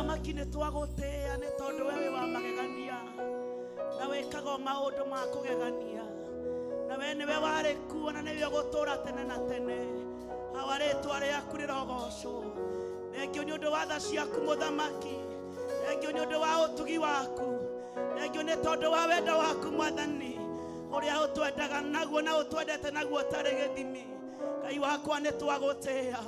Mũthamaki, nĩ twagũtĩĩa nĩ tondũ we wĩ wa magegania na wĩkaga o maũndũ ma kũgegania, na we nĩwe warĩ kuo na nĩwe ũgũtũũra tene na tene. Hawa, rĩtwa rĩaku rĩrogocwo. Thengio nĩ ũndũ wa tha ciaku, mũthamaki. Thengio nĩ ũndũ wa ũtugi waku. Thengio nĩ tondũ wa wendo waku, mwathani, ũrĩa ũtwendaga naguo na ũtwendete naguo ũtarĩ gĩthimi. Ngai wakwa, nĩ twagũtĩĩa.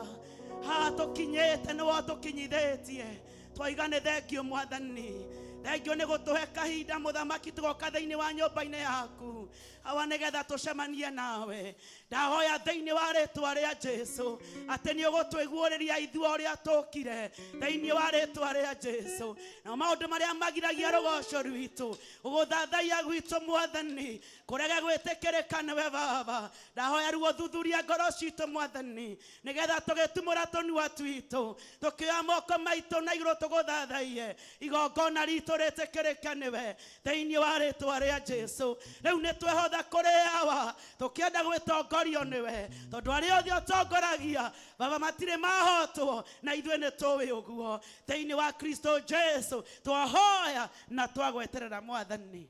Haha tũkinyĩte nĩwe ũtũkinyithĩtie. Twaiga nĩ thengio, mwathani. Thengio nĩ gũtũhe kahinda, mũthamaki, tũgoka thĩinĩ wa nyũmba-inĩ yaku, awa, nĩgetha tũcemanie nawe. Ndahoya thĩinĩ wa rĩtwa rĩa Jesu atĩ nĩ ũgũtwĩguũrĩria ithuĩ ũrĩa tũkire thĩinĩ wa rĩtwa rĩa Jesu, na maũndũ marĩa magiragia rũgoco rwitũ, gũgũthathaiya gwitũ, mwathani, kũrege gwĩtĩkĩrĩka nĩwe. Baba, ndahoya ruo thuthuria ngoro citũ, mwathani, nĩgetha tũgĩtumũra tũnua twitũ, tũkĩoya moko maitũ na igũrũ tũgũthathaiye, igongona ritũ rĩtĩkĩrĩke nĩwe thĩinĩ wa rĩtwa rĩa Jesu. Rĩu nĩ twehotha kũrĩ awa, tũkĩenda gwĩtongorio nĩwe, tondũ arĩa othe ũtongoragia, baba, matirĩ mahotwo, na ithuĩ nĩ tũĩ ũguo. Thĩinĩ wa Kristo Jesu twahoya na twagweterera. Mwathani,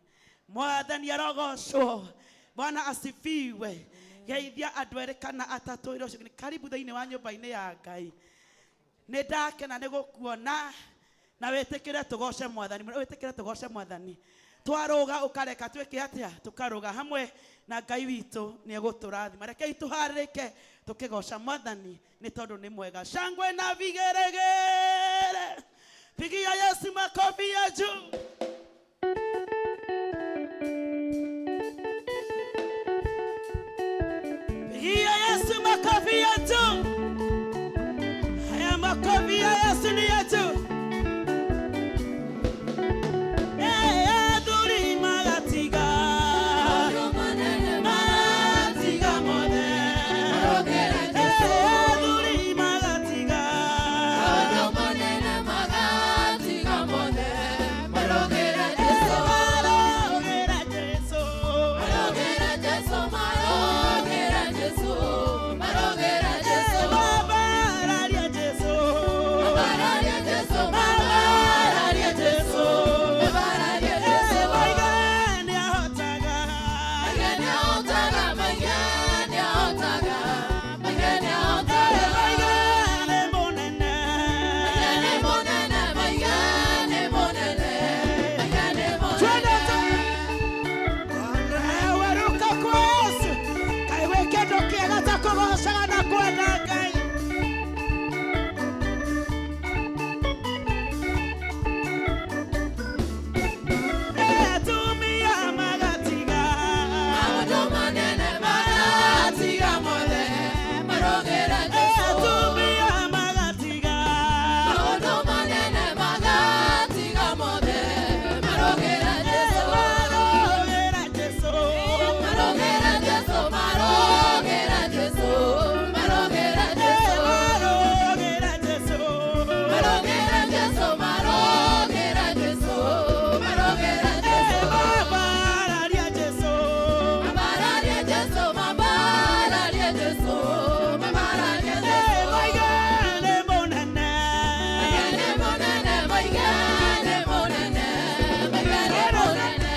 mwathani arogocwo. Bwana asifiwe. Geithia andũ erĩ kana atatũ ĩrĩ ũcio karibu thĩinĩ wa nyũmba-inĩ ya Ngai. Nĩ ndakena nĩ gũkuona, na wĩtĩkĩre tũgoce mwathani, wĩtĩkĩre tũgoce mwathani. Twarũga ũkareka twĩke atĩa? Tũkarũga hamwe na Ngai witũ, nĩ egũtũrathima. Rekei tũharĩrĩke tũkĩgoca mwathani nĩ tondũ nĩ mwega. Shangwe na vigeregere, pigia Yesu makofi ya juu. Pigia Yesu makofi ya juu. Haya, makofi ya Yesu ni ya juu. Eh, athuri magatiga, magatiga mothe. Eh, athuri magatiga. Eh, marogera Jesu. Eh, mabararia Jesu. Mabararia Jesu. Eh, maiga nĩahotaga. Eh, maiga nĩ mũnene. Twende. Ewe ruka kwa Yesu. Kaĩ gwĩ kĩndũ kĩega ta kũgocaga na kwenda Ngai? Eh, atumia magatiga. Magatiga mothe marogera Eh, Jesu. atumia magatiga. Maũndũ manene magatiga mothe marogera Eh, Jesu. marogera Jesu. Marogera Jesu, marogera Jesu, marogera Eh, Jesu. marogera Jesu. Marogera Jesu, marogera Jesu, marogera Eh, Jesu. mabararia Jesu. Mabararia Jesu, mabararia Jesu, mabararia Eh, Jesu. maiga nĩ mũnene. Maigane mũnene, maigane mũnene, maigane mũnene.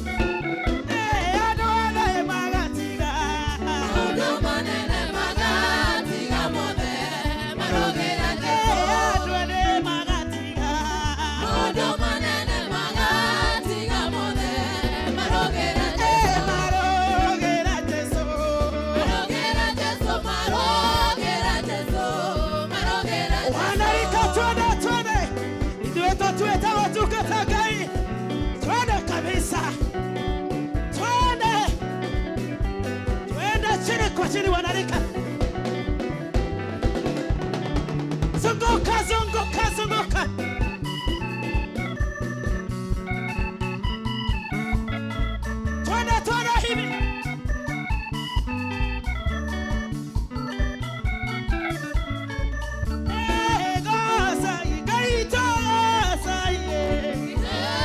Eh, andũ othe magatiga. Maũndũ manene magatiga mothe marogera Eh, Jesu. andũ ethĩ magatiga. Maũndũ manene magatiga mothe marogera Eh, Jesu. marogera Jesu. Marogera Jesu, marogera Jesu, marogera Jesu. Wanarika, twende, twende. Ithuĩ tũtuĩte gũtungata Ngai. Twende kabisa, twende, twende chini kwa chini. Wanarika, zunguka, zunguka, zunguka. Twende, twende hivi. Eh, goca, Ngai tũgoca, yeah.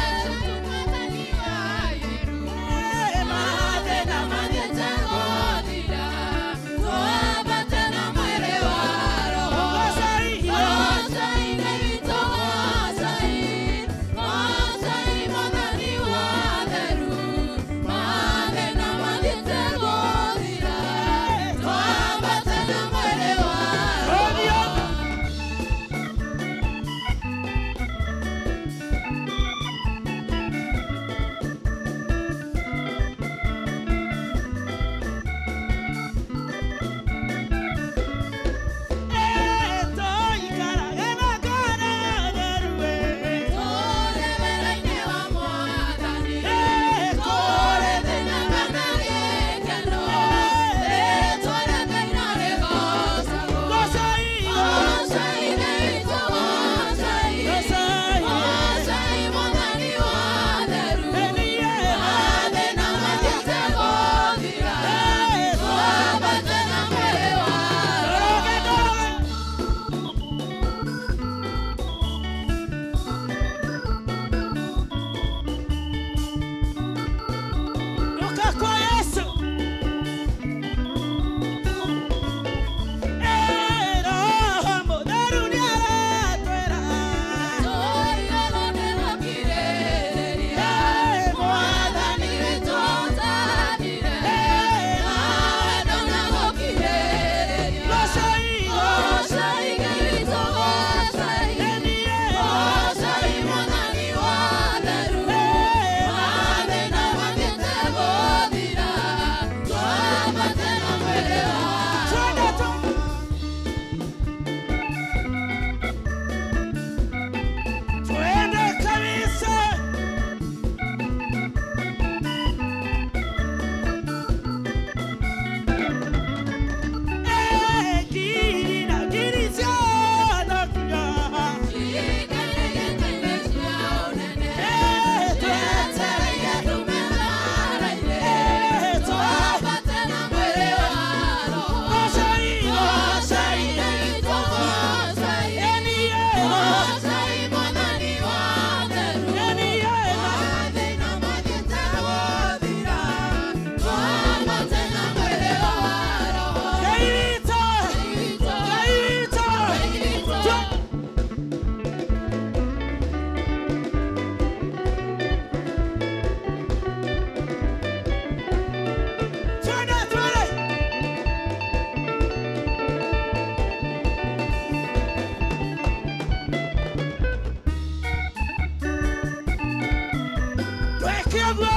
Wĩke ũguo.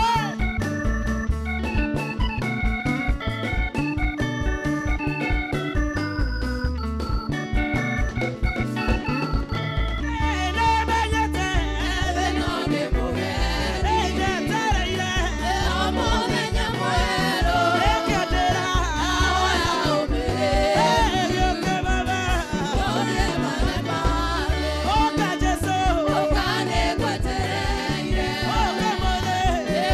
Nĩmenyete. No nĩ mũgeni. Nĩnjetereire. O mũthenya mwerũ. Nĩngĩendera. Ahoya ũmĩrĩru. Gĩũke baba. Ũrie maremare. Ũka Jesũ. Ũka nĩngwetereire. Ũka mũthĩ.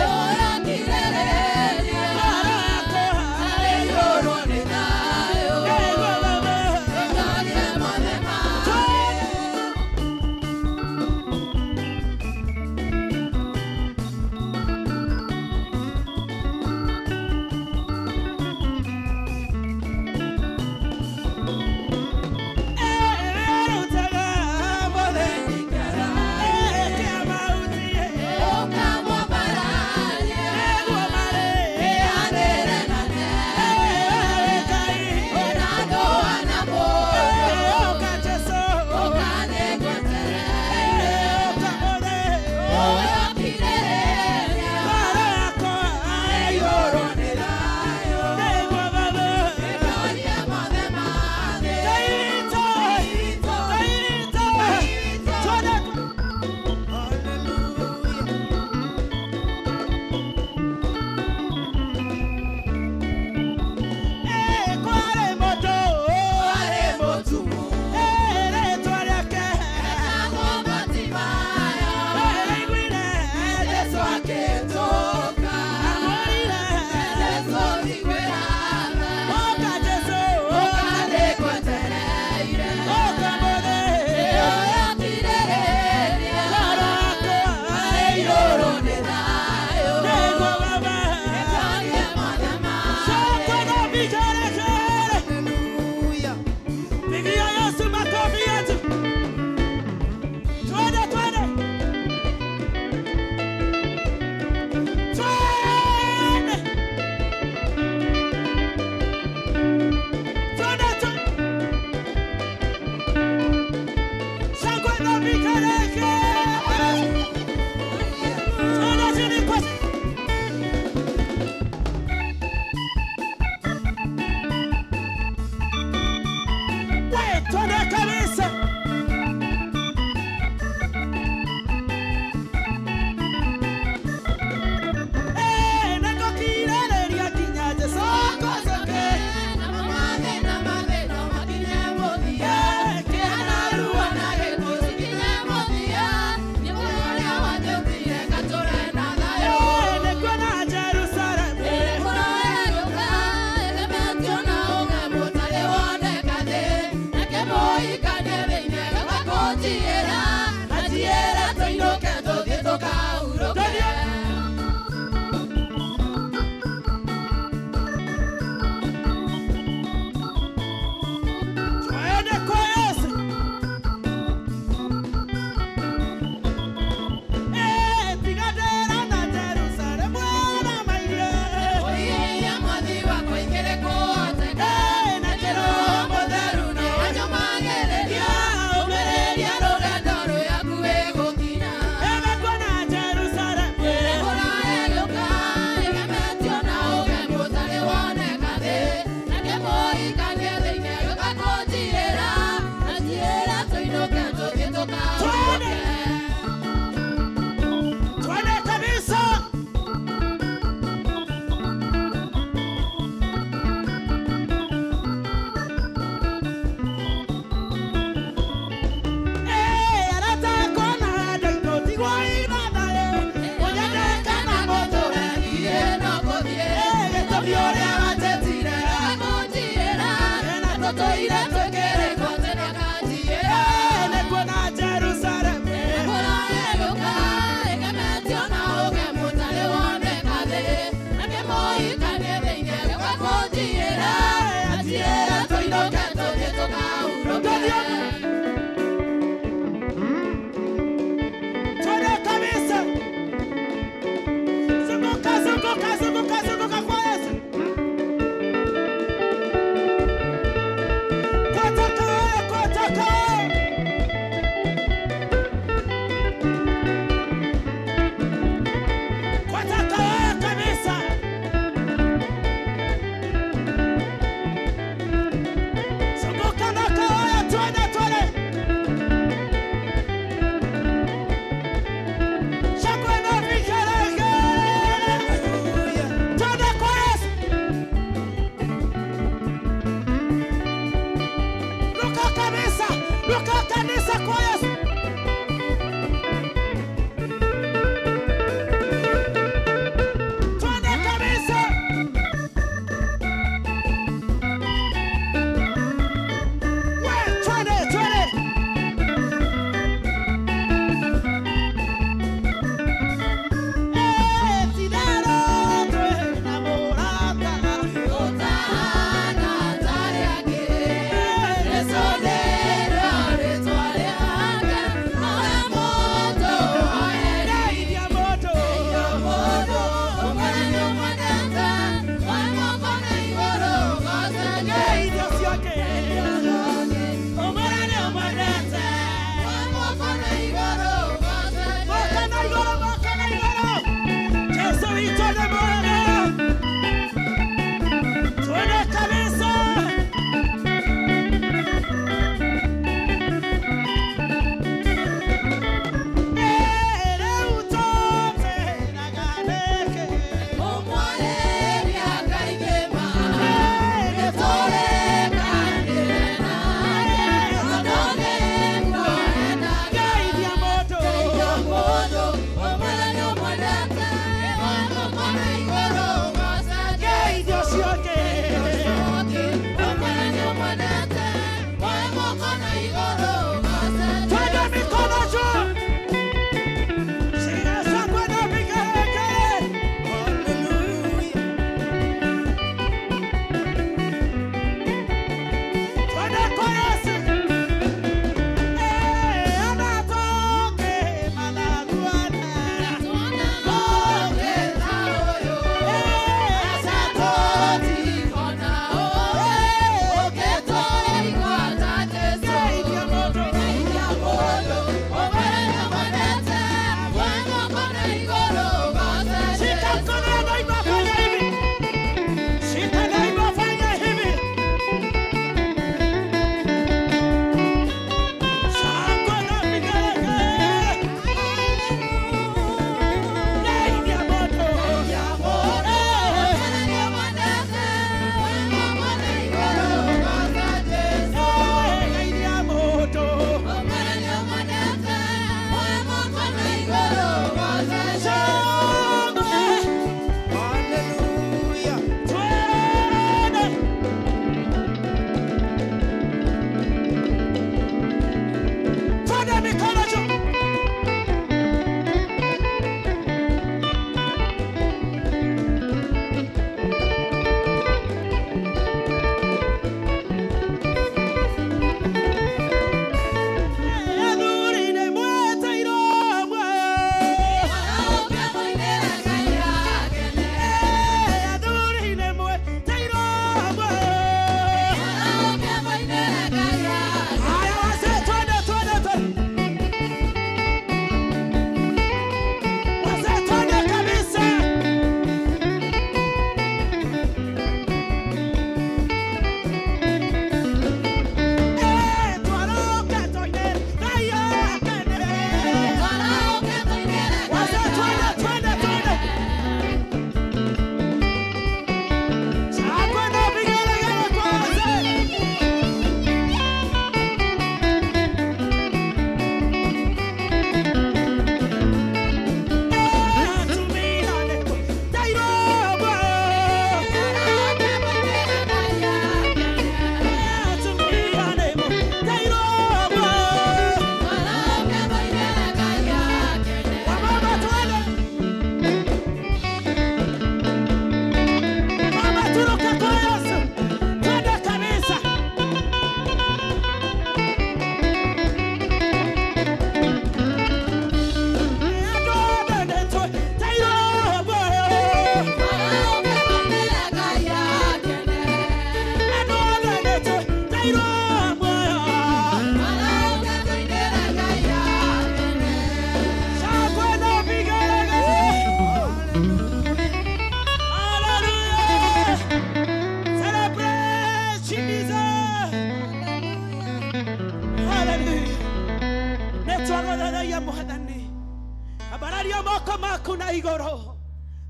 Moko maku na igũrũ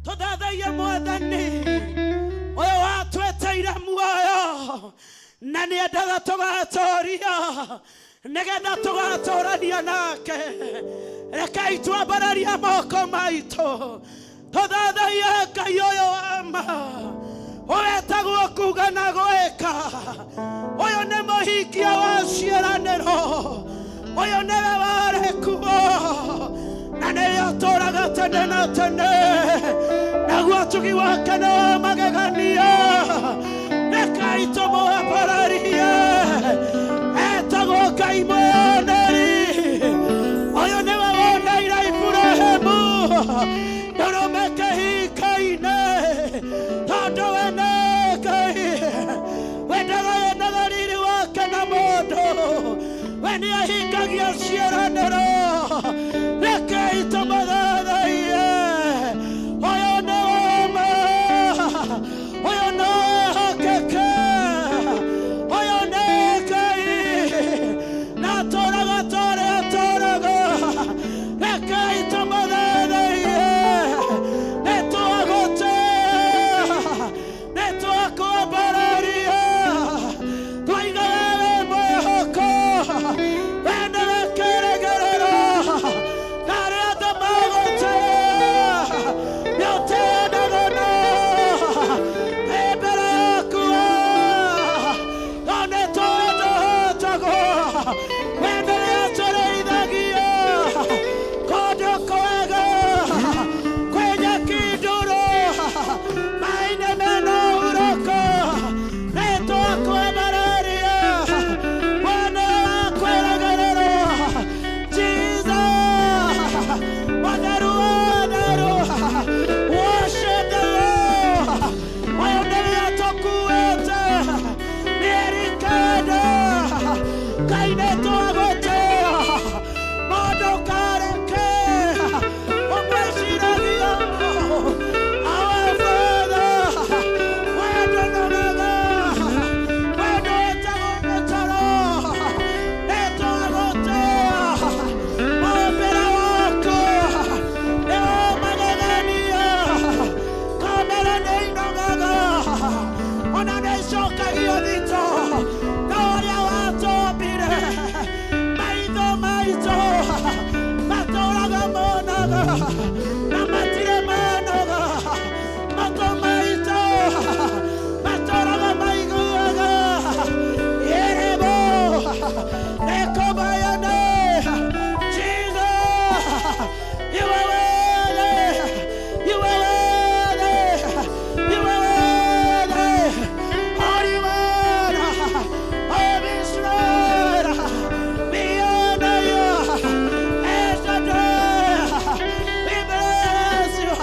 tũthathaiye Mwathani ũyũ watwĩtĩire muoyo na nĩendaga tũgatũria nĩgetha tũgatũrania nake. Rekei twambararie moko maitũ tũthathaiye Ngai ũyũ wa ma ũwetagwo kuga na gwĩka. Ũyũ nĩ mũhingia wa ciĩranĩro, ũyũ nĩwe warĩ kuo na nĩwe ũtũũraga tene na tene, naguo ũtugi wake nĩ wa magegania. Rekei tũmwambararie, etagwo Ngai mwĩyoneri. Ũyũ nĩwe woneire Iburahĩmu ndũrũme kĩhinga-inĩ, tondũ we nĩ Ngai wendagayanaga riri wake na mũndũ, we nĩahingagia ciĩranĩro. Rekei tũmũthathaiye, ũyũ nĩ wama, ũyũ nĩ wĩhokeke, ũyũ nĩ Ngai na atũũraga ta ũrĩa atũũraga. Rekei tũmũthathaiye, nĩtwagũtĩa, nĩtwakwambararia, twaiga wewe mwĩhoko, we nĩwe kĩĩrĩgĩrĩro, na arĩa othe magũtĩa nĩũtĩanaga wĩ mbere yaku, no nĩtũĩ ndũhotagwo. We nĩwe ũtũrĩithagia kũndũ kwega kwĩ nyeki nduru, maĩ-inĩ mena hurũko. Nĩtwakwambararia, we nĩwe wa kwĩrĩgĩrĩrwo. Jesus, Mũtheru wa Theru, worship the Lord. Ũyũ nĩwe ũtũkuĩte mĩeri 9. Ngai nĩtwagũtĩa, mũndũ kareke ũmwĩciragia. Our Father, wendo nũgaga, wendo wĩtagwo mĩtaro. Nĩtwagũtĩa, mũmbĩre waku nĩ wa magegania. Kamera nĩ inogaga, ona nĩ icokagio thito, no ũrĩa watũmbire maitho maitũ matũraga monaga na matirĩ manoga, matũ maitũ matũraga maiguaga. Yerebo nekobayane. Jesus, you are worthy, you are worthy, you are worthy. Holy One of Israel, we honor you. El Shaddai, we bless you.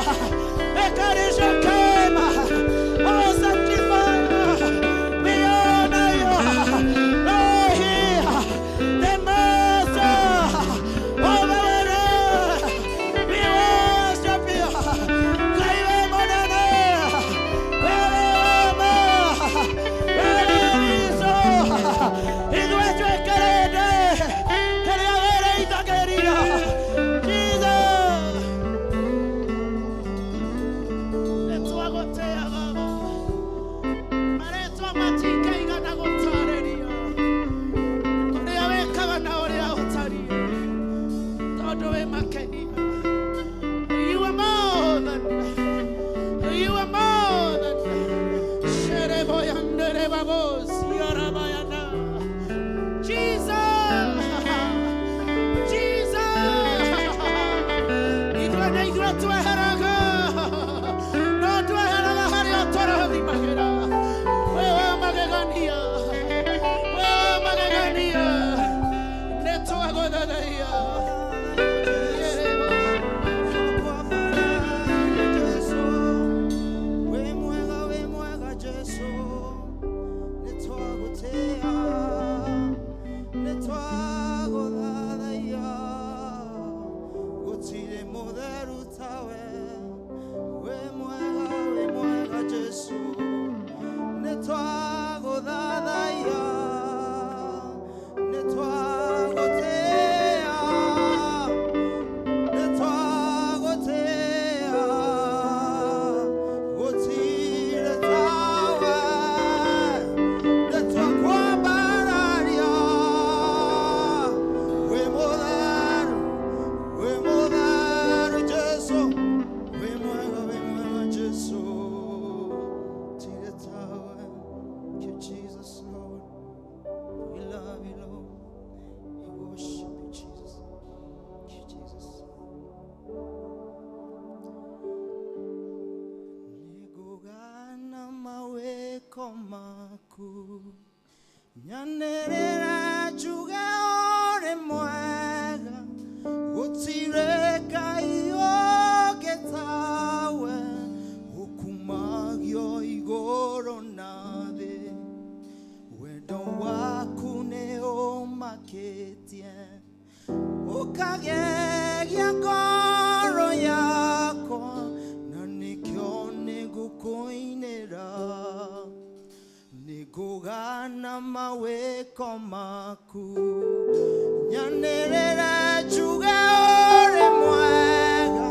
Ekarisha kema, oh sanctify, we honor you. Rohi, the Master of our Lord, we worship you. Kaiwe monene, wewe wama, wewe riso, ithuĩ twĩkĩrĩte kĩrĩa wĩrĩithagĩria. Jesus, nĩtwagũtĩa Baba, marĩtwa matingĩigana gũtarĩria ũrĩa wĩkaga na ũrĩa ũtariĩ, tondũ wĩ makenia. You are more than, you are more than. Shereboyanderebabos, yarabayana. Jesus, Jesus, ithuĩ nĩ ithuĩ tweheraga, no tweheraga harĩa tũrathimagĩra. Wĩ wa magegania, wĩ wa magegania, nĩtwagũthathaiya. Yerebo. Wĩ mwega, wĩ mwega Jesu, nĩtwagũtĩa, nĩtwagũthathaiya, gũtirĩ mũtheru tawe. mawĩko maku. Nyanĩrĩre njuge ũrĩ mwega, gũtirĩ Ngai ũngĩ tawe, ũkumagio igũrũ na thĩ. Wendo waku nĩ ũmakĩtie, ũkagegia ngoro yakwa, na nĩkĩo nĩngũkũinĩra. Nĩngũgana mawĩko maku, nyanĩrĩre njuge ũrĩ mwega,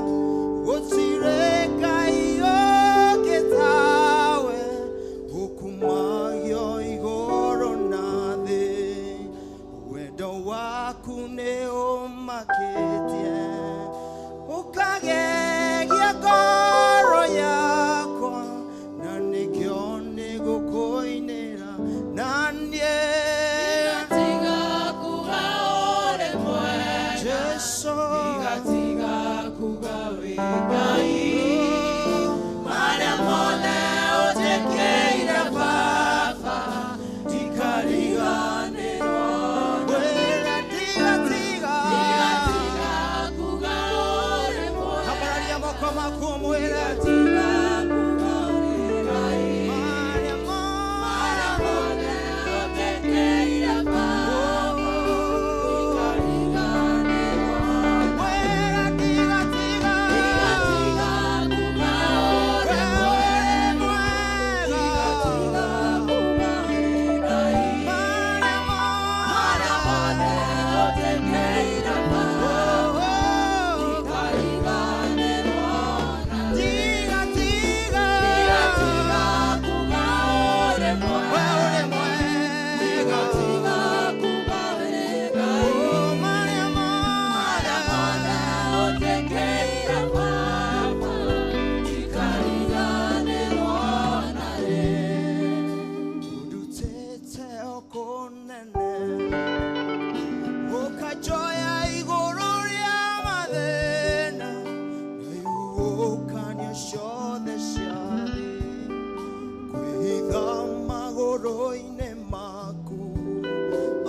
gũtirĩ Ngai ũngĩ tawe, ũkumagio igũrũ na thĩ. Wendo waku nĩ ũmakĩtie, ũkagegia ngoro yakwa, na nĩkĩo nĩngũkũinĩra. Na niĩ Tiga kuga ũrĩ mwega, Jesũ, tiga kuga wĩ Ngai. Marĩa mothe ũnjĩkĩire Baba, ndikariganĩrwo. Wĩra tiga tiga, Tiga kuga ũrĩ mwega, ambararia moko maku ũmwĩre, tiga kuga ũrĩ Ngai. Marĩa Marĩa mothe mothe ũnjĩkĩire Baba, ndikariganĩrwo. Wĩra tiga tiga, Tiga kuga ũrĩ wĩ mwega, mwega, tiga kuga ũrĩ Ngai. Marĩa Marĩa mothe mothe ũnjĩkĩire Baba, ndikariganĩrwo nawe. Tiga tiga, Tiga tiga kuga ũrĩ we mwega, ũrĩ mwega, tiga kuga ũrĩ Ngai. Marĩa Marĩa mothe mothe ũnjĩkĩire Baba, ndikariganĩrwo nawe. Ũndutĩte o kũnene, ũkanjoya igũrũ rĩa mathĩna, na ihuhũkanio ciothe cia thĩ, kwĩhitha magũrũ-inĩ maku. O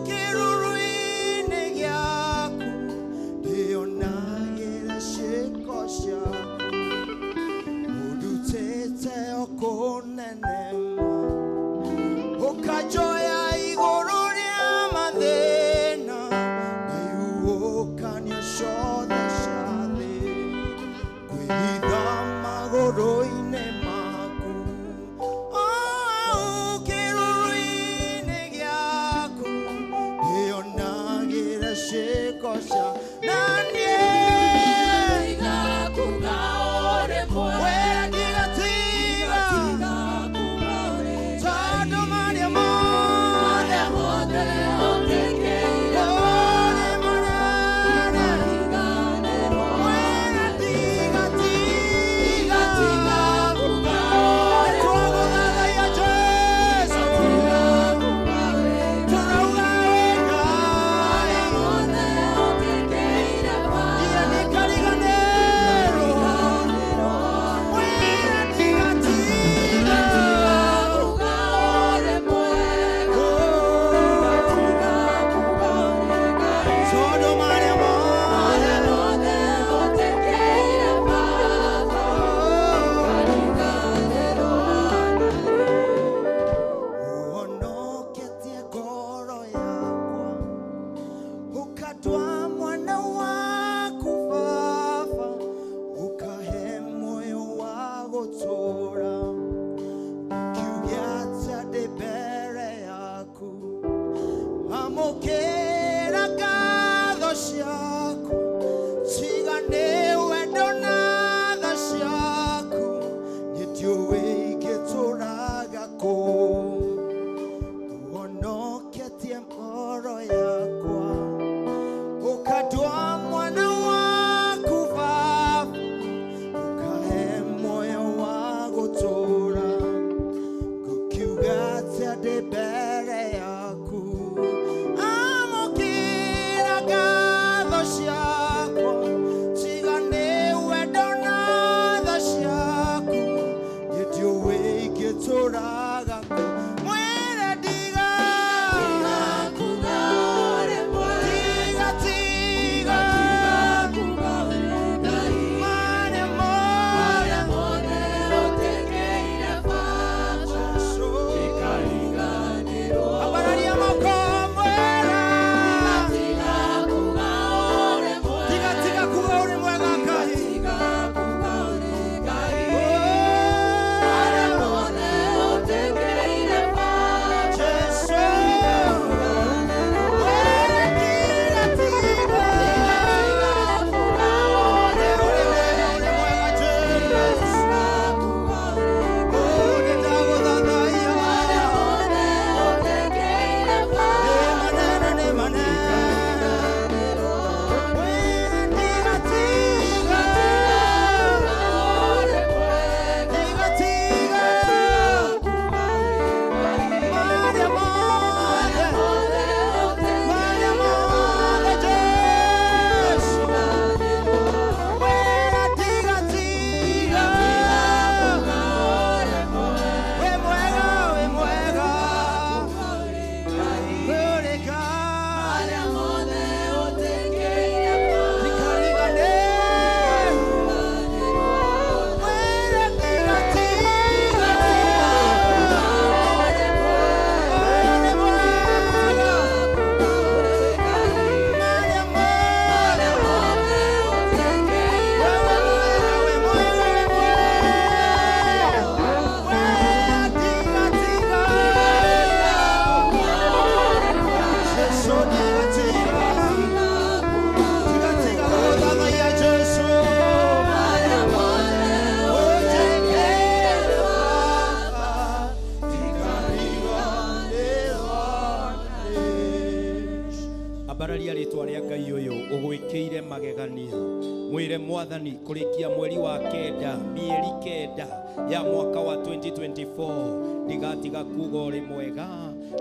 kĩruru-inĩ gĩaku, ndĩonagĩra ciĩko ciaku. Ũndutĩte o kũnene ma, ũkanjoya igũrũ rĩa mathĩna, na ihuhũkanio ciothe cia thĩ, kwĩhitha Mwathani, kũrĩkia mweri wa kenda, mĩeri kenda ya mwaka wa 2024, ndigatiga kuga ũrĩ mwega,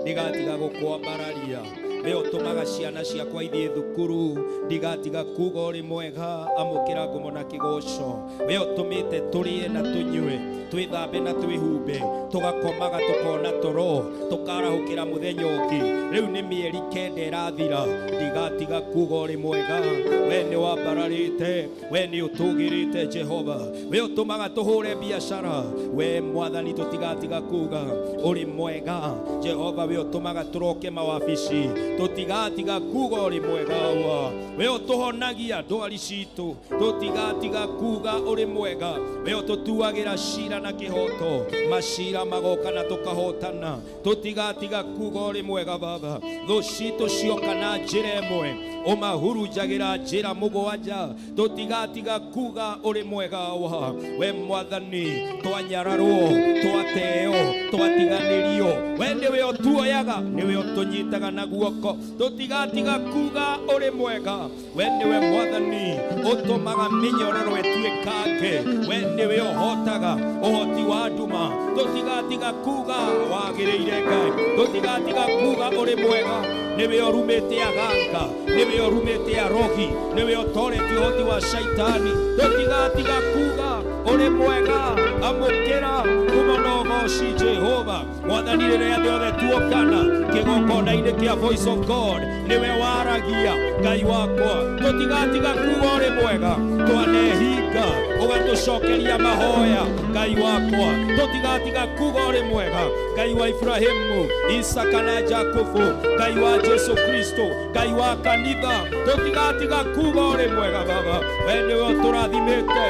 ndigatiga gũkwambararia. We ũtũmaga ciana ciakwa ithiĩ thukuru, ndigatiga kuga ũrĩ mwega, amũkĩra ngumo na kĩgoco. We ũtũmĩte tũrĩe na tũnyue, twĩthambe na twĩhumbe, tũgakomaga tũkona toro, tũkarahũkĩra mũthenya ũngĩ. Rĩu nĩ mĩeri kenda ĩrathira, ndigatiga kuga ũrĩ mwega. We nĩ wambararĩte, we nĩ ũtũgĩrĩte Jehova. We ũtũmaga tũhũre biacara, we Mwathani tũtigatiga kuga ũrĩ mwega. Jehova, we ũtũmaga tũroke mawabici, tũtigatiga kuga ũrĩ mwega. Wa we ũtũhonagia ndwari citũ, tũtigatiga kuga ũrĩ mwega. We ũtũtuagĩra cira na kĩhoto, macira magoka na tũkahotana, tũtigatiga kuga ũrĩ mwega. Baba, thũ citũ cioka na njĩra ĩmwe, ũmahurunjagĩra njĩra mũgwanja, tũtigatiga kuga ũrĩ mwega. Wa we Mwathani, twanyararwo, twateo, twatiganĩrio, we nĩwe ũtuoyaga, nĩwe ũtũnyitaga na guoko, tũtigatiga kuga ũrĩ mwega. We nĩwe Mwathani ũtũmaga mĩnyororo ĩtuĩkange, we nĩwe ũhotaga ũhoti wa nduma, tũtigatiga kuga wagĩrĩire Ngai, tũtigatiga kuga ũrĩ mwega. Nĩwe ũrumĩte aganga, nĩwe ũrumĩte arogi, nĩwe ũtoretie ũhoti wa shaitani, tũtigatiga kuga ũrĩ mwega. Amũkĩra ngumo na ũgoci Jehova. Mwathani, rĩrĩa thĩ othe tuokana kĩgongona-inĩ kĩa Voice of God, nĩwe waragia Ngai wakwa, tũtigatiga kuga ũrĩ mwega. Twanehinga ũgatũcokeria mahoya Ngai wakwa, tũtigatiga kuga ũrĩ mwega. Ngai wa Ibrahimu, Isaka na Jakubu, Ngai wa Jesu Kristo, Ngai wa kanitha, tũtigatiga kuga ũrĩ mwega. Baba, we nĩwe ũtũrathimĩte,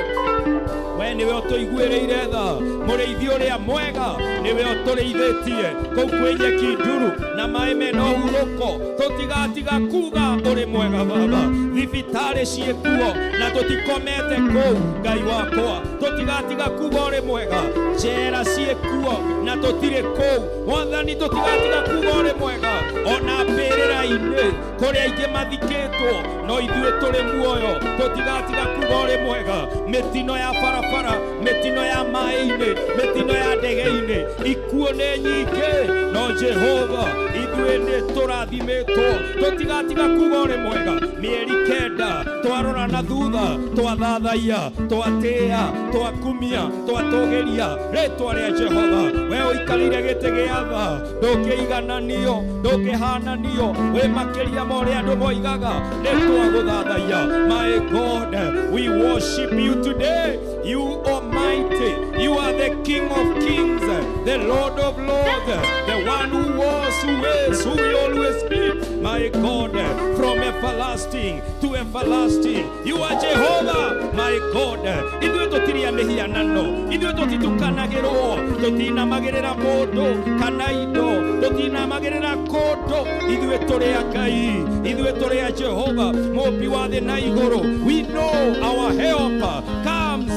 we nĩwe ũtũiguĩrĩire tha, mũrĩithi ũrĩa mwega, nĩwe ũtũrĩithĩtie kũu kwĩ nyeki nduru na maĩ mena ũhurũko, tũtigatiga kuga ũrĩ mwega. Baba, thibitarĩ ciĩkuo na tũtikomete kũu Ngai wakwa, tũtigatiga kuga ũrĩ mwega. Njera ciĩkuo na tũtirĩ kũu Mwathani, tũtigatiga kuga ũrĩ mwega. Ona mbĩrĩra-inĩ kũrĩa aingĩ mathikĩtwo, no ithuĩ tũrĩ muoyo, tũtigatiga kuga ũrĩ mwega. Mĩtino ya barabara, mĩtino ya maĩ-inĩ, mĩtino ya ndege-inĩ, ikuũ nĩ nyingĩ, no Jehova ithuĩ nĩ tũrathimĩtwo, tũtigatiga kuga ũrĩ mwega. Mĩeri kenda twarora na thutha, twathathaiya, twatĩĩa, twakumia, twatũgĩria rĩtwa rĩa Jehova. We ũikarĩire gĩtĩ gĩa tha, ndũngĩigananio, ndũngĩhananio, wĩ makĩria ma ũrĩa andũ moigaga. Nĩ twagũthathaiya. My God, we worship you today. You Almighty, you are the King of kings, the Lord of lords, the one who was, who is, who will always be. My God, from everlasting to everlasting, you are Jehovah, my God. Ithuĩ tũtirĩ a mĩhianano, ithuĩ tũtitukanagĩrwo, tũtinamagĩrĩra mũndũ kana indo, tũtinamagĩrĩra kũndũ. Ithuĩ tũrĩ a Ngai, ithuĩ tũrĩ a Jehova, mũmbi wa thĩ na igũrũ. We know our help comes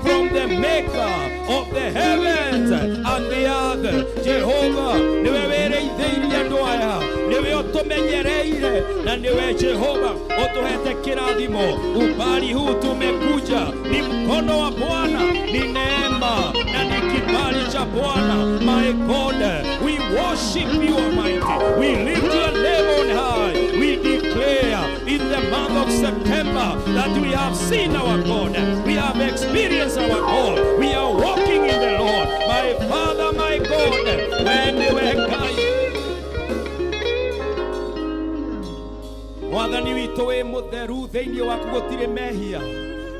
from the maker of the heavens and the earth. Jehova, nĩwe wĩrĩithĩirie andũ aya, nĩwe ũtũmenyereire, na nĩwe Jehova ũtũhete kĩrathimo. Umbali huu tumekuja ni mkono wa Bwana, ni neema na ni kibali cha Bwana. My God, we worship you Almighty. We lift your name on high. We declare in the month of September that we have seen our God. We have experienced our God. We are walking in the Lord. My Father, my God, when we Ngai Mwathani witũ wĩ mũtheru, thĩinĩ waku gũtirĩ mehia.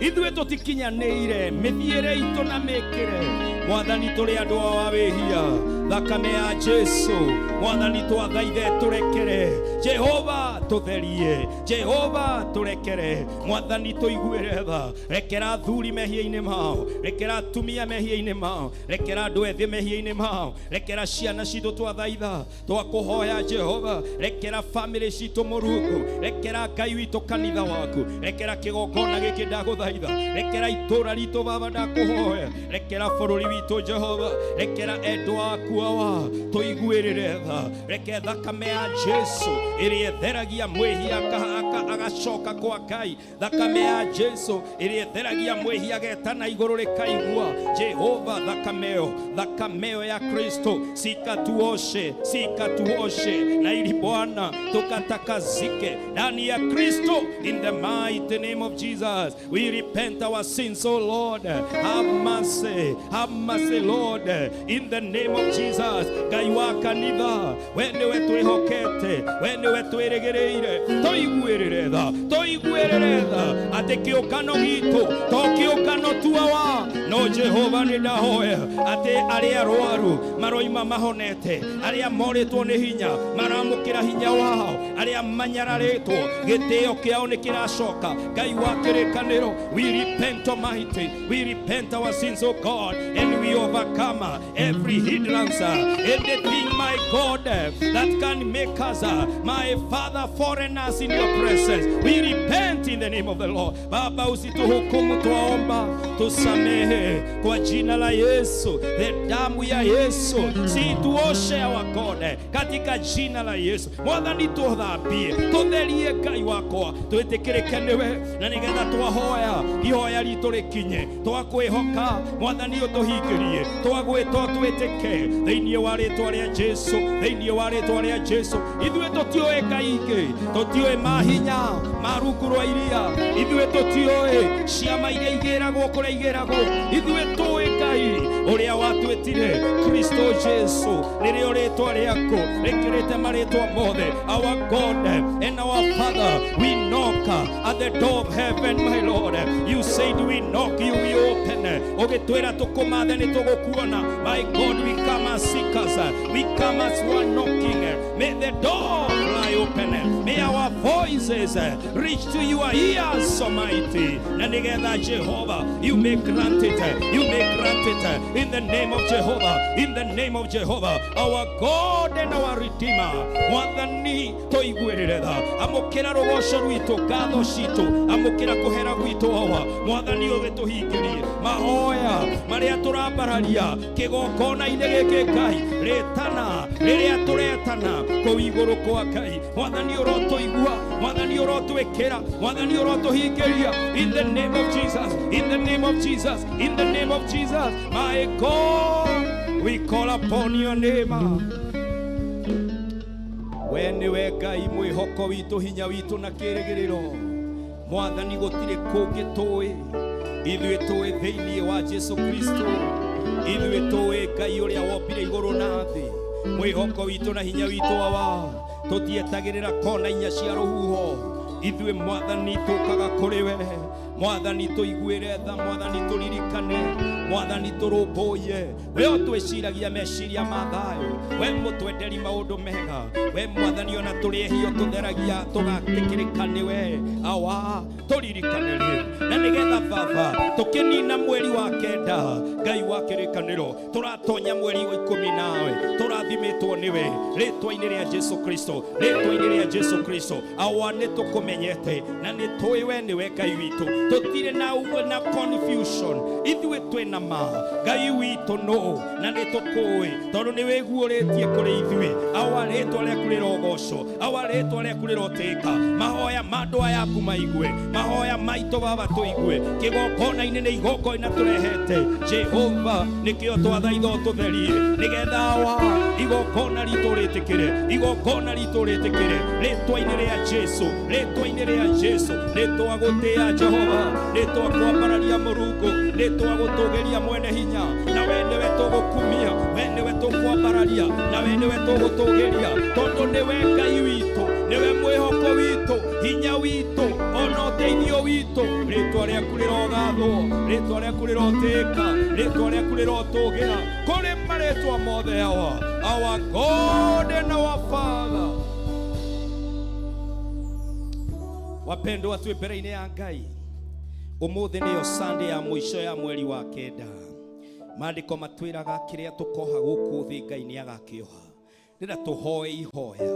Ithuĩ tũtikinyanĩire mĩthiĩre itũ na mĩkĩre. Mwathani, tũrĩ andũ a wĩhia. Thakame ya Jesu, Mwathani, twathaithe tũrekere. Jehova, tũtherie. Jehova, tũrekere. Mwathani, tũiguĩre tha. Rekera athuri mehia-inĩ mao, rekera atumia mehia-inĩ mao, rekera andũ ethĩ mehia-inĩ mao, rekera ciana citũ, twathaitha, twakũhoya Jehova, rekera famĩlĩ citũ Mũrungu, rekera Ngai witũ kanitha waku, rekera kĩgongona gĩkĩ, ndagũthaitha, rekera itũra ritũ Baba, ndakũhoya, rekera bũrũri witũ Jehova, rekera endwa aku awa, tũiguĩrĩre tha. Reke thakame ya Jesu ĩrĩa ĩtheragia ĩtheragia mwĩhia agacoka kwa Ngai, thakame ya Jesu ĩrĩa ĩtheragia mwĩhia agetana igũrũ rĩkaigua. Jehova, thakame ĩyo ya Kristo sikatuoshe, sikatuoshe, na ili Bwana tukatakazike ndani ya Kristo. In the mighty name of Jesus, we repent our sins, O Lord. Have mercy, have mercy, Lord, in the name of Jesus. Ngai wa kanitha, we nĩwe twĩhokete, we nĩwe twĩrĩgĩrĩire, tũiguĩrĩre tha, tũiguĩrĩre tha, atĩ kĩũngano gitũ to kĩũngano tu awa, no Jehova nĩ ndahoya atĩ arĩa arwaru maroima mahonete, arĩa morĩtwo nĩ hinya maramũkĩra hinya wao, arĩa manyararĩtwo gĩtĩo kĩao nĩ kĩracoka. Ngai wa kĩrĩkanĩro, we repent, Almighty, we repent our sins, O God, and we overcome every hindrance, anything, my God, that can make us, my Father, foreigners in your presence. We repent in the name of the Lord. Baba, usituhukumu, twaomba tusamehe kwa jina la Yesu. The damu ya Yesu situoshe, our God, katika jina la Yesu. Mwathani, tuthambie, tutherie, Ngai wakwa, twĩtĩkĩrĩke nĩwe, na nĩgetha twahoya ihoya ritũ rĩkinye. Twakwĩhoka Mwathani, ũtũhingĩrie, twagwĩtwo twĩtĩke thĩinĩ wa rĩtwa rĩa Jesu, thĩinĩ wa rĩtwa rĩa Jesu. Ithuĩ tũtiũĩ kaingĩ, tũtiũĩ mahinya ma rungu rwa iria, ithuĩ tũtiũĩ ciama iria igĩragwo kũrĩa igĩragwo, ithuĩ tũĩ Ngai ũrĩa watwĩtire, Kristo Jesu, nĩrĩo rĩtwa rĩaku rĩkĩrĩte marĩtwa mothe. Our God and our Father, we knock at the door of heaven, my Lord. You said we knock, you will open. Ũgĩtwĩra tũkũmathe nĩ tũgũkuona. My God, we come as seekers, we come as one knocking. May the door fly open, may our voices reach to your ears, Almighty, na nĩgetha Jehovah, you may grant it, you may grant it, in the name of Jehovah, in the name of Jehovah, our God and our Redeemer. Mwathani, tũiguĩrĩre tha, amũkĩra rũgoco rwitũ, ngatho citũ, amũkĩra kũhera gwitũ awa. Mwathani, ũgĩtũhingĩrie mahoya marĩa tũrambararia kĩgongona-inĩ gĩkĩ. Ngai, rĩtana rĩrĩa tũretana kũu igũrũ kwa Ngai, Mwathani ũrotũigua, Mwathani ũrotwĩkĩra, Mwathani ũrotũhingĩria, in the name of Jesus, in the name of Jesus, in the name of Jesus. My God, we call upon your name. We nĩwe Ngai mwĩhoko witũ, hinya witũ na kĩrĩgĩrĩro. Mwathani, gũtirĩ kũngĩ tũĩ, ithuĩ tũĩ thĩinĩ wa Jesu Kristo, ithuĩ tũĩ Ngai ũrĩa wombire igũrũ na thĩ, mwĩhoko witũ na hinya witũ awa. Tũtietagĩrĩra kona inya cia rũhuho, ithuĩ Mwathani tũkaga kũrĩ we. Mwathani, tũiguĩre tha, Mwathani, tũririkane, Mwathani, tũrũmbũiye. We ũtwĩciragia meciria ma thayũ, we mũtwenderi maũndũ mega, we Mwathani, ona tũrĩ ehio tũtheragia tũgatĩkĩrĩka nĩwe awa. Tũririkane rĩu, na nĩgetha Baba tũkĩnina mweri wa kenda, Ngai wa kĩrĩkanĩro, tũratonya mweri wa 10 nawe, tũrathimĩtwo nĩwe, rĩtwa-inĩ rĩa Jesu Kristo, rĩtwa-inĩ rĩa Jesu Kristo. Awa, nĩ tũkũmenyete na nĩ tũĩ we nĩwe Ngai witũ, tũtirĩ na uwe na confusion, ithuĩ twĩna ma Ngai witũ no na nĩ tũkũĩ tondũ nĩ wĩguũrĩtie kũrĩ ithuĩ. Awa, rĩtwa rĩaku rĩrogocwo, awa, rĩtwa rĩaku rĩrotĩka. Mahoya ma andũ aya aku maigue, mahoya maitũ Baba tũigue kĩgongona-inĩ, nĩ igongona tũrehete Jehova, nĩkĩo twathaitha ũtũtherie, nĩgetha awa igongona ritũ rĩtĩkĩre, igongona ritũ rĩtĩkĩre, rĩtwa-inĩ rĩa Jesu, rĩtwa-inĩ rĩa Jesu. Nĩ twagũtĩĩa Jehova, nĩ twakwambararia Mũrungu, nĩ twagũtũgĩria mwene hinya, na we nĩwe tũgũkumia, we nĩwe tũkwambararia, na we nĩwe tũgũtũgĩria, tondũ nĩwe Ngai witũ, nĩwe mwĩhoko witũ, hinya witũ, ona ũteithio witũ. Rĩtwa rĩaku rĩrogathwo, rĩtwa rĩaku rĩrotĩka, rĩtwa rĩaku rĩrotũgĩra kũrĩ marĩtwa mothe, awa, our God and our Father. Wapendwa, twĩ mbere-inĩ ya Ngai. Ũmũthĩ nĩyo Sunday ya mũico ya mweri wa kenda. Maandĩko matwĩraga kĩrĩa tũkoha gũkũ thĩ, Ngai nĩ agakĩoha. Rĩrĩa tũhoe ihoya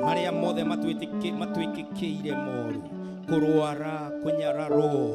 marĩa mothe matwĩkĩkĩire moru, kũrwara, kũnyararwo,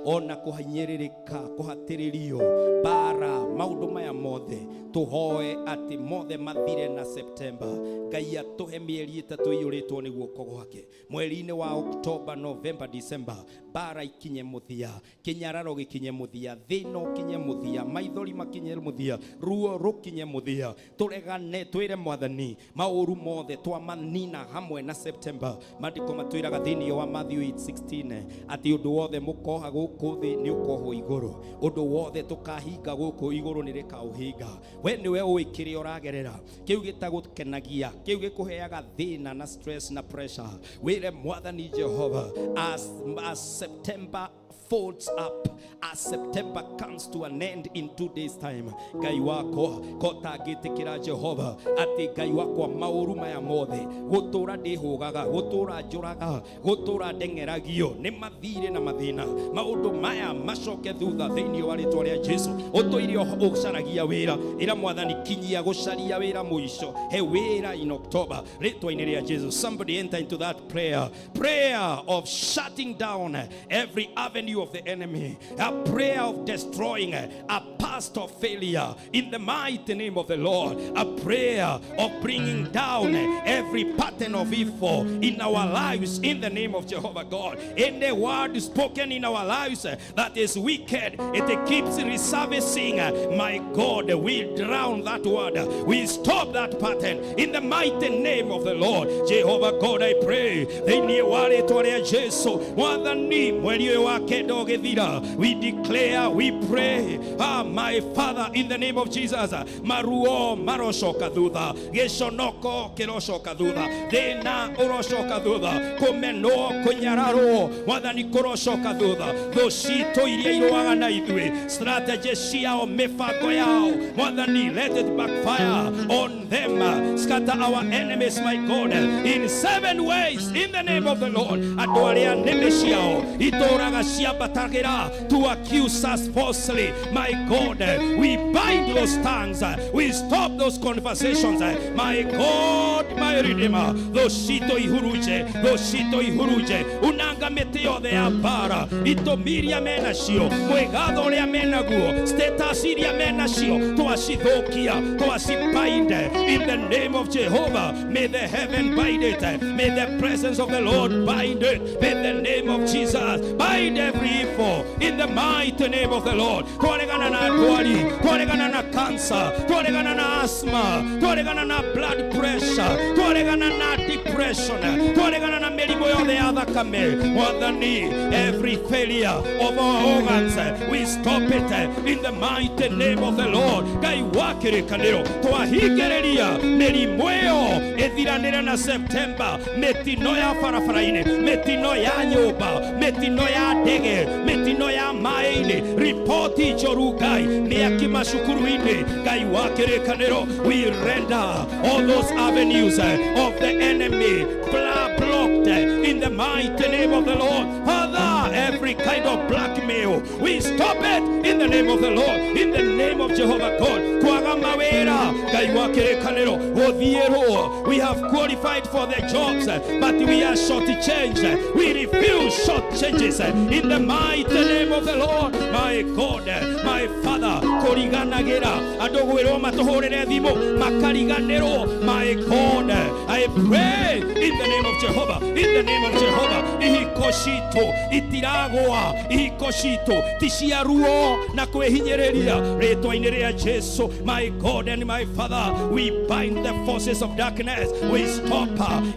Ona kũhinyĩrĩrĩka, kũhatĩrĩrio, mbara, maũndũ maya mothe tũhoe atĩ mothe mathire na September. Ngai atũhe mĩeri 3 ĩiyũrĩtwo nĩ guoko gwake. Mweri-inĩ wa October, November, December, mbara ikinye mũthia, kĩnyararo gĩkinye mũthia, thĩna ũkinye mũthia, maithori makinye mũthia, ruo rũkinye mũthia. Tũregane, twĩre Mwathani maũru mothe twamanina hamwe na September. Maandĩko matwĩraga thĩinĩ wa Matthew 8:16 atĩ ũndũ wothe mũkoha gũkũ thĩ nĩ ũkohwo igũrũ, ũndũ wothe tũkahinga gũkũ igũrũ nĩ rĩkaũhinga. We nĩwe ũĩ kĩrĩa ũragerera, kĩu gĩtagũkenagia, kĩu gĩkũheaga thĩna na stress na pressure. Wĩre Mwathani Jehova, as September folds up, as September comes to an end in 2 days time, Ngai wakwa kotangĩtĩkĩra Jehova atĩ Ngai wakwa maũru maya mothe, gũtũra ndĩhũgaga, gũtũra njũraga, gũtũra ndeng'eragio nĩ mathirĩ na mathĩna, maũndũ maya macoke thutha thĩinĩ wa rĩtwa rĩa Jesu. Ũtũire ũcaragia wĩra, ĩra Mwathani kinyia gũcaria wĩra mũico, he wĩra in October rĩtwa-inĩ rĩa Jesu. Somebody enter into that prayer, prayer of shutting down every avenue of the enemy, a prayer of destroying a past of failure in the mighty name of the Lord, a prayer of bringing down every pattern of evil in our lives in the name of Jehovah God. Any word spoken in our lives that is wicked, it keeps resurfacing. My God, we drown that word, we stop that pattern in the mighty name of the Lord. Jehovah God, I pray thĩinĩ wa rĩtwa rĩa Jesu, Mwathani mweri ũyũ wa kenda ũgĩthira, we declare, we pray, my Father, in the name of Jesus, maruo marocoka thutha, gĩconoko kĩrocoka thutha, thĩna ũrocoka thutha, kũmenwo, kũnyararwo, Mwathani kũrocoka thutha, thũ citũ iria irũaga na ithuĩ, strategy ciao, mĩbango yao, Mwathani, let it backfire on them. Scatter our enemies, my God, in 7 ways in the name of the Lord. Andũ arĩa nĩmĩ ciao itũraga ciambatagĩra to accuse us falsely, my God, we bind those tongues, we stop those conversations, my God, my Redeemer. Thũ citũ ihurunje, thũ citũ ihurunje, unanga mĩtĩ yothe ya mbara, itũmi iria menacio, mwĩgatho ũrĩa menaguo, status iria menacio, twacithũkia, twacibind in the name of Jehovah. May the heaven bind it, may the presence of the Lord bind it, in the name of Jesus. Bind every evil in the mighty name of the Lord. Twaregana na ndwari, twaregana na cancer, twaregana na asthma, twaregana na blood pressure, twaregana na depression, twaregana na mĩrimũ yothe ya thakame. Mwathani, every failure of our organs, we stop it in the mighty name of the Lord. Ngai wa kĩrĩkanĩro, twahingĩrĩria mĩrimũ ĩyo ĩthiranĩre na September, mĩtino ya barabara-inĩ, mĩtino ya nyũmba, mĩtino ya ndege, mĩtino ya maĩ-inĩ, ripoti njũru Ngai, mĩaki macukuru-inĩ. Ngai wa kĩrĩkanĩro, we render all those avenues of the enemy blocked in the mighty name of the Lord. Father, every kind of blackmail, we stop it in the name of the Lord, in the name of Jehovah God. Kwaga mawĩra, Ngai wa kĩrĩkanĩro, gũthiĩrwo. We have qualified for the jobs, but we are short-changed. We refuse short changes in the mighty name of the Lord. My God, my Father, kũriganagĩra andũ gwĩrwo matũhũrĩre thimũ makariganĩrwo. My God, I pray in the name of Jehovah, in the name of Jehovah. Ihiko citũ itiragwa, ihiko citũ ti cia ruo na kwĩhinyĩrĩria, rĩtwa-inĩ rĩa Jesu. My God and my Father, we bind the forces of darkness. We stop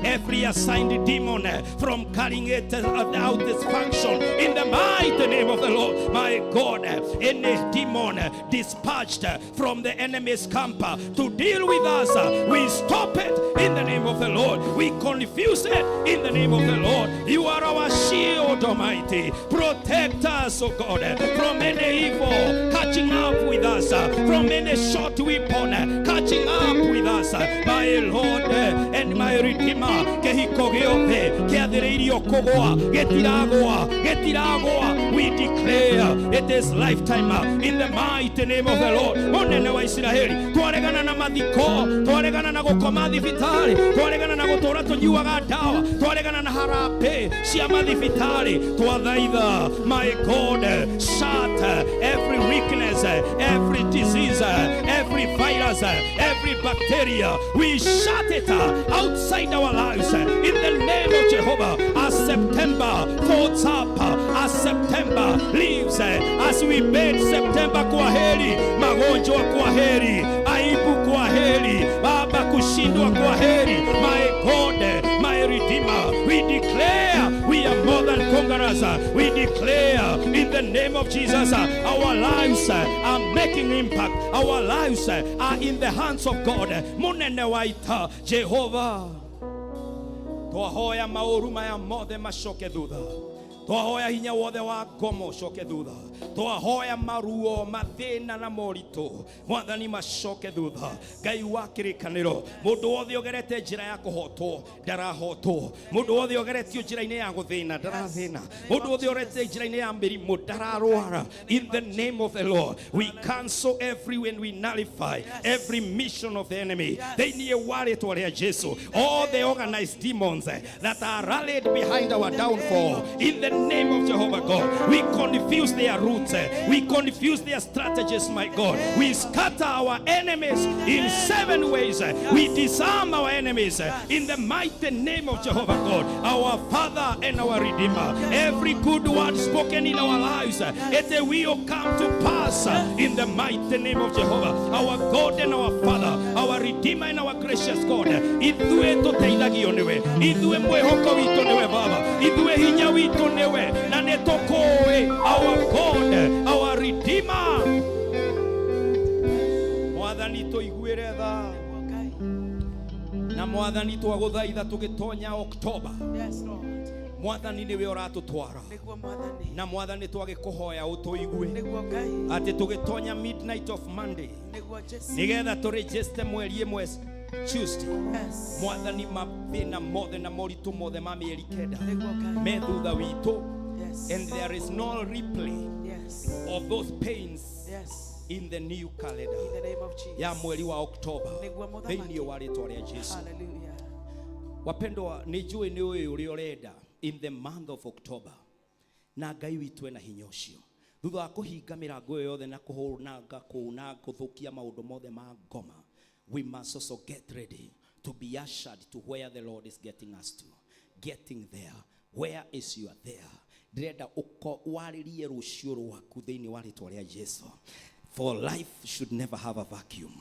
every assigned demon from carrying it out its function in the mighty name of the Lord. My God, any demon dispatched from the enemy's camp to deal with us, we stop it in the name of the Lord. We confuse it in the name of the Lord. You are our shield, Almighty. Protect us, O God, from any evil catching up with us, from any short weapon catching up with us. My Lord and my Redeemer, kĩhiko gĩothe kĩathĩrĩirio kũgũa gĩtiragũa, gĩtiragũa. We declare it this lifetime in the mighty name of the Lord. Munene wa Isiraeli, twaregana na mathiko, twaregana na gukoma thibitari, twaregana na gutura tunyuaga ndawa, twaregana na harambee cia mathibitari. Twathaitha, my God, shut every weakness, every disease, every virus, every bacteria. We shut it outside our lives in the name of Jehovah. As September folds up, as September leaves, as we bid September kwa heri, magonjwa kwa heri, aibu kwa heri, Baba kushindwa kwa heri. My God, my Redeemer, we declare we are more than conquerors. We declare in the name of Jesus, our lives are making impact. Our lives are in the hands of God. Munene wa ita Jehovah, twahoya maũru maya mothe macoke thutha, twahoya hinya wothe wa ngomo ũcoke thutha, twahoya maruo, mathĩna na moritũ, Mwathani, macoke thutha. Ngai wa kĩrĩkanĩro, mũndũ wothe ũgerete njĩra ya kũhotwo ndarahotwo, mũndũ wothe ũgeretio njĩra-inĩ ya gũthĩna ndarathĩna, mũndũ wothe ũgerete njĩra-inĩ ya mĩrimũ ndararwara. In the name of the Lord, we cancel every and we nullify every mission of the enemy thĩinĩ wa rĩtwa rĩa Jesu. All the organized demons that are rallied behind our downfall, in the name of Jehovah God, we confuse their roots, we confuse their strategies. My God, we scatter our enemies in seven ways, we disarm our enemies in the mighty name of Jehovah God, our Father and our Redeemer. Every good word spoken in our lives, it will come to pass in the mighty name of Jehovah, our God and our Father, our Redeemer and our gracious God. Ithuĩ tũteithagio nĩwe, ithuĩ mwĩhoko witũ nĩwe Baba, ithuĩ hinya witũ nĩwe, na nĩ tũkũĩ, our God, our Redeemer. Mwathani, tũiguĩre tha. Nĩguo Ngai. Na Mwathani, twagũthaitha tũgĩtonya Oktoba, Yes, Lord. Mwathani, nĩwe ũratũtwara. Nĩguo Mwathani. Na Mwathani, twagĩkũhoya ũtũigue Nĩguo Ngai. atĩ tũgĩtonya midnight of Monday, Nĩguo Jesu. nĩgetha tũregister mweri ĩmwe Tuesday, Yes. Mwathani, mathĩna mothe na moritũ mothe ma mĩeri 9 Nĩguo Ngai. me thutha witũ, Yes. and there is no replay of those pains in the new calendar In the name of Jesus. ya mweri wa Oktoba, Nĩguo Mũthamaki. thĩinĩ wa rĩtwa rĩa Jesu. Hallelujah. Wapendwa, nĩ njũĩ nĩ ũĩ ũrĩa ũrenda in the month of October, na Ngai witũ ena hinya ũcio. Thutha wa kũhinga mĩrango ĩyo yothe na kũhũnanga kũu na gũthũkia maũndũ mothe ma ngoma, we must also get ready to be ushered to where the Lord is getting us to. Getting there. Where is your there? Ndĩrenda ũko warĩrie rũciũ rwaku thĩinĩ wa rĩtwa rĩa Jesu, for life should never have a vacuum.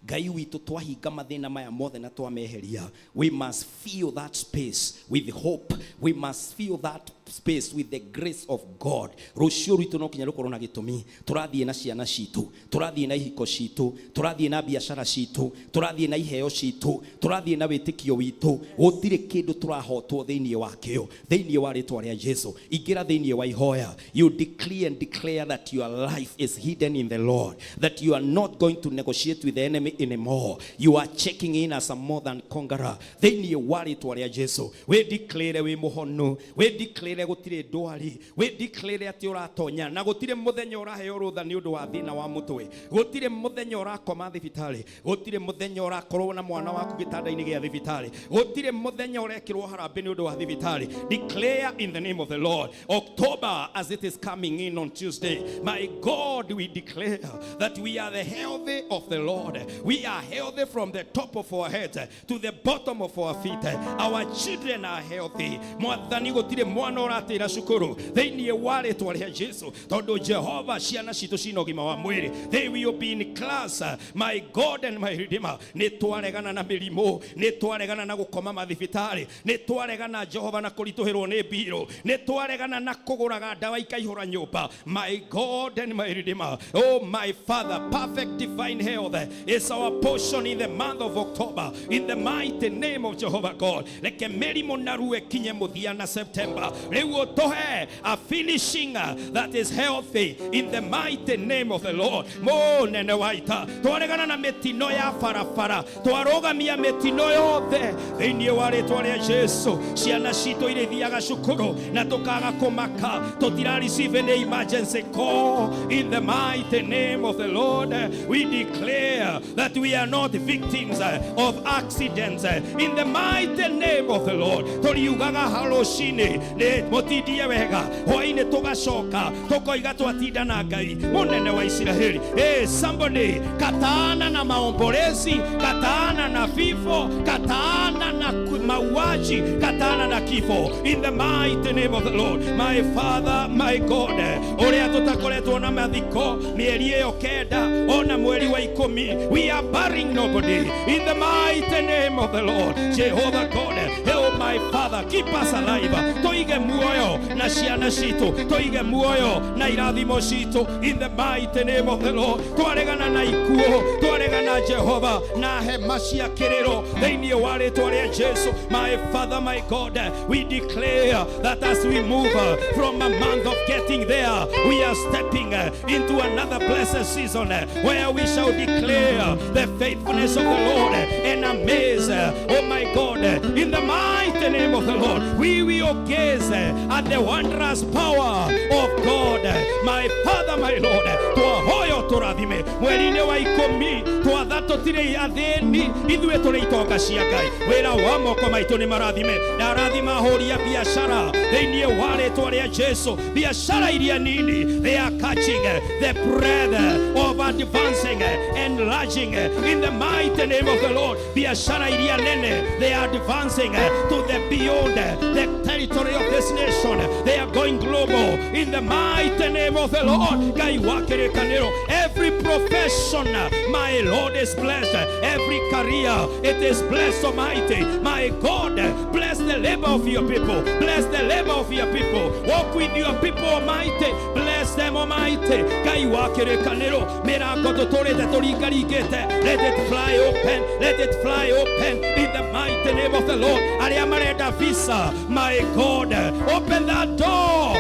Ngai witũ, twahinga mathĩna maya mothe na twameheria, we must fill that space with hope. We must fill that space with the grace of God. Rũciũ rwitũ no kinya rũkorwo na gĩtũmi. Tũrathiĩ na ciana citũ, tũrathiĩ na ihiko citũ, tũrathiĩ na biacara citũ, tũrathiĩ na iheo citũ, tũrathiĩ na wĩtĩkio witũ. Gũtirĩ kĩndũ tũrahotwo thĩinĩ wakĩo, thĩinĩ wa rĩtwa rĩa Jesu. Ingĩra thĩinĩ wa ihoya. You decree and declare that your life is hidden in the Lord, that you are not going to negotiate with the enemy anymore. You are checking in as a more than conqueror thĩinĩ wa rĩtwa rĩa Jesu. Wĩ declare wĩ mũhonu, wĩ declare gũtirĩ ndwari, wĩ declare atĩ ũratonya na gũtirĩ mũthenya ũraheo rũtha nĩ ũndũ wa thĩna wa mũtwe, gũtirĩ mũthenya ũrakoma thibitarĩ, gũtirĩ mũthenya ũrakorwo na mwana waku gĩtanda-inĩ gĩa thibitarĩ, gũtirĩ mũthenya ũrekĩrwo harambĩ nĩ ũndũ wa thibitarĩ. Declare in the name of the Lord, October as it is coming in on Tuesday, my God, we declare that we are the healthy of the Lord. We are healthy from the top of our heads to the bottom of our feet. Our children are healthy. Mwathani, gũtirĩ mwana ũratĩra cukuru thĩinĩ wa rĩtwa rĩa Jesu, tondũ Jehova, ciana citũ cina ũgima wa mwĩrĩ. They will be in class, my God and my Redeemer. Nĩ twaregana na mĩrimũ, nĩ twaregana na gũkoma mathibitarĩ, nĩ twaregana, Jehova, na kũritũhĩrwo nĩ mbirũ, nĩ twaregana na kũgũraga ndawa ikaihũra nyũmba. My God and my Redeemer, oh my Father, perfect divine health is our portion in the month of October, in the mighty name of Jehovah God. Reke mĩrimũ na ruo ĩkinye mũthia na September. Rĩu ũtũhe a finishing that is healthy in the mighty name of the Lord. Mũnene wa ita, twaregana na mĩtino ya barabara, twarũgamia mĩtino yothe thĩinĩ wa rĩtwa rĩa Jesu. Ciana citũ irĩthiaga cukuru na tũkaga kũmaka, tũtira receive any emergency call. In the mighty name of the Lord, we declare that we are not victims of accidents. In the mighty name of the Lord, tũriugaga rũcinĩ nĩ mũtindie wega, hwainĩ tũgacoka tũkoiga twatinda na Ngai mũnene wa Isiraeli. Hey, somebody, kataana na maombolezi, kataana na vifo, kataana na mauaji, kataana na kifo, in the mighty name of the Lord. My Father, my God, ũrĩa tũtakoretwo na mathiko mĩeri ĩyo 9 ona mweri wa 10, we are burying nobody in the mighty name of the Lord. Jehovah God, oh my Father, keep us alive. Tũige muoyo na ciana citũ, tũige muoyo na irathimo citũ, in the mighty name of the Lord. Twaregana na ikuũ, twaregana, Jehova, na hema cia kĩrĩro thĩinĩ wa rĩtwa rĩa Jesu. My Father, my God, we declare that as we move from a month of getting there, we are stepping into another blessed season where we shall declare the faithfulness of the Lord and amaze, oh my God, in the mighty name of the Lord. We will gaze at the wondrous power of God. My Father, my Lord, twahoyo tũrathime mweri-inĩ wa 10, twatha tũtirĩ athĩni, ithuĩ tũrĩ itonga cia Ngai. Wĩra wa moko maitũ nĩ marathime. Ndarathima ahũri a biacara thĩinĩ wa rĩtwa rĩa Jesu. Biacara iria nini, they are catching the breath of advancing, enlarging in the mighty name of the Lord. Biacara iria nene, they are advancing to the beyond the territory of this nation. They are going global in the mighty name of the Lord. Ngai wa kĩrĩkanĩro, every profession, my Lord, is blessed. Every career, it is blessed. Almighty my God, bless the labor of your people. Bless the labor of your people. Walk with your people, Almighty. Bless them, Almighty. Ngai wa kĩrĩkanĩro, mĩrango tũtũrĩte tũringaringĩte, let it fly open, let it fly open in the mighty name of the Lord. Arĩa marenda visa, my God, open that door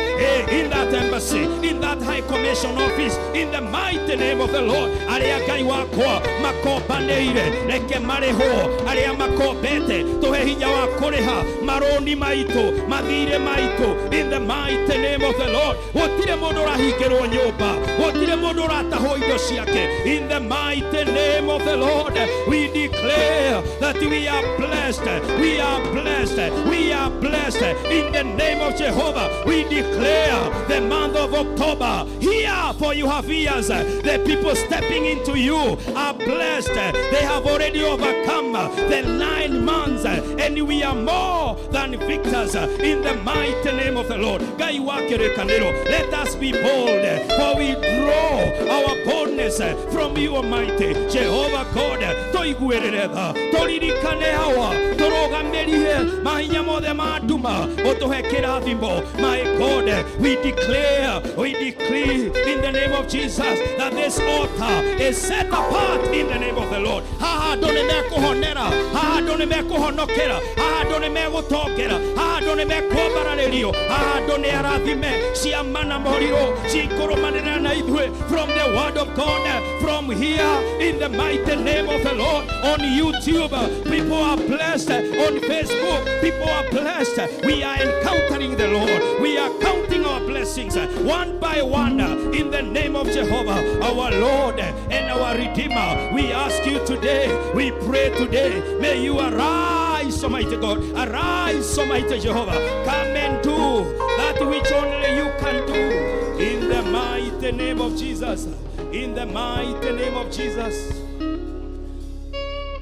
in that embassy, in that high commission office, in the mighty name of the Lord. Arĩa, Ngai wakwa, makombanĩire, reke marĩhwo. Arĩa makombete, tũhe hinya wa kũrĩha marũni maitũ, mathirĩ maitũ, in the mighty name of the Lord. Gũtirĩ mũndũ ũrahingĩrwo nyũmba, gũtirĩ mũndũ ũratahwo indo ciake, in the mighty name of the Lord. We declare that we are blessed, we are blessed, we are blessed in the name of Jehovah. We declare the month of October here, for you have ears. The people stepping into you are blessed. They have already overcome the 9 months, and we are more than victors in the mighty name of the Lord. Ngai wa kĩrĩkanĩro, let us be bold, for we draw our boldness from you, Almighty Jehovah God. Tũiguĩrĩre tha, tũririkane hawa, tũrũgamĩrie mahinya mothe ma nduma, ũtũhe kĩrathimo. My God, we declare, we decree in the name of Jesus that this altar is set apart in the name of the Lord. Haha andũ nĩ mekũhonera, haha andũ nĩ mekũhonokera, haha andũ nĩ megũtongera, haha andũ nĩ mekwambararĩrio, haha andũ nĩ arathime. Ciama na morirũ cikũrũmanĩrĩra na ithuĩ from the word of God, from here, in the mighty name of the Lord. On YouTube, people are blessed. On Facebook, people are blessed. We are encountering the Lord. We are counting our blessings one by one in the name of Jehovah, our Lord and our Redeemer. We ask you today, we pray today, may you arise, Almighty God. Arise, Almighty Jehovah. Come and do that which only you can do, in the mighty name of Jesus. In the mighty name of Jesus.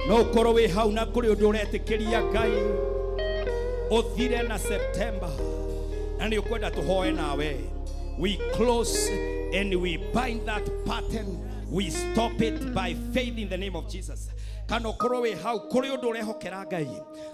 No ũkorwo wĩ hau na kũrĩ ũndũ ũretĩkĩria Ngai ũthire na September na nĩ ũkwenda tũhoe nawe, we close and we bind that pattern. We stop it by faith in the name of Jesus. Kana ũkorwo wĩ hau kũrĩ ũndũ ũrehokera Ngai,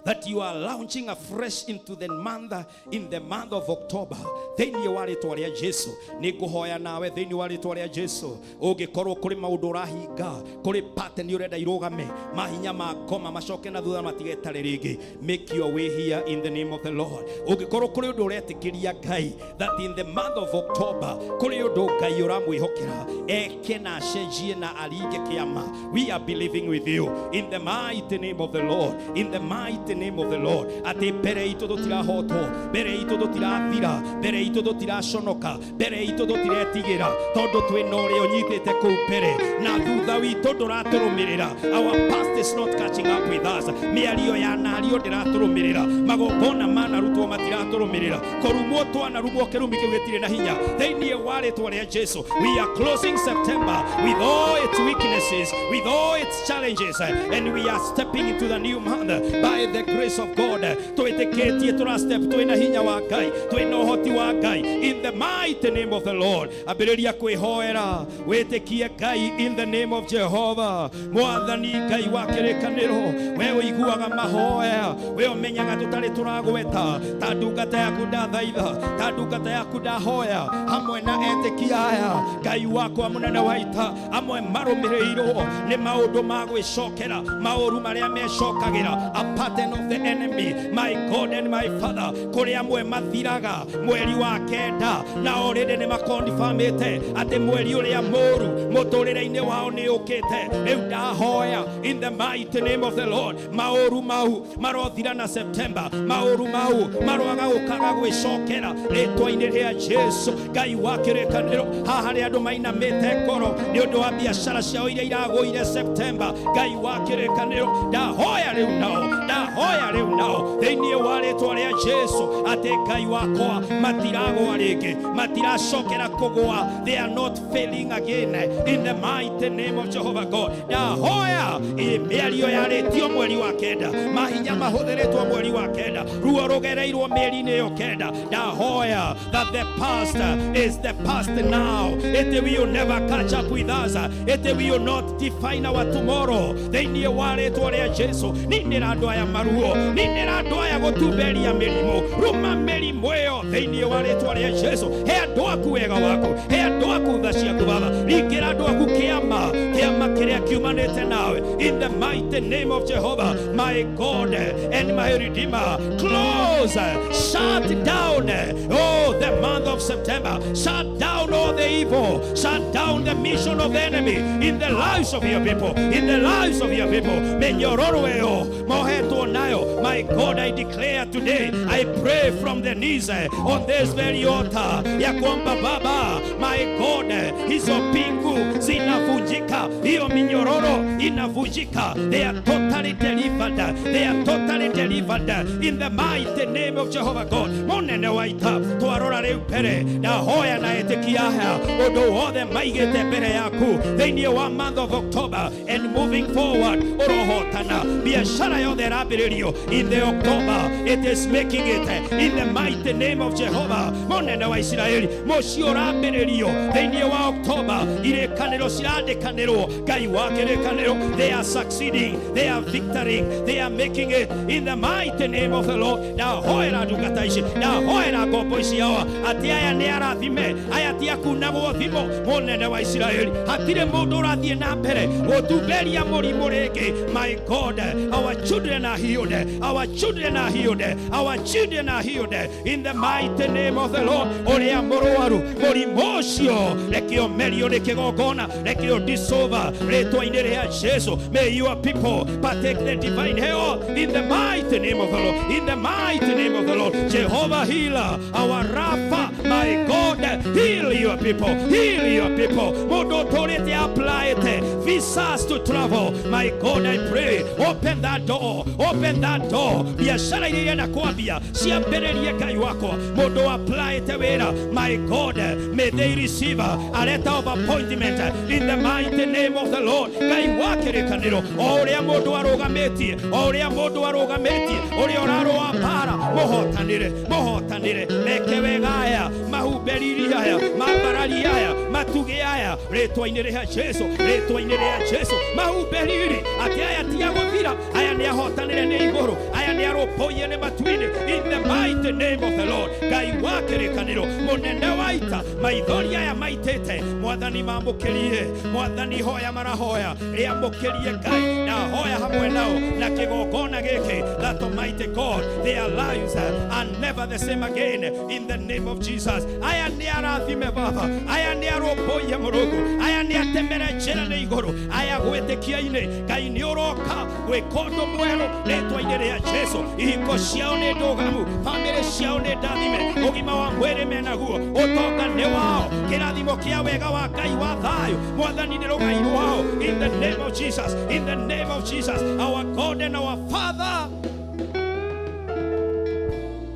that you are launching afresh into the month, in the month of October. Thĩinĩ wa rĩtwa rĩa Jesu nĩ ngũhoya nawe, thĩinĩ wa rĩtwa rĩa Jesu, ũngĩkorwo kũrĩ maũndũ ũrahinga, kũrĩ pattern ũrenda irũgame, mahinya ma ngoma macoke na thutha matigetare rĩngĩ, make your way here in the name of the Lord. Ũngĩkorwo kũrĩ ũndũ ũretĩkĩria Ngai, that in the month of October kũrĩ ũndũ Ngai ũramwĩhokera eke na acenjie na aringe kĩama, we are believing with you in the mighty name of the Lord, in the mighty name of the Lord, atĩ mbere itũ tũtirahotwo, mbere itũ tũtirathira, mbere itũ tũtiraconoka, mbere itũ tũtiretigĩra, tondũ twĩna ũrĩa ũnyitĩte kũu mbere na thutha witũ ndũratũrũmĩrĩra. Our past is not catching up with us. Mĩario ya nario ndĩratũrũmĩrĩra, magongona manarutwo matiratũrũmĩrĩra, kũrumwo twanarumwo kĩrumi kĩu gĩtirĩ na hinya. Thĩinĩ wa rĩtwa rĩa Jesu, we are closing September with all its weaknesses, with all its challenges, and we are stepping into the new month by the grace of God. Twĩtĩkĩtie tũra step twĩna hinya wa Ngai, twĩna ũhoti wa Ngai, in the mighty name of the Lord. Ambĩrĩria kwĩhoera, wĩtĩkie Ngai in the name of Jehovah. Mwathani Ngai wa kĩrĩkanĩro, we ũiguaga mahoya, we ũmenyaga tũtarĩ tũragweta, ta ndungata yaku ndathaitha, ta ndungata yaku ndahoya hamwe na etĩkia aya, Ngai wakwa mũnene wa ita, amwe marũmĩrĩirwo nĩ maũndũ ma gwĩcokera, maũru marĩa mecokagĩra, a pattern of the enemy. My God and my Father, kũrĩ amwe mathiraga mweri wa kenda na already nĩ makonfamĩte atĩ mweri ũrĩa mũru mũtũrĩre-inĩ wao nĩ ũkĩte. Rĩu ndahoya in the mighty name of the Lord, maũru mau marothira na September, maũru mau maroaga gũkaga gwĩcokera rĩtwa-inĩ rĩa Jesu. Ngai wa kĩrĩkanĩro, haha harĩ andũ mainamĩte ngoro nĩ ũndũ wa biacara ciao iria iragũire September. Ngai wa kĩrĩkanĩro, ndahoya rĩu nao, ndahoya rĩu nao thĩinĩ wa rĩtwa rĩa Jesu, atĩ Ngai wakwa matiragũa rĩngĩ, matiracokera kũgũa. They are not failing again in the mighty name of Jehovah God. Ndahoya ĩ mĩario yarĩtio mweri wa kenda, mahinya mahũthĩrĩtwo mweri wa kenda, ruo rũgereirwo mĩeri-inĩ ĩyo kenda, ndahoya that the past is the past now. It will never catch up with us. It will not define our tomorrow. Thĩinĩ wa rĩtwa rĩa Jesu, ninĩra andũ aya maruo, ninĩra andũ aya gũtumberia mĩrimũ, rũma mĩrimũ ĩyo thĩinĩ wa rĩtwa rĩa Jesu. He andũ aku wega waku, he andũ aku tha ciaku Baba, ringĩra andũ aku kĩama, kĩama kĩrĩa kiumanĩte nawe, in the mighty name of Jehovah, my God and my Redeemer. Close, shut down, oh, the month of September. Shut down all the evil, shut down the mission of the enemy in the lives of your people, in the lives of your people. Mĩnyororo ĩyo mohetwo nayo, my God, I declare today, I pray from the knees on this very altar ya kwamba Baba, my God, hizo pingu zinavunjika, hiyo minyororo inavunjika. They are totally delivered, they are totally delivered in the mighty name of Jehovah God. Mũnene wa ita, twarora rĩu mbere, ndahoya na etĩkia aya ũndũ wothe maigĩte mbere yaku thĩinĩ wa month of October and moving forward, ũrohotana. Biashara yothe ĩrambĩrĩrio in the October, it is making it in the mighty name of Jehovah. Mũnene wa Isiraeli, mũciĩ ũrambĩrĩrio thĩinĩ wa October, irĩkanĩro cirandĩkanĩrwo, Ngai wa kĩrĩkanĩro, they are succeeding, they are victoring, they are making it in the mighty name of the Lord. Ndahoera ndungata ici, ndahoera ngombo ici awa, atĩ aya nĩ arathime, aya ti akunagwo thimo. Mũnene wa Isiraeli, hatirĩ mũndũ ũrathiĩ na mbere gũtumberia mũrimũ rĩngĩ. My God, our children are healed, our children are healed, our children are healed in the mighty name of the Lord. Ũrĩa mũrwaru mũrimũ ũcio reke ũmerio nĩ kĩgongona, reke ũdissolve rĩtwa-inĩ rĩa Jesu. May your people partake the divine health in the mighty name of the Lord, in the mighty name of the Lord. Jehovah healer, our Rapha, my God, heal your people, heal your people. Mũndũ ũtũrĩte applyĩte visas to travel, my God, I pray, open that door, open that door. Biashara iria irenda kwambia ciambĩrĩrie, Ngai wakwa. Mũndũ applyĩte wĩra, my God, may they receive a letter of appointment in the mighty name of the Lord. Ngai wa kĩrĩkanĩro, o ũrĩa mũndũ arũgamĩtie, o ũrĩa mũndũ arũgamĩtie, ũrĩa ũrarũa mbara, mũhotanĩre, mũhotanĩre, meke wega aya, mahumbĩririe aya, mambararie aya, matuĩke Itugĩ aya rĩtwa-inĩ rĩa Jesu, rĩtwa-inĩ rĩa Jesu, mahumbe riri atĩ aya ti a gũthira, aya nĩ ahotanĩre nĩ igũrũ, aya nĩ arũmbũiye nĩ matu-inĩ. In the mighty name of the Lord, Ngai wa kĩrĩkanĩro, mũnene wa ita, maithori aya maitĩte, Mwathani mamũkĩrie, Mwathani hoya marahoya, rĩamũkĩrie Ngai, na hoya hamwe nao na kĩgongona gĩkĩ, that Almighty God, their lives are never the same again, in the name of Jesus. Aya nĩ arathime Baba, aya nĩ arũmbũiye Mũrungu, aya nĩ atemere njĩra nĩ igũrũ, aya gwĩtĩkia-inĩ Ngai nĩ ũroka gwĩka ũndũ mwerũ rĩtwa-inĩ rĩa Jesu. Ihiko ciao nĩ ndũgamu, bamĩrĩ ciao nĩ ndathime, ũgima wa mwĩrĩ menaguo, ũtonga nĩ wao, kĩrathimo kĩa wega wa Ngai wa thayũ, Mwathani nĩ rũgai rwao, in the name of Jesus, in the name of Jesus, our God and our Father.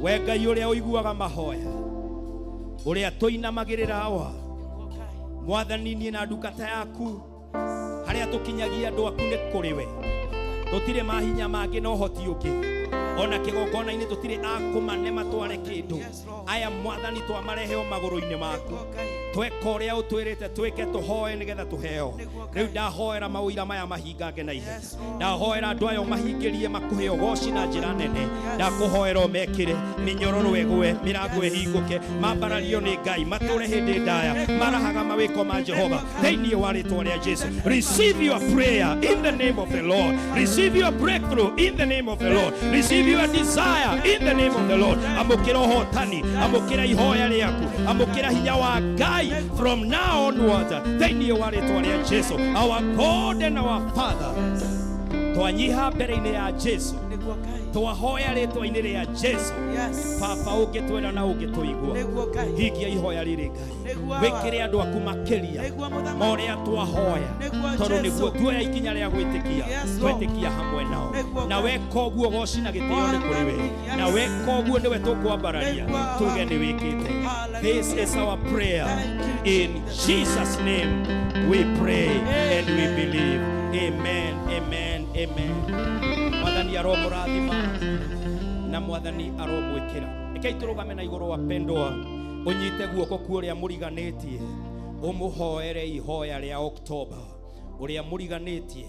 We Ngai ũrĩa ũiguaga mahoya, ũrĩa tũinamagĩrĩra awa, Mwathani, niĩ na ndungata yaku, harĩa tũkinyagia andũ aku nĩ kũrĩ we, tũtirĩ mahinya mangĩ na ũhoti ũngĩ, ona kĩgongona-inĩ tũtirĩ a kũmane matware kĩndũ. Aya Mwathani twamarehe o magũrũ-inĩ maku, tweka ũrĩa ũtwĩrĩte twĩke, tũhoe nĩgetha tũheo. Rĩu ndahoera maũira maya mahingange na ihenya, ndahoera andũ aya ũmahingĩrie makũhe ũgoci na njĩra nene, ndakũhoera ũmekĩre mĩnyororo ĩgwe, mĩrango ĩhingũke, mambarario nĩ Ngai, matũre hĩndĩ ndaya marahaga mawĩko ma Jehova thĩinĩ wa rĩtwa rĩa Jesu. Receive your prayer in the name of the Lord. Receive your breakthrough in the name of the Lord. Receive your desire in the name of the Lord. Amũkĩra ũhotani, amũkĩra ihoya rĩaku, amũkĩra hinya wa Ngai from now onwards thĩinĩ wa rĩtwa rĩa Jesu. Our God and our Father, twanyiha mbere-inĩ ya Jesu, Nĩguo Ngai. Twahoya rĩtwa-inĩ rĩa Jesu. Baba, ũngĩtwĩra na ũngĩtũigua, Nĩguo Ngai. Hingia ihoya rĩrĩ Ngai, Nĩguo Awa. Wĩkĩre andũ aku makĩria Nĩguo Mũthamaki. Ma ũrĩa twahoya, Nĩguo tondũ Jesu. Nĩguo tuoya ikinya rĩa gwĩtĩkia, Yes, Lord. twetĩkia hamwe nao, Nĩguo na Ngai. Weka ũguo goci na gĩtĩo nĩ kũrĩ we, Yes. Na weka ũguo nĩwe tũkwambararia, Nĩguo Awa. Tuge nĩ wĩkĩte. Hallelujah. This is our prayer. Thank you, In Jesus' name we pray and we believe. Amen, amen, amen. Mwathani aromũrathima na Mwathani aromwĩkĩra. Rekei tũrũgame na igũrũ wa pendwa, ũnyite guoko ku ũrĩa mũriganĩtie, ũmũhoere ihoya rĩa Oktoba, ũrĩa mũriganĩtie,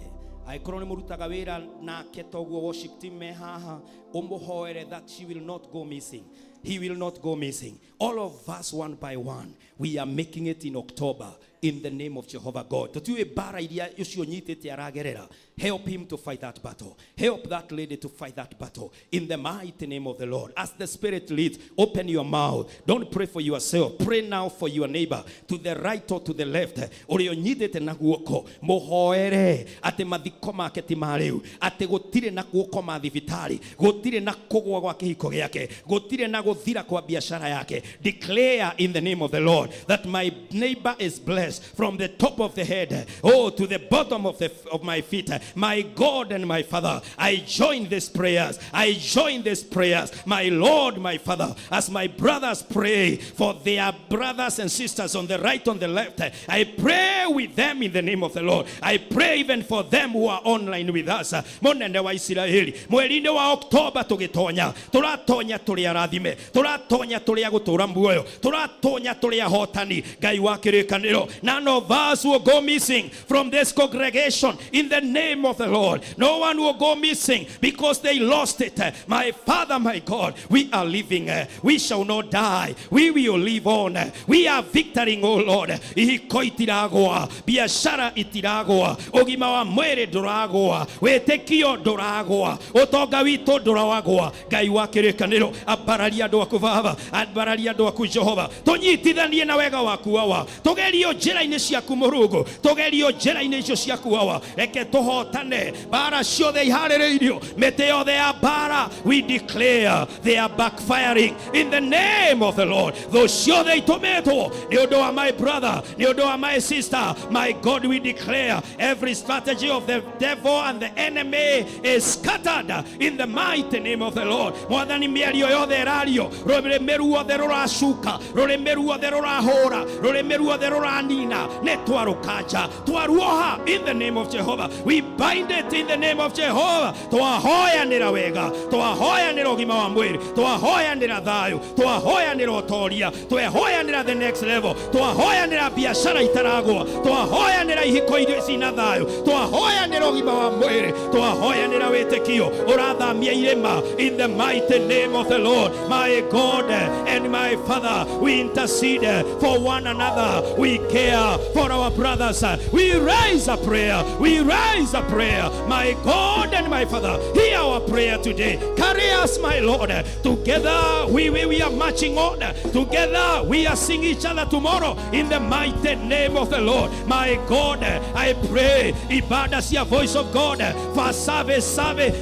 angĩkorwo nĩ mũrutaga wĩra nake toguo worship team me haha, ũmũhoere that she will not go missing, he will not go missing. All of us, one by one, we are making it in October in the name of Jehovah God. Tũtiũĩ mbara iria ũcio nyitĩte aragerera. Help him to fight that battle. Help that lady to fight that battle in the mighty name of the Lord. As the Spirit leads, open your mouth. Don't pray for yourself. Pray now for your neighbor, to the right or to the left. Ũrĩa ũnyitĩte na guoko, mũhoere atĩ mathiko make ti ma rĩu, atĩ gũtirĩ na gũkoma thibitarĩ, gũtirĩ na kũgũa gwa kĩhiko gĩake, gũtirĩ na gũthira kwa biashara yake. Declare in the name of the Lord that my neighbor is blessed from the top of the head, oh, to the bottom of my feet. My God and my Father, I join these prayers. I join these prayers. My Lord, my Father, as my brothers pray for their brothers and sisters on the right, on the left, I pray with them in the name of the Lord. I pray even for them who are online with us. Mũnene wa Isiraeli, mweri-inĩ wa Oktoba tũgĩtonya, tũratonya tũrĩ arathime, tũratonya tũrĩ a gũtũũra muoyo, tũratonya tũrĩ ahotani. Ngai wa kĩrĩkanĩro, none of us will go missing from this congregation in the name of the Lord. No one will go missing because they lost it. My Father, my God, we are living. We shall not die. We will live on. We are victoring, oh Lord. Ihiko itiragwa, biashara itiragwa, ũgima wa mwĩrĩ ndũragwa, wĩtĩkio ndũragwa, ũtonga witũ ndũragwa. Ngai wa kĩrĩkanĩro, ambararia andũ aku Baba, ambararia andũ aku Jehova, tũnyitithanie na wega waku Awa, tũgerio njĩra-inĩ ciaku Mũrungu, tũgerio njĩra-inĩ icio ciaku Awa, reke tũhotane mbara ciothe iharĩrĩirio, mĩtĩ yothe ya mbara, we declare they are backfiring in the name of the Lord. Thũ ciothe itũmĩtwo nĩ ũndũ wa my brother, nĩ ũndũ wa my sister, my God, we declare every strategy of the devil and the enemy is scattered in the mighty name of the Lord. Mwathani, mĩario yothe ĩrario Rũrĩmĩ ruothe rũracuka, rũrĩmĩ ruothe rũrahũra, rũrĩmĩ ruothe rũranina, nĩ twarũkanja, twaruoha in the name of Jehovah. We bind it in the name of Jehovah. Twahoyanĩra wega, twahoyanĩra ũgima wa mwĩrĩ, twahoyanĩra thayũ, twahoyanĩra ũtoria, twehoyanĩra the next level, twahoyanĩra biacara itaragwa, twahoyanĩra ihiko iria cina thayũ, twahoyanĩra ũgima wa mwĩrĩ, twahoyanĩra wĩtĩkio ũrathamia irĩma in the mighty name of the Lord. My God and my Father, we intercede for one another, we care for our brothers, we raise a prayer, we raise a prayer. My God and my Father, hear our prayer today. Carry us, my Lord. Together we are marching on. Together we are seeing each other tomorrow in the mighty name of the Lord. My God, I pray. Ibada cia Voice of God. First service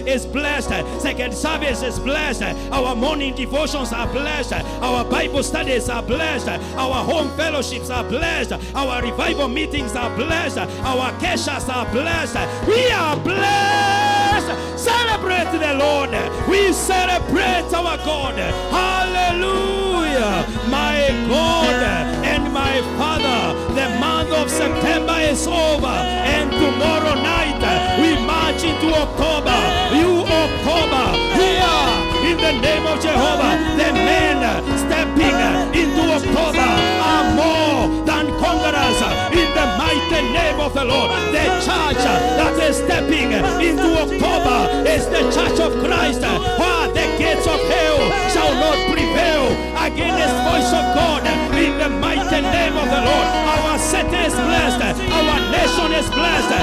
is blessed. Second service is blessed. Our morning devotions are blessed. Our Bible studies are blessed. Our home fellowships are blessed. Our revival meetings are blessed. Our keshas are blessed. We are blessed. Celebrate the Lord. We celebrate our God. Hallelujah. My God and my Father, the month of September is over, and tomorrow night we march into October. You October, here in the name of Jehovah, the men stepping into October are more than conquerors in the mighty name of the Lord. The church that is stepping into October is the church of Christ. Where the gates of hell shall not prevail against the voice of God in the mighty name of the Lord. Our city is blessed. Our nation is blessed.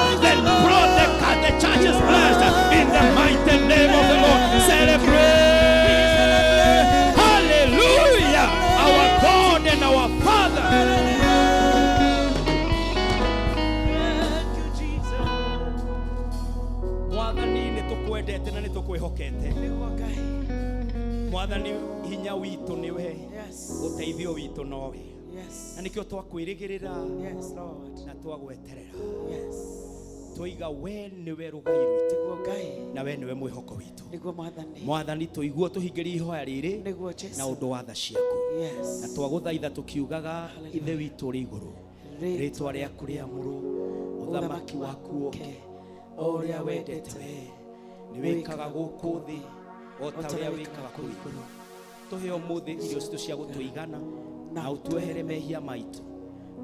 The church is blessed in the mighty name of the Lord. Celebrate. Hallelujah. Our God and our Father. Thank you, Jesus. Mwathani, nĩ tũkwendete na nĩ tũkwĩhokete. Nĩguo Ngai. Mwathani, hinya witũ nĩwe, Yes. ũteithio witũ nowe, Yes. na nĩkĩo twakwĩrĩgĩrĩra Yes, Lord. na twagweterera, Yes. twoiga we nĩwe rũgai rwitũ Nĩguo Ngai. na we nĩwe mwĩhoko witũ. Nĩguo Mwathani. Mwathani, tũiguo tũhingĩrie ihoya rĩrĩ Nĩguo na Jesu. ũndũ wa tha ciaku, Yes. na twagũthaitha tũkiugaga, Ithe witũ ũrĩ igũrũ, rĩtwa rĩaku rĩamũrwo, ũthamaki waku ũke, o ũrĩa wendete we nĩ wĩkaga gũkũ thĩ o ta ũrĩa wĩkaga kũu igũrũ. Tũhe ũmũthĩ irio citũ cia gũtũigana, na ũtuohere mehia maitũ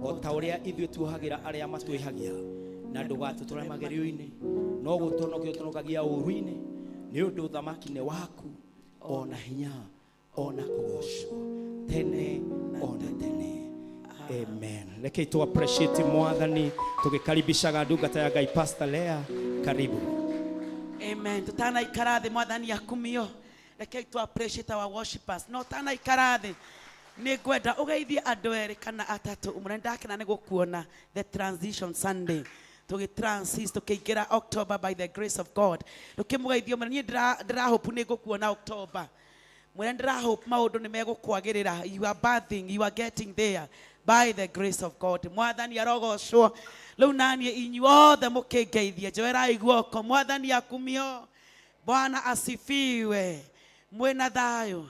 o ta ũrĩa ithuĩ tuohagĩra arĩa matwĩhagia, na ndũgatũtware magerio-inĩ, no gũtũhonokia ũtũhonokagia ũũru-inĩ, nĩ ũndũ ũthamaki nĩ waku, ona hinya, ona kũgocwo tene ona tene. Amen. Rekei tu appreciate Mwathani tugikaribishaga ndungata ya Ngai Pastor Lea. Karibu. Amen. Tutanaikara thĩ, Mwathani akumio. Rekei tu appreciate our worshipers. No tanaikara thĩ, nĩ ngwenda ũgeithie andũ erĩ kana atatũ. Ũmwe, ndakena nĩ gũkuona the transition Sunday, tũgĩ transit tũkĩingĩra October by the grace of God. Ndũkĩmũgeithie ũmwe, niĩ ndĩrahope nĩ ngũkuona October. Mwĩre ndĩrahope maũndũ nĩ megũkwagĩrĩra. You are birthing, you are getting there by the grace of God. Mwathani arogocwo. Rĩu naniĩ inyuothe mũkĩngeithie, njoerai guoko. Mwathani akumio. Bwana asifiwe. Mwĩna thayũ,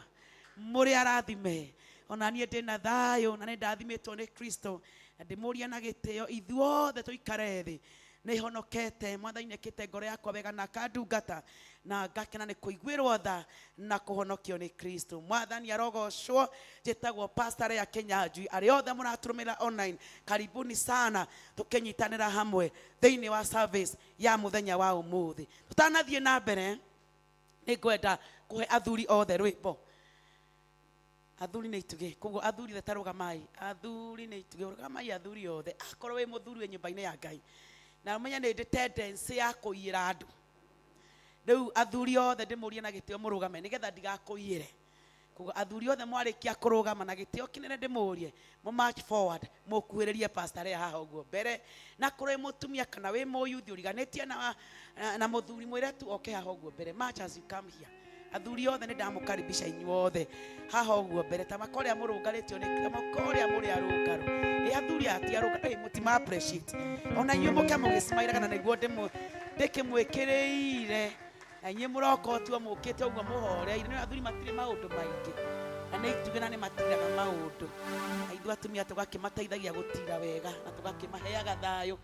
mũrĩ arathime. Ona niĩ ndĩna thayũ na nĩ ndathimĩtwo nĩ Kristo, na ndĩmũria na gĩtĩo ithuothe tũikare thĩ. Nĩ honokete, Mwathani nĩekĩte ngoro yakwa wega na akandungata, na ngakena nĩ kũiguĩrwo tha na kũhonokio nĩ Kristo. Mwathani arogocwo. Njĩtagwo Pastor Lea Kinyanjui. Arĩa othe mũratũrũmĩrĩra online, karibuni sana, tũkĩnyitanĩra hamwe thĩinĩ wa service ya mũthenya wa ũmũthĩ. Tũtanathiĩ na mbere, nĩ ngwenda kũhe athuri othe rwĩmbo. Athuri nĩ itugĩ, koguo athuri othe ta rũgamai. Athuri nĩ itugĩ, rũgamai athuri othe. Akorwo wĩ mũthuri wĩ nyũmba-inĩ ya Ngai, na ũmenye nĩ ndĩ tendency ya kũiyĩra andũ. Rĩu athuri othe ndĩmũrie na gĩtĩo mũrũgame nĩgetha ndigakũiyĩre. Koguo athuri othe mwarĩkia kũrũgama na gĩtĩo kĩnene, ndĩmũrie mũ march forward, mũkuhĩrĩrie Pastor Lea haha ũguo mbere. Na korwo wĩ mũtumia kana wĩ mũyuthi ũriganĩtie na mũthuri, mwĩre tu oke haha ũguo mbere. March as you come here. Athuri othe nĩ ndamũkaribisha inyuothe haha ũguo mbere, ta makorĩa mũrũngarĩtio nĩ ta makorĩa mũrĩ arũngarũ. Ĩ athuri aya ti arũngarũ, ĩ mũtima appreciate ona inyuĩ mũke mũgĩcimaira kana nĩguo ndĩkĩmwĩkĩrĩire, na inyuĩ mũroka ũtuo mũkĩte ũguo mũhoreire. Nĩ athuri matirĩ maũndũ maingĩ. Na nĩ itugĩ na nĩ matiraga maũndũ. Na ithuĩ atumia tũgakĩmateithagia gũtira wega na tũgakĩmaheaga thayũ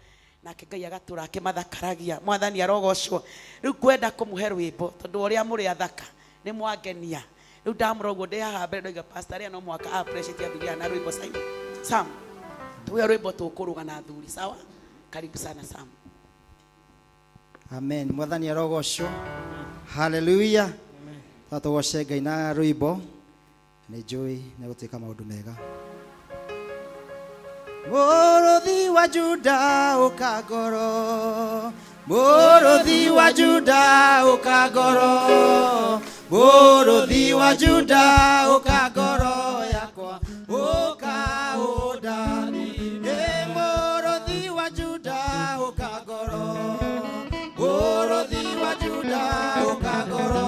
nake Ngai agatũra akĩmathakaragia. Mwathani arogocwo. Rĩu ngwenda kũmũhe rwĩmbo tondũ ũrĩa mũrĩ athaka nĩ mwangenia. Rĩu ndamũra ũguo ndĩ haha mbere ndoiga pastor arĩa no mũhaka appreciate athuri aya na rwĩmbo. Simon Sam, tuwe rwĩmbo tũkũrũga na athuri. Sawa, karibu sana Sam. Amen. Mwathani arogocwo. Haleluya. Tũgoce Ngai na rwĩmbo. Nĩ njũĩ nĩ gũtuĩka maũndũ mega. Mũrũthi wa Juda ũka ngoro. Mũrũthi wa Juda ũka ngoro. Mũrũthi wa Juda ũka ngoro yakwa. Ũka ũndathime. Mũrũthi wa Juda ũka ngoro. Mũrũthi wa Juda ũka ngoro.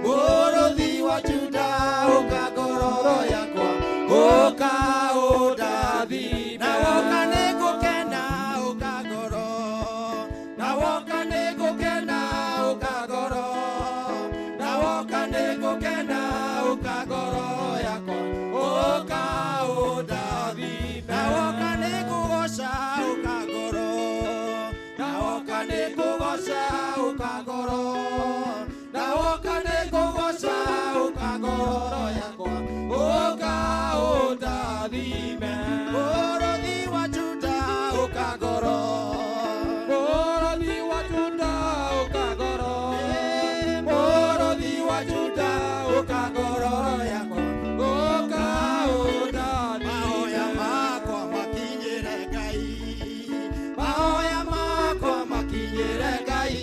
Mũrũthi wa Juda ũka ngoro yakwa. Ũka ũndathime. Na woka nĩngũkena ũka ngoro. Na woka nĩngũkena ũka ngoro. Na woka nĩngũkena ũka ngoro yakwa. Ũka ũndathime. Na woka nĩngũgoca ũka ngoro. Na woka nĩngũgoca ũka ngoro. Na woka nĩngũgoca ũka ngoro yakwa. Ũka ũndathime. Mũrũthi wa Juda ũka ngoro. Mũrũthi wa Juda ũka ngoro. Mũrũthi wa Juda ũka ngoro yakwa. Ũka ũndathime. Mahoya makwa makinyĩre Ngai. Mahoya makwa makinyĩre Ngai.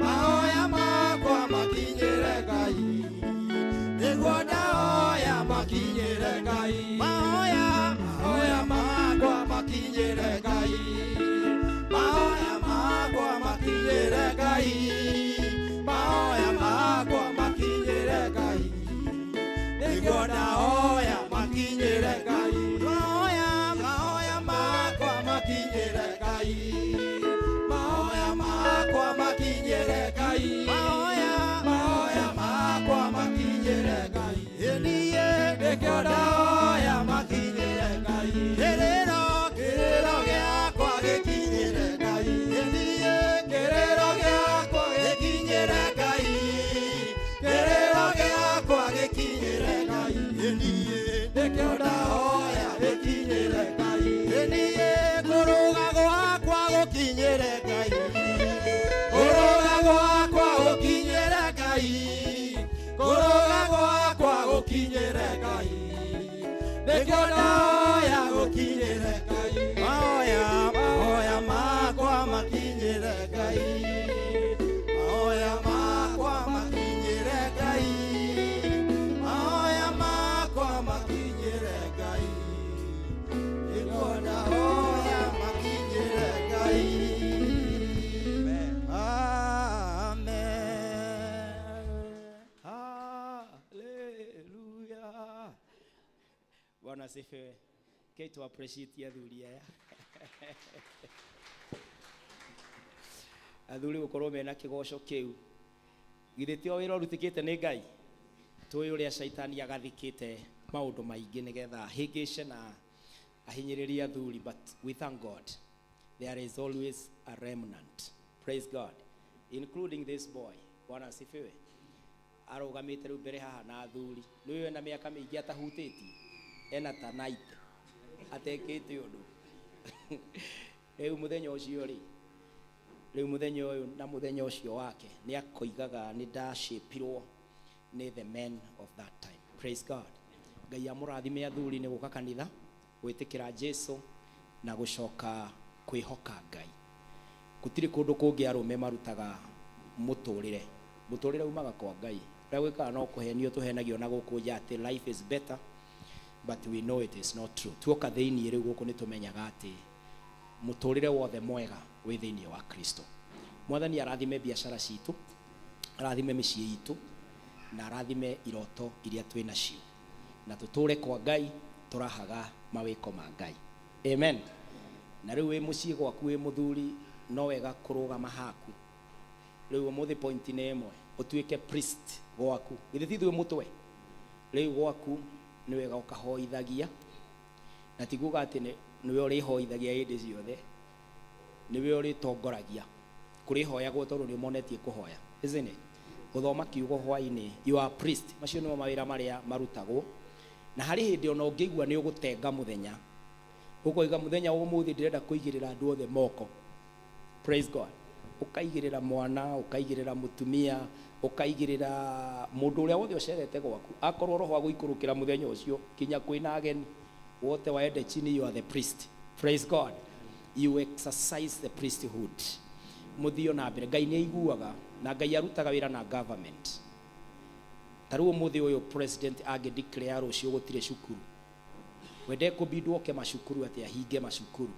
Mahoya makwa makinyĩre Ngai. Nĩguo ndahoya makinyĩre Ngai. Mahoya, mahoya makwa makinyĩre Ngai. Mahoya makwa makinyĩre Ngai. Mahoya makwa makinyĩre Ngai. Nĩguo ndahoya makinyĩre Ngai. Mahoya, mahoya makwa makinyĩre Ngai. Mahoya makwa makinyĩre Ngai. Mahoya, mahoya makwa makinyĩre Ngai. Ĩniĩ nĩkĩo ndahoya makinyĩre Ngai. Kĩrĩro, kĩrĩro gĩakwa gĩkinyĩre Ngai. Ĩniĩ kĩrĩro gĩakwa gĩkinyĩre Ngai. Kĩrĩro gĩakwa gĩkinyĩre Ngai. Ĩniĩ nĩkĩo ndahoya gĩkinyĩre Ngai. Ĩniĩ kũrũga gwakwa gũkinyĩre Ngai. Kũrũga gwakwa gũkinyĩre Ngai. Kũrũga gwakwa gũkinyĩre Ngai. Nĩkĩo ndahoya gũkinyĩre Ngai. Mahoya, mahoya makwa makinyĩre Ngai. Mahoya makwa makinyĩre Ngai. Mahoya makwa makinyĩre Ngai. Nĩguo ndahoya makinyĩre Ngai. Amen. Haleluya. Bwana asifiwe. Kei tu appreciate athuri aya. Athuri gũkorwo mena kĩgoco kĩu. Githĩ ti o wĩra ũrutĩkĩte nĩ Ngai? Tũĩ ũrĩa caitani agathikĩte maũndũ maingĩ nĩgetha ahĩngĩce na ahinyĩrĩrie athuri, but we thank God. There is always a remnant. Praise God. Including this boy. Bwana asifiwe. Arũgamĩte rĩu mbere haha na athuri. Nĩ ũyũ ena mĩaka mĩingĩ atahutĩtie. Ena ta 90 atekĩte ũndũ. Rĩu mũthenya ũcio rĩ, rĩu mũthenya ũyũ na mũthenya ũcio wake nĩ akoigaga nĩ ndacĩpirwo nĩ the men of that time. Praise God. Ngai amũrathime athuri nĩ gũka kanitha, gwĩtĩkĩra Jesu na gũcoka kwĩhoka Ngai. Gũtirĩ kũndũ kũngĩ arũme marutaga mũtũrĩre. Mũtũrĩre umaga kwa Ngai. Ũrĩa gwĩkaga no kũhenio tũhenagio na gũkũ nja atĩ life is better, but we know it is not true. Tuoka thĩinĩ rĩu gũkũ nĩ tũmenyaga atĩ mũtũrĩre wothe mwega wĩ thĩinĩ wa Kristo. Mwathani arathime biacara citũ, arathime mĩciĩ itũ, na arathime iroto iria twĩ nacio. Na tũtũre kwa Ngai tũrahaga mawĩko ma Ngai. Amen. Na rĩu wĩ mũciĩ gwaku wĩ mũthuri no wega kũrũgama haku. Rĩu ũmũthĩ point nĩ ĩmwe, ũtuĩke priest gwaku. Githĩ ti ithuĩ mũtwe? Rĩu gwaku nĩ wega ũkahoithagia, na ti kuga atĩ nĩwe ũrĩhoithagia hĩndĩ ciothe, nĩwe ũrĩtongoragia. Kũrĩhoyagwo tondũ nĩ ũmonetie kũhoya, isn't it? Gũthoma kiugo hwainĩ, you are priest. Macio nĩmo mawĩra marĩa marutagwo. Na harĩ hĩndĩ ona ũngĩigua nĩ ũgũtenga mũthenya, ũkoiga mũthenya wa ũmũthĩ ndĩrenda kũigĩrĩra andũ othe moko. Praise God. Ũkaigĩrĩra mwana, ũkaigĩrĩra mũtumia, ũkaigĩrĩra mũndũ ũrĩa wothe ũcerete gwaku. Akorwo roho agũikũrũkĩra mũthenya ũcio kinya kwĩna ageni wote waende chini, you are the priest. Praise God. You exercise the priesthood. Mũthio na mbere. Ngai nĩ aiguaga, na Ngai arutaga wĩra na government. Ta rĩu ũmũthĩ ũyũ president angĩ declare rũciũ gũtirĩ cukuru, wende kũbindwo oke macukuru atĩ ahinge macukuru.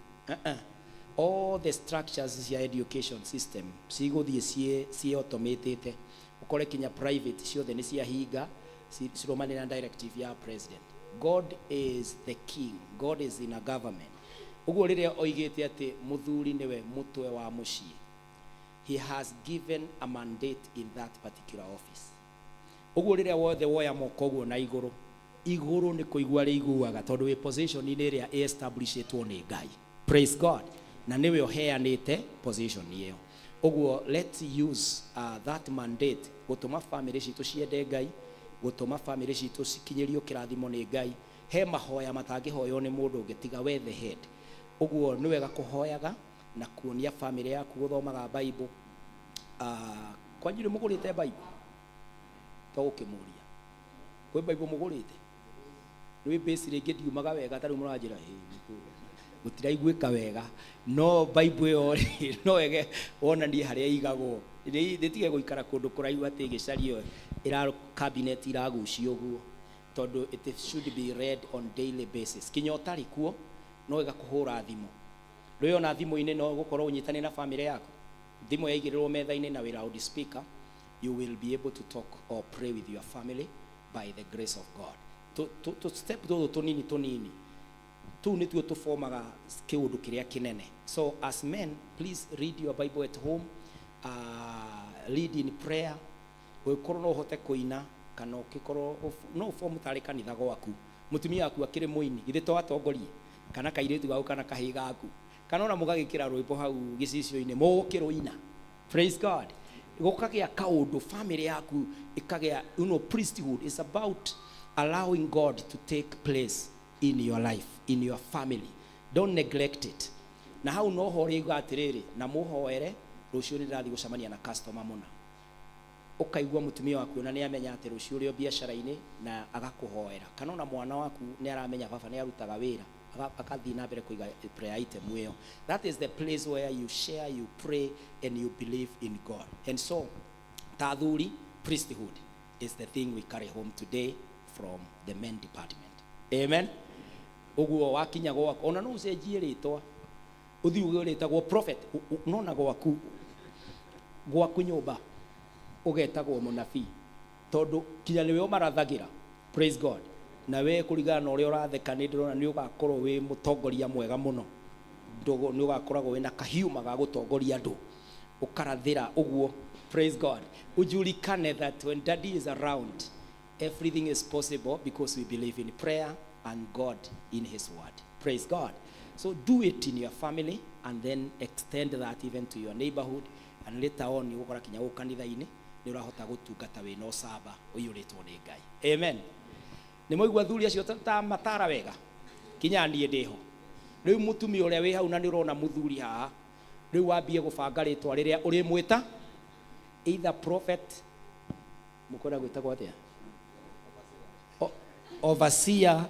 All the structures cia education system cigũthiĩ ciĩ automatĩte, ũkore kinya private ciothe nĩ ciahinga cirũmanĩra na directive ya president. God is the king. God is in a government. Ũguo rĩrĩa oigĩte atĩ mũthuri nĩwe mũtwe wa mũciĩ, he has given a mandate in that particular office. Ũguo rĩrĩa wothe woya moko ũguo na igũrũ igũrũ, nĩ kũigua rĩiguaga, tondũ wĩ position-inĩ ĩrĩa ĩestablishĩtwo nĩ Ngai. Praise God. Na nĩwe ũheanĩte position ĩyo. Ũguo let's use that mandate gũtũma family citũ ciende Ngai, gũtũma family citũ cikinyĩrio kĩrathimo nĩ Ngai. He mahoya matangĩhoywo nĩ mũndũ ũngĩ tiga we the head. Ũguo nĩ wega kũhoyaga na kuonia family yaku gũthomaga Bible. Kwanyu nĩ mũgũrĩte Bible? To gũkĩmũria kwĩ Bible mũgũrĩte? Rĩ base rĩngĩ ndiumaga wega, ta rĩu mũranjĩra, "Ĩ, gũtiraiguĩka wega." No Bible ĩyo rĩ, no wege wonanie harĩa ĩigagwo. Rĩtige gũikara kũndũ kũraihu atĩ ĩgĩcario ĩra cabinet iragucio ũguo, tondũ it should be read on daily basis. Kinya ũtarĩ kuo, no wega kũhũra thimũ. Rĩu ona thimũ-inĩ no gũkorwo ũnyitanĩre na family yaku. Thimũ yaigĩrĩrwo metha-inĩ na wĩ loud speaker, you will be able to talk or pray with your family by the grace of God. To step tũtũ tũnini tũnini tũu nĩtuo tũformaga kĩũndũ kĩrĩa kĩnene. So as men, please read your Bible at home, lead in prayer. Ũngĩkorwo no ũhote kũina kana ũngĩkorwo no ũform tarĩ kanitha gwaku, mũtumia waku akĩrĩ mũini, githĩ to atongorie, kana kairĩtu gaku kana kahĩĩ gaku, kana ona mũgagĩkĩra rwĩmbo hau gĩcicio-inĩ mũgũkĩrũina. Praise God. Gũkagĩa kaũndũ family yaku ĩkagĩa. Priesthood is about allowing God to take place in your life, in your family. Don't neglect it. Na hau noho ũrĩiga atĩrĩrĩ, na mũhoere rũciũ nĩ ndĩrathiĩ gũcemania na customer mũna. Ũkaigua mũtumia waku ona nĩ amenya atĩ rũciũ ũrĩ o biacara-inĩ na agakũhoera, kana ona mwana waku nĩ aramenya baba nĩ arutaga wĩra, akathiĩ na mbere kũiga prayer item ĩyo. That is the place where you share, you pray and you believe in God. And so ta athuri, priesthood is the thing we carry home today from the men department. Amen. Ũguo wakinya gwaku, ona no ũcenjie rĩtwa, ũthiĩ uge ũrĩtagwo prophet. Nona gwaku nyũmba ũgetagwo mũnabii, tondũ kinya nĩwe ũmarathagĩra. Praise God. Na we kũringana na ũrĩa ũratheka, nĩ ndĩrona nĩ ũgakorwo wĩ mũtongoria mwega mũno. Nĩ ũgakoragwo wĩna kahiuma ga gũtongoria andũ, ũkarathĩra ũguo. Praise God. Ujulikane that when daddy is around, everything is possible, because we believe in prayer and God in his word. Praise God. So do it in your family and then extend that even to your neighborhood, and later on ũgũkora kinya gũkũ kanitha-inĩ nĩ ũrahota gũtungata wĩna ũcamba ũiyũrĩtwo nĩ Ngai. Amen. Nĩ mwaigua athuri acio ta matara wega? Kinya niĩ ndĩho. Rĩu mũtumia ũrĩa wĩ hau na nĩ ũrona mũthuri haha, rĩu wambie gũbanga rĩtwa rĩrĩa ũrĩmwĩta, either prophet, mũkwenda gwĩtagwo atĩa? Overseer,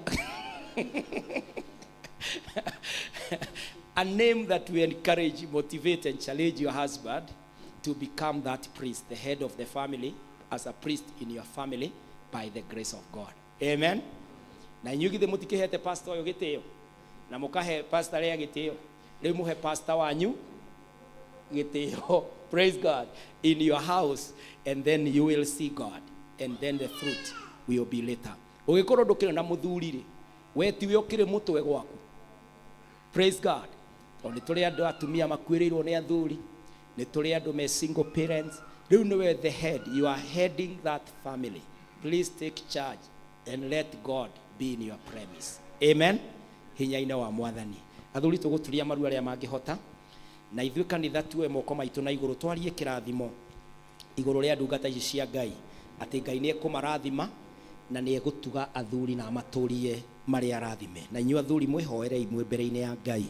a name that will encourage, motivate, and challenge your husband to become that priest, the head of the family, as a priest in your family by the grace of God. Amen. Na inyuĩ githĩ mũtikĩhete pastor ũyũ gĩtĩo, na mũkahe pastor rĩa gĩtĩo? Rĩu mũhe pastor wanyu gĩtĩo. Praise God. In your house, and then you will see God, and then the fruit will be later. Ũgĩkorwo ndũkĩrĩ na mũthuri rĩ, we tiwe ũkĩrĩ mũtwe gwaku? Praise God. Tondũ nĩ tũrĩ andũ atumia makuĩrĩirwo nĩ athuri, nĩ tũrĩ andũ me single parents. Rĩu nĩwe the head. You are heading that family. Please take charge. And let God be in your premise. Amen. Hinya-inĩ wa Mwathani. Athuri tũgũturia maru arĩa mangĩhota, na ithuĩ kanitha tuoe moko maitũ na igũrũ twarie kĩrathimo igũrũ rĩa ndungata ici cia Ngai, atĩ Ngai nĩ ekũmarathima na nĩ egũtuga athuri na amatũrie marĩa arathime. Na inyuĩ athuri mwĩhoerei mwĩ mbere-inĩ ya Ngai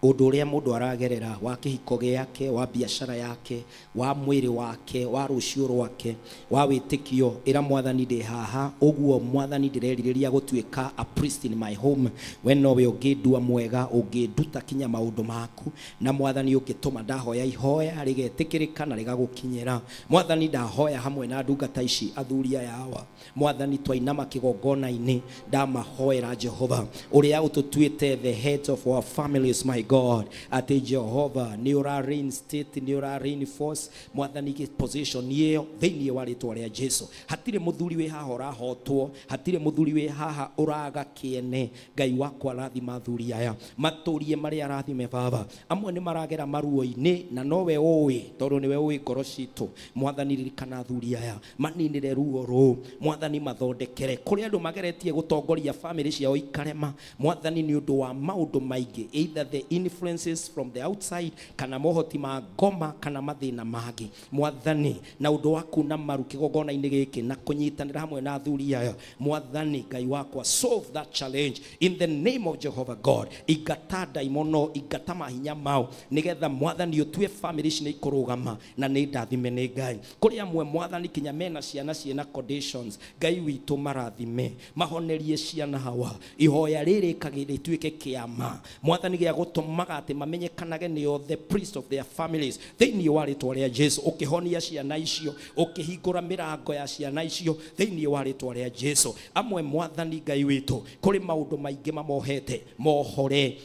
ũndũ ũrĩa mũndũ aragerera wa kĩhiko gĩake, wa biacara yake, wa mwĩrĩ wake, wa rũciũ rwake, wa wĩtĩkio. Ĩra Mwathani ndĩ haha ũguo, Mwathani ndĩrerirĩria gũtuĩka a priest in my home. We nowe ũngĩndua mwega, ũngĩnduta kinya maũndũ maku, na Mwathani ũngĩtũma ndahoya ihoya rĩgetĩkĩrĩka na rĩgagũkinyĩra. Mwathani ndahoya hamwe na ndungata ici athuri aya awa, Mwathani twainama kĩgongona-inĩ ndamahoera Jehova ũrĩa ũtũtuĩte the heads of our families, my God, atĩ Jehova nĩ ũra reinstate, nĩ ũra reinforce Mwathani position ĩyo thĩinĩ wa rĩtwa rĩa Jesu. Hatirĩ mũthuri wĩ haha ũrahotwo, hatirĩ mũthuri wĩ haha ũraga kĩene. Ngai wakwa rathima athuri aya, matũrie marĩa arathime Baba. Amwe nĩ maragera maruo-inĩ na nowe ũĩ, tondũ nĩwe ũĩ ngoro citũ. Mwathani ririkana athuri aya, maninĩre ruo rũu, Mwathani mathondekere kũrĩa andũ mageretie gũtongoria family ciao ikarema, Mwathani nĩ ũndũ wa maũndũ maingĩ, either the influences from the outside kana mohoti ma ngoma kana mathĩna mangĩ. Mwathani na ũndũ wa kuna maru kĩgongona-inĩ gĩkĩ na kũnyitanĩra hamwe na athuri aya, Mwathani Ngai wakwa, solve that challenge in the name of Jehovah God. Ingata ndaimono, ingata mahinya mao, nĩgetha Mwathani ũtue family ici nĩ ikũrũgama na nĩ ndathime nĩ Ngai. Kũrĩ amwe Mwathani kinya mena ciana ciĩna conditions, Ngai witũ marathime, mahonerie ciana hawa, ihoya rĩrĩ rĩtuĩke kĩama Mwathani gĩa gũtũmaga atĩ mamenyekanage nĩo the priest of their families thĩinĩ wa rĩtwa rĩa Jesu. Ũkĩhonia ciana icio, ũkĩhingũra mĩrango ya ciana icio thĩinĩ wa rĩtwa rĩa Jesu. Amwe Mwathani Ngai witũ kũrĩ maũndũ maingĩ mamohete, mohore,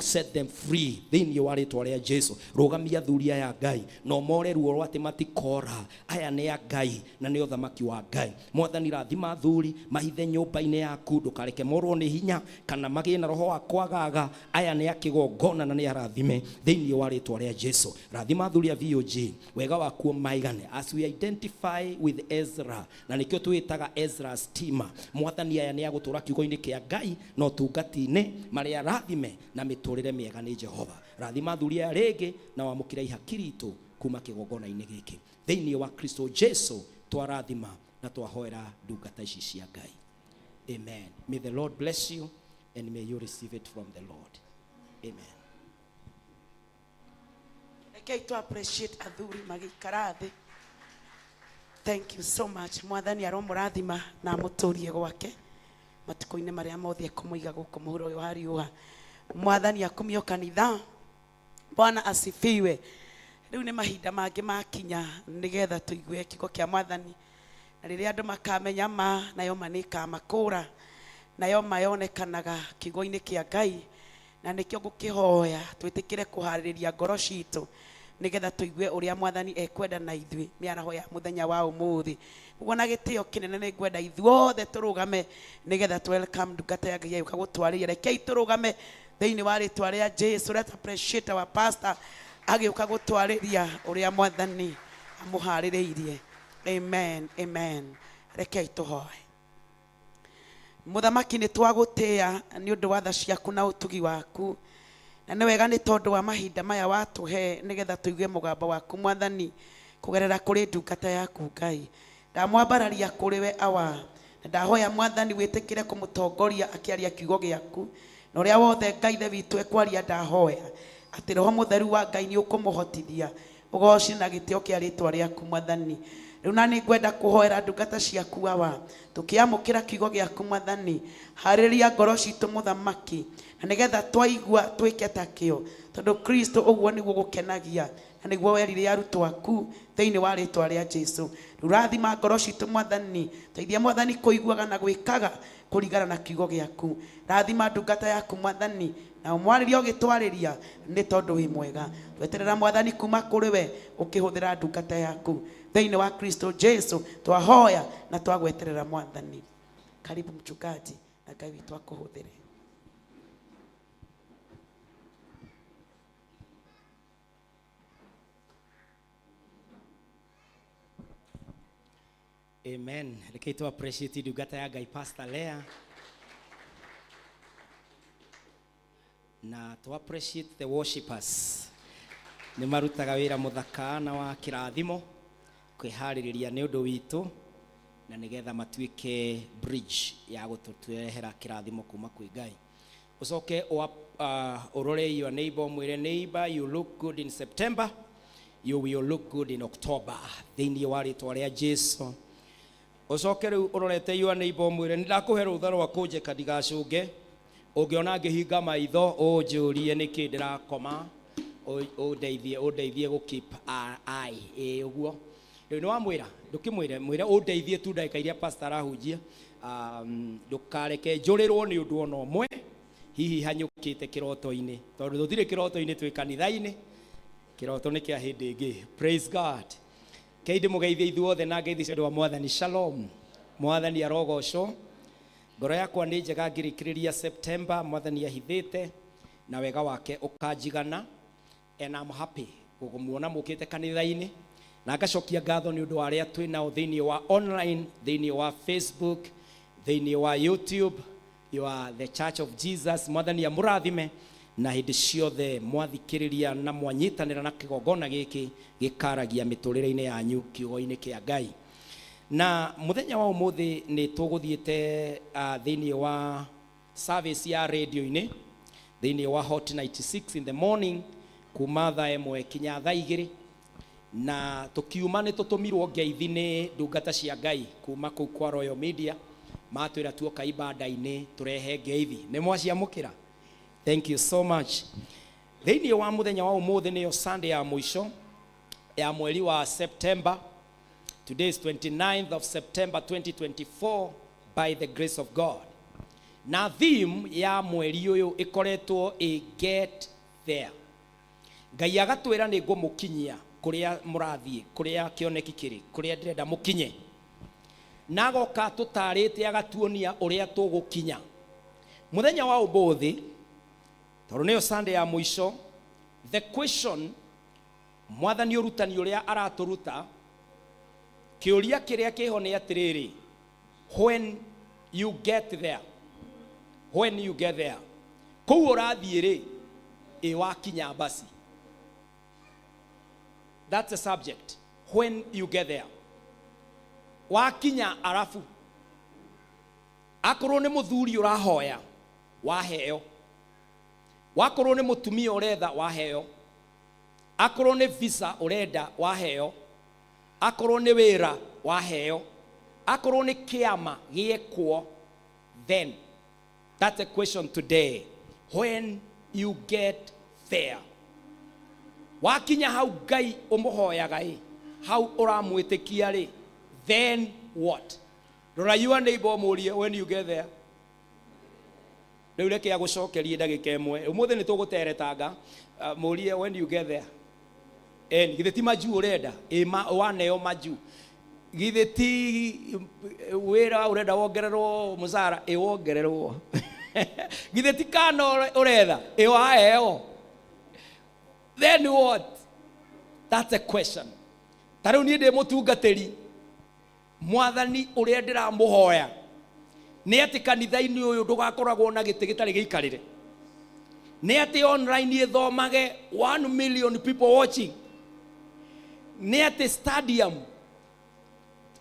set them free thĩinĩ wa rĩtwa rĩa Jesu. Rũgamia athuri aya Ngai no more ruo rwa atĩ matikora, aya nĩ a Ngai na nĩ ũthamaki wa Ngai. Mwathani rathima athuri, mahithe nyũmba-inĩ yaku, ndũkareke morwo nĩ hinya kana magĩe na roho wa kwagaga. Aya nĩ a kĩgongona na nĩ arathime thĩinĩ wa rĩtwa rĩa Jesu. Rathima athuri a VOG, wega wakuo maigane as we identify with Ezra, na nĩkĩo twĩtaga Ezra Stima. Mwathani aya nĩ agũtũra kiugo-inĩ kĩa Ngai na ũtungati-inĩ, marĩa arathime na mĩtũrĩre mĩega nĩ Jehova. Rathima athuri aya rĩngĩ na wamũkĩra ihaki ritũ kuma kĩgongona-inĩ gĩkĩ thĩinĩ wa Kristo Jesu. Twarathima na twahoera ndungata ici cia Ngai. Amen. May the Lord bless you and may you receive it from the Lord. Amen. Rekei tu appreciate athuri magĩikara thĩ. Thank you so much. Mwathani aromũrathima na amũtũrie gwake matukũ-inĩ marĩa mothe ekũmũiga gũkũ mũhuro ũyũ wa riũa. Mwathani akumio kanitha. Bwana asifiwe. Rĩu nĩ mahinda mangĩ makinya nĩgetha tũigue kiugo kĩa Mwathani, na rĩrĩa andũ makamenya ma, nayo ma nĩ ĩkamakũra, nayo ma yonekanaga kiugo-inĩ kĩa Ngai. Na nĩkĩo ngũkĩhoya twĩtĩkĩre kũharĩrĩria ngoro citũ nĩgetha tũigue ũrĩa Mwathani ekwenda na ithuĩ mĩaraho ya mũthenya wa ũmũthĩ. Ũguo na gĩtĩo kĩnene nĩ ngwenda ithuothe tũrũgame nĩgetha tũ welcome ndungata ya Ngai yũka gũtwarĩria. Rekei tũrũgame thĩinĩ wa rĩtwa rĩa Jesu. Let's appreciate our pastor agĩũka gũtwarĩria ũrĩa Mwathani amũharĩrĩirie. Amen, amen. Rekei tũhoe. Mũthamaki nĩ twagũtĩĩa nĩ ũndũ wa tha ciaku na ũtugi waku, na nĩ wega nĩ tondũ wa mahinda maya watũhe nĩgetha tũigue mũgambo waku Mwathani kũgerera kũrĩ ndungata yaku Ngai. Ndamwambararia kũrĩ we awa, na ndahoya Mwathani wĩtĩkĩre kũmũtongoria akĩaria kiugo gĩaku, na ũrĩa wothe Ngai ithe witũ ekwaria ndahoya atĩ Roho Mũtheru wa Ngai nĩ ũkũmũhotithia ũgoci na gĩtĩo kĩa rĩtwa rĩaku Mwathani. Rĩu na nĩ ngwenda kũhoera ndungata ciaku awa, tũkĩamũkĩra kiugo gĩaku Mwathani, harĩrĩria ngoro citũ Mũthamaki, na nĩgetha twaigua twĩke takĩo, tondũ Kristo ũguo nĩguo gũkenagia na nĩguo werire arutwo aku thĩinĩ wa rĩtwa rĩa Jesu. Rĩu rathima ngoro citũ Mwathani, teithia Mwathani kũiguaga na gwĩkaga kũringana na kiugo gĩaku. Rathima ndungata yaku Mwathani, na ũmwarĩrie ũgĩtwarĩria nĩ tondũ wĩ mwega. Tweterera Mwathani kuma kũrĩ we ũkĩhũthĩra ndungata yaku thĩinĩ wa Kristo Jesu twahoya na twagweterera Mwathani. Karibu mchungaji, na Ngai witũ akũhũthĩre. Amen. Rekei tu appreciate ndungata ya Ngai Pastor Lea na tu appreciate the worshipers. Nĩ marutaga wĩra mũthaka na wa kĩrathimo kwĩharĩrĩria nĩ ũndũ witũ na nĩgetha matuĩke bridge ya gũtũtũrehera kĩrathimo kuma kwĩ Ngai. Ũcoke ũrore your neighbor mwĩre, "Neighbor, you look good in September, you will look good in October," thĩinĩ wa rĩtwa rĩa Jesu. Ũcoke rĩu ũrorete your neighbor mwĩre, "Nĩ ndakũhe rũtha rwa kũnjĩka ndigacũnge. Ũngĩona ngĩhinga maitho, ũnjũrie nĩkĩ ndĩrakoma, ũndeithie gũ keep eye." Ĩĩ, ũguo rĩu nĩ wamwĩra. Ndũkĩmwĩre, mwĩre ũndeithie tu ndagĩka iria pastor arahunjia. Ndũkareke njũrĩrwo nĩ ũndũ ona ũmwe hihi hanyũkĩte kĩroto-inĩ, tondũ tũtirĩ kĩroto-inĩ, twĩ kanitha-inĩ. Kĩroto nĩ kĩa hĩndĩ ĩngĩ. Praise God. Kei ndĩmũgeithie ithuothe na ngeithi cia ũndũ wa Mwathani. Shalom. Mwathani arogocwo. Ngoro yakwa nĩ njega ngĩrĩkĩrĩria September. Mwathani ahithĩte na wega wake ũkanjigana, and I'm happy gũkũmuona mũkĩte kanitha-inĩ, na ngacokia ngatho nĩ ũndũ wa arĩa twĩ nao thĩinĩ wa online, thĩinĩ wa Facebook, thĩinĩ wa YouTube. You are the Church of Jesus. Mwathani amũrathime na hĩndĩ ciothe mwathikĩrĩria na mwanyitanĩra na kĩgongona gĩkĩ gĩkaragia mĩtũrĩre-inĩ yanyu kiugo-inĩ kĩa Ngai. Na mũthenya wa ũmũthĩ nĩ tũgũthiĩte thĩinĩ wa service ya radio-inĩ, thĩinĩ wa Hot 96 in the morning, kuma thaa 1 kinya thaa 2, na tũkiuma nĩ tũtũmirwo ngeithi nĩ ndungata cia Ngai kuma kũu kwa Royal Media. Matwĩra tuoka ibanda-inĩ tũrehe ngeithi. Nĩ mwaciamũkĩra? Thank you so much. Thĩinĩ wa mũthenya wa ũmũthĩ nĩyo Sunday ya mũico ya mweri wa September. Today is 29th of September 2024, by the grace of God. Na theme ya mweri ũyũ ĩkoretwo ĩ "Get There". Ngai agatwĩra, "Nĩ ngũmũkinyia kũrĩa mũrathiĩ, kũrĩa kĩoneki kĩrĩ, kũrĩa ndĩrenda mũkinye." Na agoka tũtarĩte, agatuonia ũrĩa tũgũkinya. Mũthenya wa ũmũthĩ, tondũ nĩyo Sunday ya mũico, the question, Mwathani ũrutani ũrĩa aratũruta, kĩũria kĩrĩa kĩho nĩ atĩrĩrĩ, when you get there, when you get there, kũu ũrathiĩ rĩ, ĩ wakinya basi? That's the subject. When you get there, wakinya arabu. Akorwo nĩ mũthuri ũrahoya, waheo. Wakorwo nĩ mũtumia ũretha, waheo. Akorwo nĩ visa ũrenda, waheo. Akorwo nĩ wĩra, waheo. Akorwo nĩ kĩama gĩekwo, then that's a question today. When you get there, wakinya hau Ngai ũmũhoyaga ĩ, hau ũramwĩtĩkia rĩ, then what? Rora your neighbor, ũmũrie, "When you get there?" Rĩu reke agũcokerie ndagĩka 1. Ũmũthĩ nĩ tũgũteretanga. Mũrie, "When you get there?" En githĩ ti majuu ũrenda? Ĩ waneo majuu. Githĩ ti wĩra ũrenda wongererwo mũcara? Ĩ wongererwo. Githĩ ti kana ũretha? Ĩ waheo. Then what? That's a question. Ta rĩu niĩ ndĩ mũtungatĩri. Mwathani ũrĩa ndĩramũhoya nĩ atĩ kanitha-inĩ ũyũ ndũgakoragwo na gĩtĩ gĩtarĩ gĩikarĩre, nĩ atĩ online ĩthomage 1 million people watching, nĩ atĩ stadium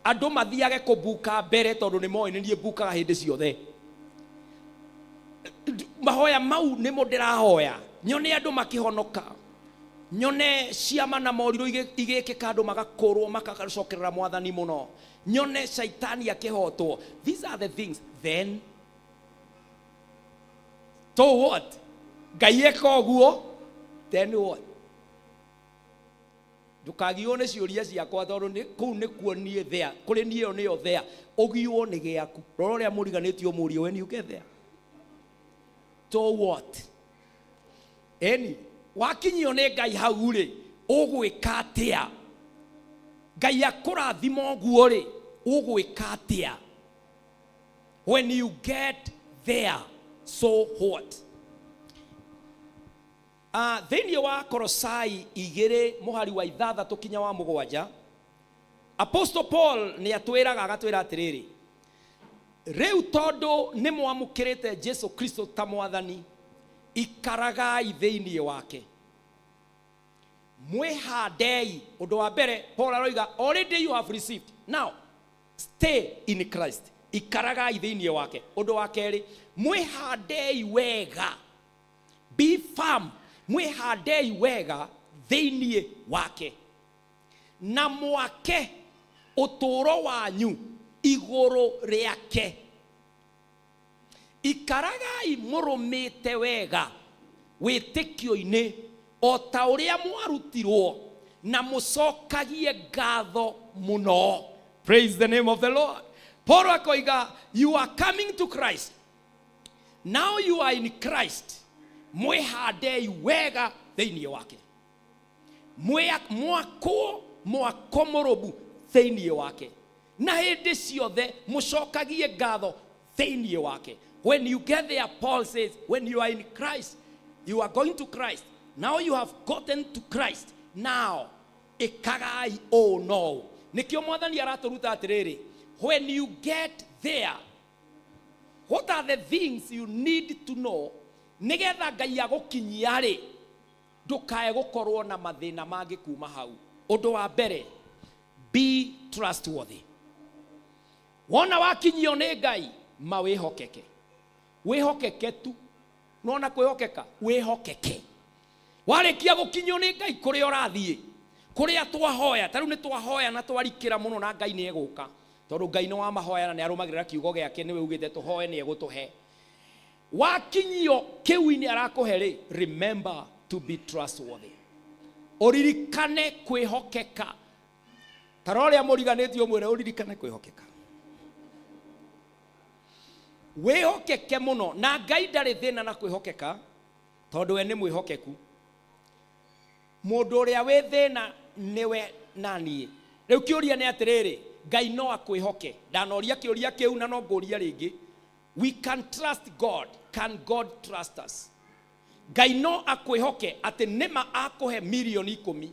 andũ mathiage kũbuka mbere, tondũ nĩ moĩ nĩ niĩ mbukaga hĩndĩ ciothe. Mahoya mau nĩmo ndĩrahoya, nyone andũ makĩhonoka, nyone ciama na morirũ igĩkĩka, andũ magakũrwo makacokerera Mwathani mũno, nyone caitani akĩhotwo. These are the things. Then so what? Ngai eka ũguo, then what? Ndũkagiywo nĩ ciũria ciakwa, tondũ kũu nĩkuo niĩ there, kũrĩ niĩ ĩyo nĩyo there. Ũgiywo nĩ gĩaku. Rora ũrĩa mũriganĩtie, ũmũrie, "When you get there, so what?" Eni wakinyio nĩ Ngai hau rĩ, ũgwĩka atĩa? Ngai akũrathima ũguo rĩ, ũgwĩka atĩa? When you get there, so what? Thĩinĩ wa Korosai 2 mũhari wa 6 kinya wa 7. Apostle Paul nĩ atwĩraga agatwĩra atĩrĩrĩ, rĩu tondũ nĩ mwamũkĩrĩte Jesu Kristo ta mwathani, ikaragai thĩinĩ wake, mwĩhandei. Ũndũ wa mbere Paul aroiga, already you have received, now stay in Christ, ikaragai thĩinĩ wake. Ũndũ wa kerĩ, mwĩhandei wega, be firm, mwĩhandei wega thĩinĩ wake, na mwake ũtũũro wanyu igũrũ rĩake. Ikaragai mũrũmĩte wega wĩtĩkio-inĩ o ta ũrĩa mwarutirwo, na mũcokagie ngatho mũno. Praise the name of the Lord. Paul akoiga, you are coming to Christ, now you are in Christ, mwĩhandei wega thĩinĩ wake, mwakwo mwako mũrũmu thĩinĩ wake, na hĩndĩ ciothe mũcokagie ngatho thĩinĩ wake. When you get there, Paul says, when you are in Christ, you are going to Christ, now you have gotten to Christ, now ĩkagai ũũ no ũũ. Nĩkĩo mwathani aratũruta atĩrĩrĩ, when you get there, what are the things you need to know nĩgetha Ngai agũkinyia rĩ, ndũkae gũkorwo na mathĩna mangĩ kuma hau. Ũndũ wa mbere, be trustworthy. Wona wakinyio nĩ Ngai, ma wĩhokeke, wĩhokeke tu. Nona kwĩhokeka, wĩhokeke. Warĩkia gũkinyio nĩ Ngai kũrĩa ũrathiĩ, kũrĩa twahoya, ta rĩu nĩ twahoya na twarikĩra mũno na Ngai nĩ egũka, tondũ Ngai nĩ wamahoya na nĩ arũmagĩrĩra kiugo gĩake, nĩwe ugĩte tũhoe nĩ egũtũhe. Wakinyio kĩu-inĩ arakũhe rĩ, remember to be trustworthy, ũririkane kwĩhokeka. Ta rora ũrĩa mũriganĩtie ũmwĩre ũririkane kwĩhokeka, wĩhokeke mũno. Na Ngai ndarĩ thĩna na kwĩhokeka, tondũ we nĩ mwĩhokeku. Mũndũ ũrĩa wĩ thĩna nĩwe na niĩ. Rĩu kĩũria nĩ atĩrĩrĩ, Ngai no akwĩhoke? Ndanoria kĩũria kĩu na no ngũria rĩngĩ. We can trust God, can God trust us? Ngai no akwĩhoke atĩ nĩma akũhe mirioni 10,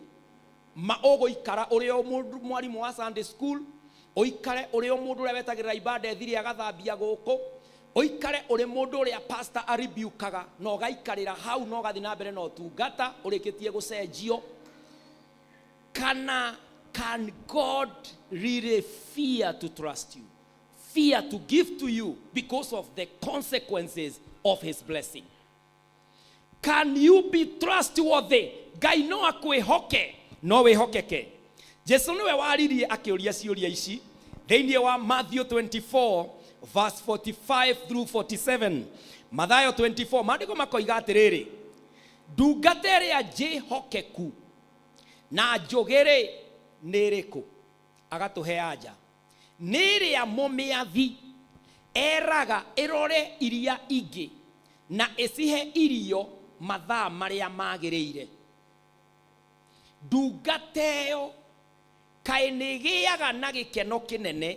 ma ũgũikara ũrĩ o mũndũ mwarimũ wa Sunday school, ũikare ũrĩ o mũndũ ũrĩa wetagĩrĩra ibanda ĩthire agathambia gũkũ, ũikare ũrĩ mũndũ ũrĩa pastor aribukaga na ũgaikarĩra hau na ũgathiĩ na mbere na ũtungata ũrĩkĩtie gũcenjio? Kana can God really fear to trust you, fear to give to you because of the consequences of his blessing? Can you be trustworthy? Ngai no akwĩhoke? No wĩhokeke? Jesu nĩwe waririe akĩũria ciũria ici thĩinĩ wa Matthew 24 verse 45 through 47. Mathayo 24, maandĩko makoiga atĩrĩrĩ, ndungata ĩrĩa njĩhokeku na njũgĩ-rĩ nĩ ĩrĩkũ? Agatũhe anja, nĩ ĩrĩa mũmĩathi eraga ĩrore iria ingĩ na ĩcihe irio mathaa marĩa magĩrĩire. Ndungata ĩyo kaĩ nĩ ĩgĩaga na gĩkeno kĩnene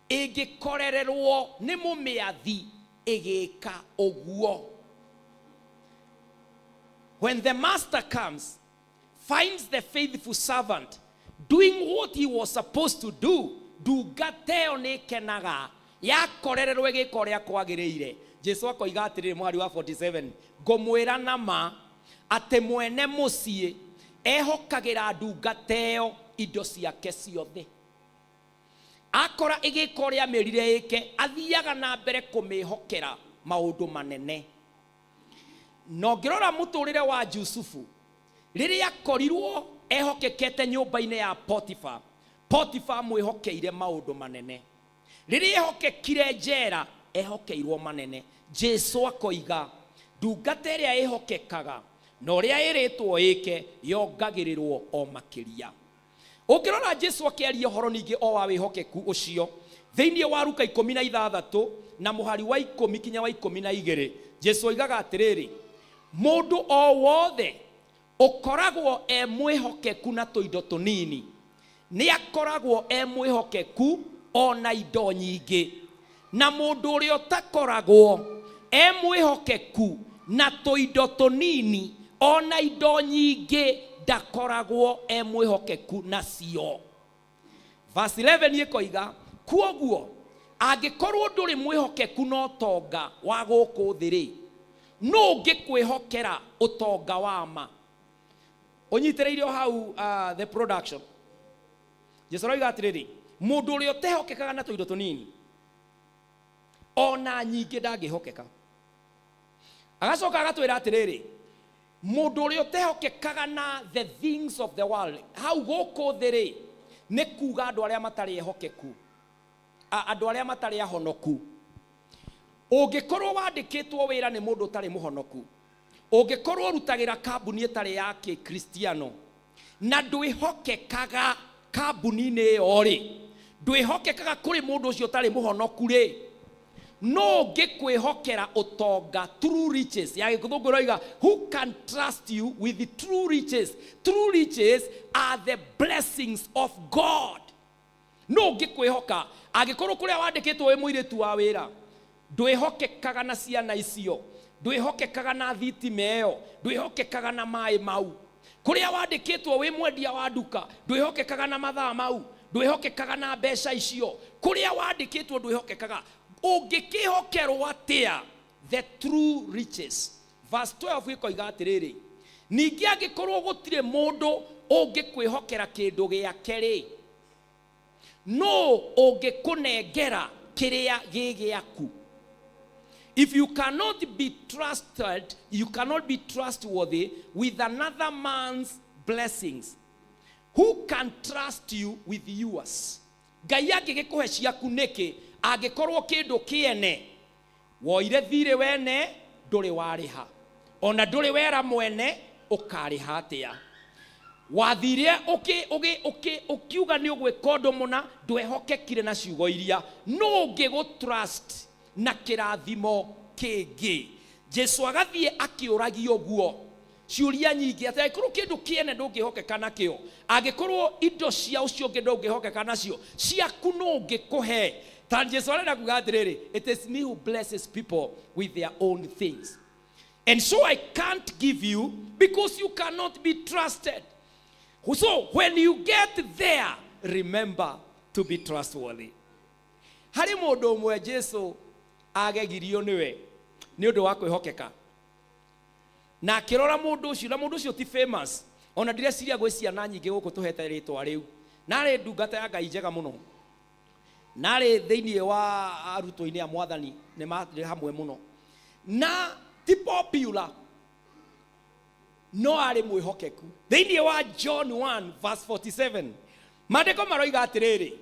ĩngĩkorererwo nĩ mũmĩathi ĩgĩka ũguo. When the master comes, finds the faithful servant doing what he was supposed to do, ndungata ĩyo nĩ ĩkenaga yakorererwo ĩgĩka ũrĩa kwagĩrĩire. Jesu akoiga atĩrĩrĩ, mwari wa 47, ngũmwĩra na ma atĩ mwene mũciĩ ehokagĩra ndungata ĩyo indo ciake ciothe. Akora ĩgĩka ũrĩa amĩrire ĩke, athiaga na mbere kũmĩhokera maũndũ manene. Na ũngĩrora mũtũrĩre wa Jusufu, rĩrĩa akorirwo ehokekete nyũmba-inĩ ya Potifa, Potifa amwĩhokeire maũndũ manene. Rĩrĩa ehokekire njera, ehokeirwo manene. Jesu akoiga ndungata ĩrĩa ĩhokekaga na ũrĩa ĩrĩtwo ĩke yongagĩrĩrwo o makĩria. Ũngĩrora Jesu akĩaria ũhoro ningĩ o wa wĩhokeku ũcio thĩinĩ wa Luka 16 na mũhari wa 10 kinya wa 12, Jesu oigaga atĩrĩrĩ, mũndũ o wothe ũkoragwo e mwĩhokeku na tũindo tũnini nĩ akoragwo e mwĩhokeku ona indo nyingĩ, na mũndũ ũrĩa ũtakoragwo e mwĩhokeku na tũindo tũnini ona indo nyingĩ ndakoragwo e mwĩhokeku nacio. Verse 11 ĩkoiga, kuoguo angĩkorwo ndũrĩ mwĩhokeku na ũtonga wa gũkũ thĩ rĩ, nũ ũngĩkwĩhokera ũtonga wa ma? Ũnyitĩrĩire o hau, the production. Jesu aroiga atĩrĩrĩ, mũndũ ũrĩa ũtehokekaga na tũindo tũnini, ona nyingĩ ndangĩhokeka. Agacoka agatwĩra atĩrĩrĩ, mũndũ ũrĩa ũtehokekaga na the things of the world, hau gũkũ thĩ rĩ, nĩ kuga andũ arĩa matarĩ ehokeku, andũ arĩa matarĩ ahonoku. Ũngĩkorwo wandĩkĩtwo wĩra nĩ mũndũ ũtarĩ mũhonoku, ũngĩkorwo ũrutagĩra kambuni ĩtarĩ ya kĩkristiano na ndwĩhokekaga kambuni-inĩ ĩyo rĩ, ndwĩhokekaga kũrĩ mũndũ ũcio ũtarĩ mũhonoku rĩ, no ũngĩkwĩhokera ũtonga, true riches. Ya gĩthũngũ ĩroiga, who can trust you with the true riches? True riches are the blessings of God. No ũngĩkwĩhoka angĩkorwo kũrĩa wandĩkĩtwo wĩ mũirĩtu wa wĩra, ndwĩhokekaga na ciana icio, ndwĩhokekaga na thitima ĩyo, ndwĩhokekaga na maĩ mau. Kũrĩa wandĩkĩtwo wĩ mwendia wa nduka, ndwĩhokekaga na mathaa mau, ndwĩhokekaga na mbeca icio. Kũrĩa wandĩkĩtwo ndwĩhokekaga, ũngĩkĩhokerwo atĩa the true riches? Verse 12 ĩkoiga atĩrĩrĩ, ningĩ angĩkorwo gũtirĩ mũndũ ũngĩkwĩhokera kĩndũ gĩake rĩ, no ũngĩkũnengera kĩrĩa gĩ gĩaku? If you cannot be trusted, you cannot be trustworthy with another man's blessings, who can trust you with yours? Ngai angĩgĩkũhe ciaku nĩkĩ angĩkorwo kĩndũ kĩene woire thirĩ wene ndũrĩ warĩha, ona ndũrĩ wera mwene ũkarĩha atĩa? Wathire ũkiuga nĩ ũgwĩka ũndũ mũna, ndwehokekire na ciugo iria, no ũngĩgũ trust na kĩrathimo kĩngĩ? Jesu agathiĩ akĩũragia ũguo ciũria nyingĩ, atĩ angĩkorwo kĩndũ kĩene ndũngĩhokeka nakĩo, angĩkorwo indo cia ũcio ũngĩ ndũngĩhokeka nacio, ciaku no ũngĩkũhe? Ta Jesu arenda kuga atĩrĩrĩ, it is me who blesses people with their own things, and so I can't give you because you cannot be trusted. So when you get there, remember to be trustworthy. Harĩ mũndũ ũmwe Jesu agegirio nĩwe nĩ ũndũ wa kwĩhokeka, na akĩrora mũndũ ũcio, na mũndũ ũcio ti famous, ona ndireciria gwĩ ciana nyingĩ gũkũ tũhete rĩtwa rĩu, narĩ ndungata ya Ngai njega mũno, narĩ thĩinĩ wa arutwo-inĩ a Mwathani nĩ marĩ hamwe mũno, na ti popular, no arĩ mwĩhokeku. Thĩinĩ wa John 1 verse 47, maandĩko maroiga atĩrĩrĩ,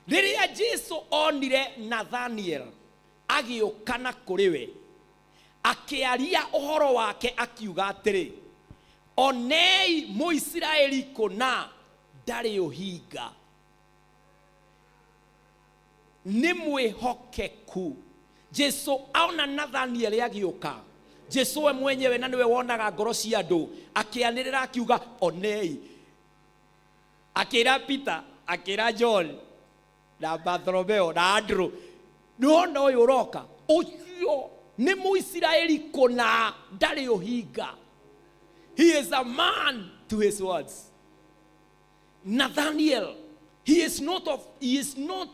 rĩrĩa Jesu onire Nathaniel agĩũka na kũrĩ we, akĩaria ũhoro wake akiuga atĩrĩ, onei Mũisiraeli kũna ndarĩ ũhinga. Nĩ mwĩhokeku. Jesu aona Nathaniel agĩũka, Jesu we mwenyewe, na nĩwe wonaga ngoro cia andũ, akĩanĩrĩra akiuga, onei, akĩra Peter, akĩra John na Bartholomeo na Andrew, nĩwona ũyũ ũroka, ũcio nĩ Mũisiraeli kũna ndarĩ ũhinga. He is a man to his words. Nathaniel, he is not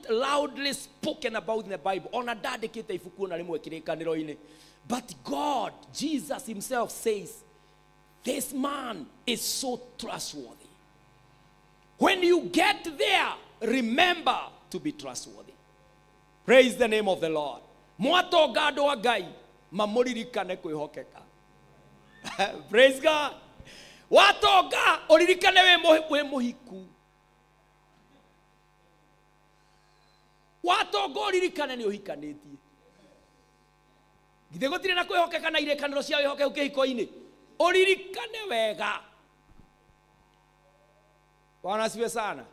loudly spoken about in the Bible, ona ndandĩkĩte ibuku ona rĩmwe kĩrĩkanĩro-inĩ, but God, Jesus himself says this man is so trustworthy. When you get there, remember to be trustworthy. Praise the name of the Lord. Mwatonga, andũ a Ngai mamũririkane kwĩhokeka. Praise God. Watonga, ũririkane wĩ mũhiku. Watonga, ũririkane nĩ ũhikanĩtie. Githĩ gũtirĩ na kwĩhokeka na irĩkanĩro cia wĩhokeku kĩhiko-inĩ? Ũririkane wega. Bwana asifiwe sana.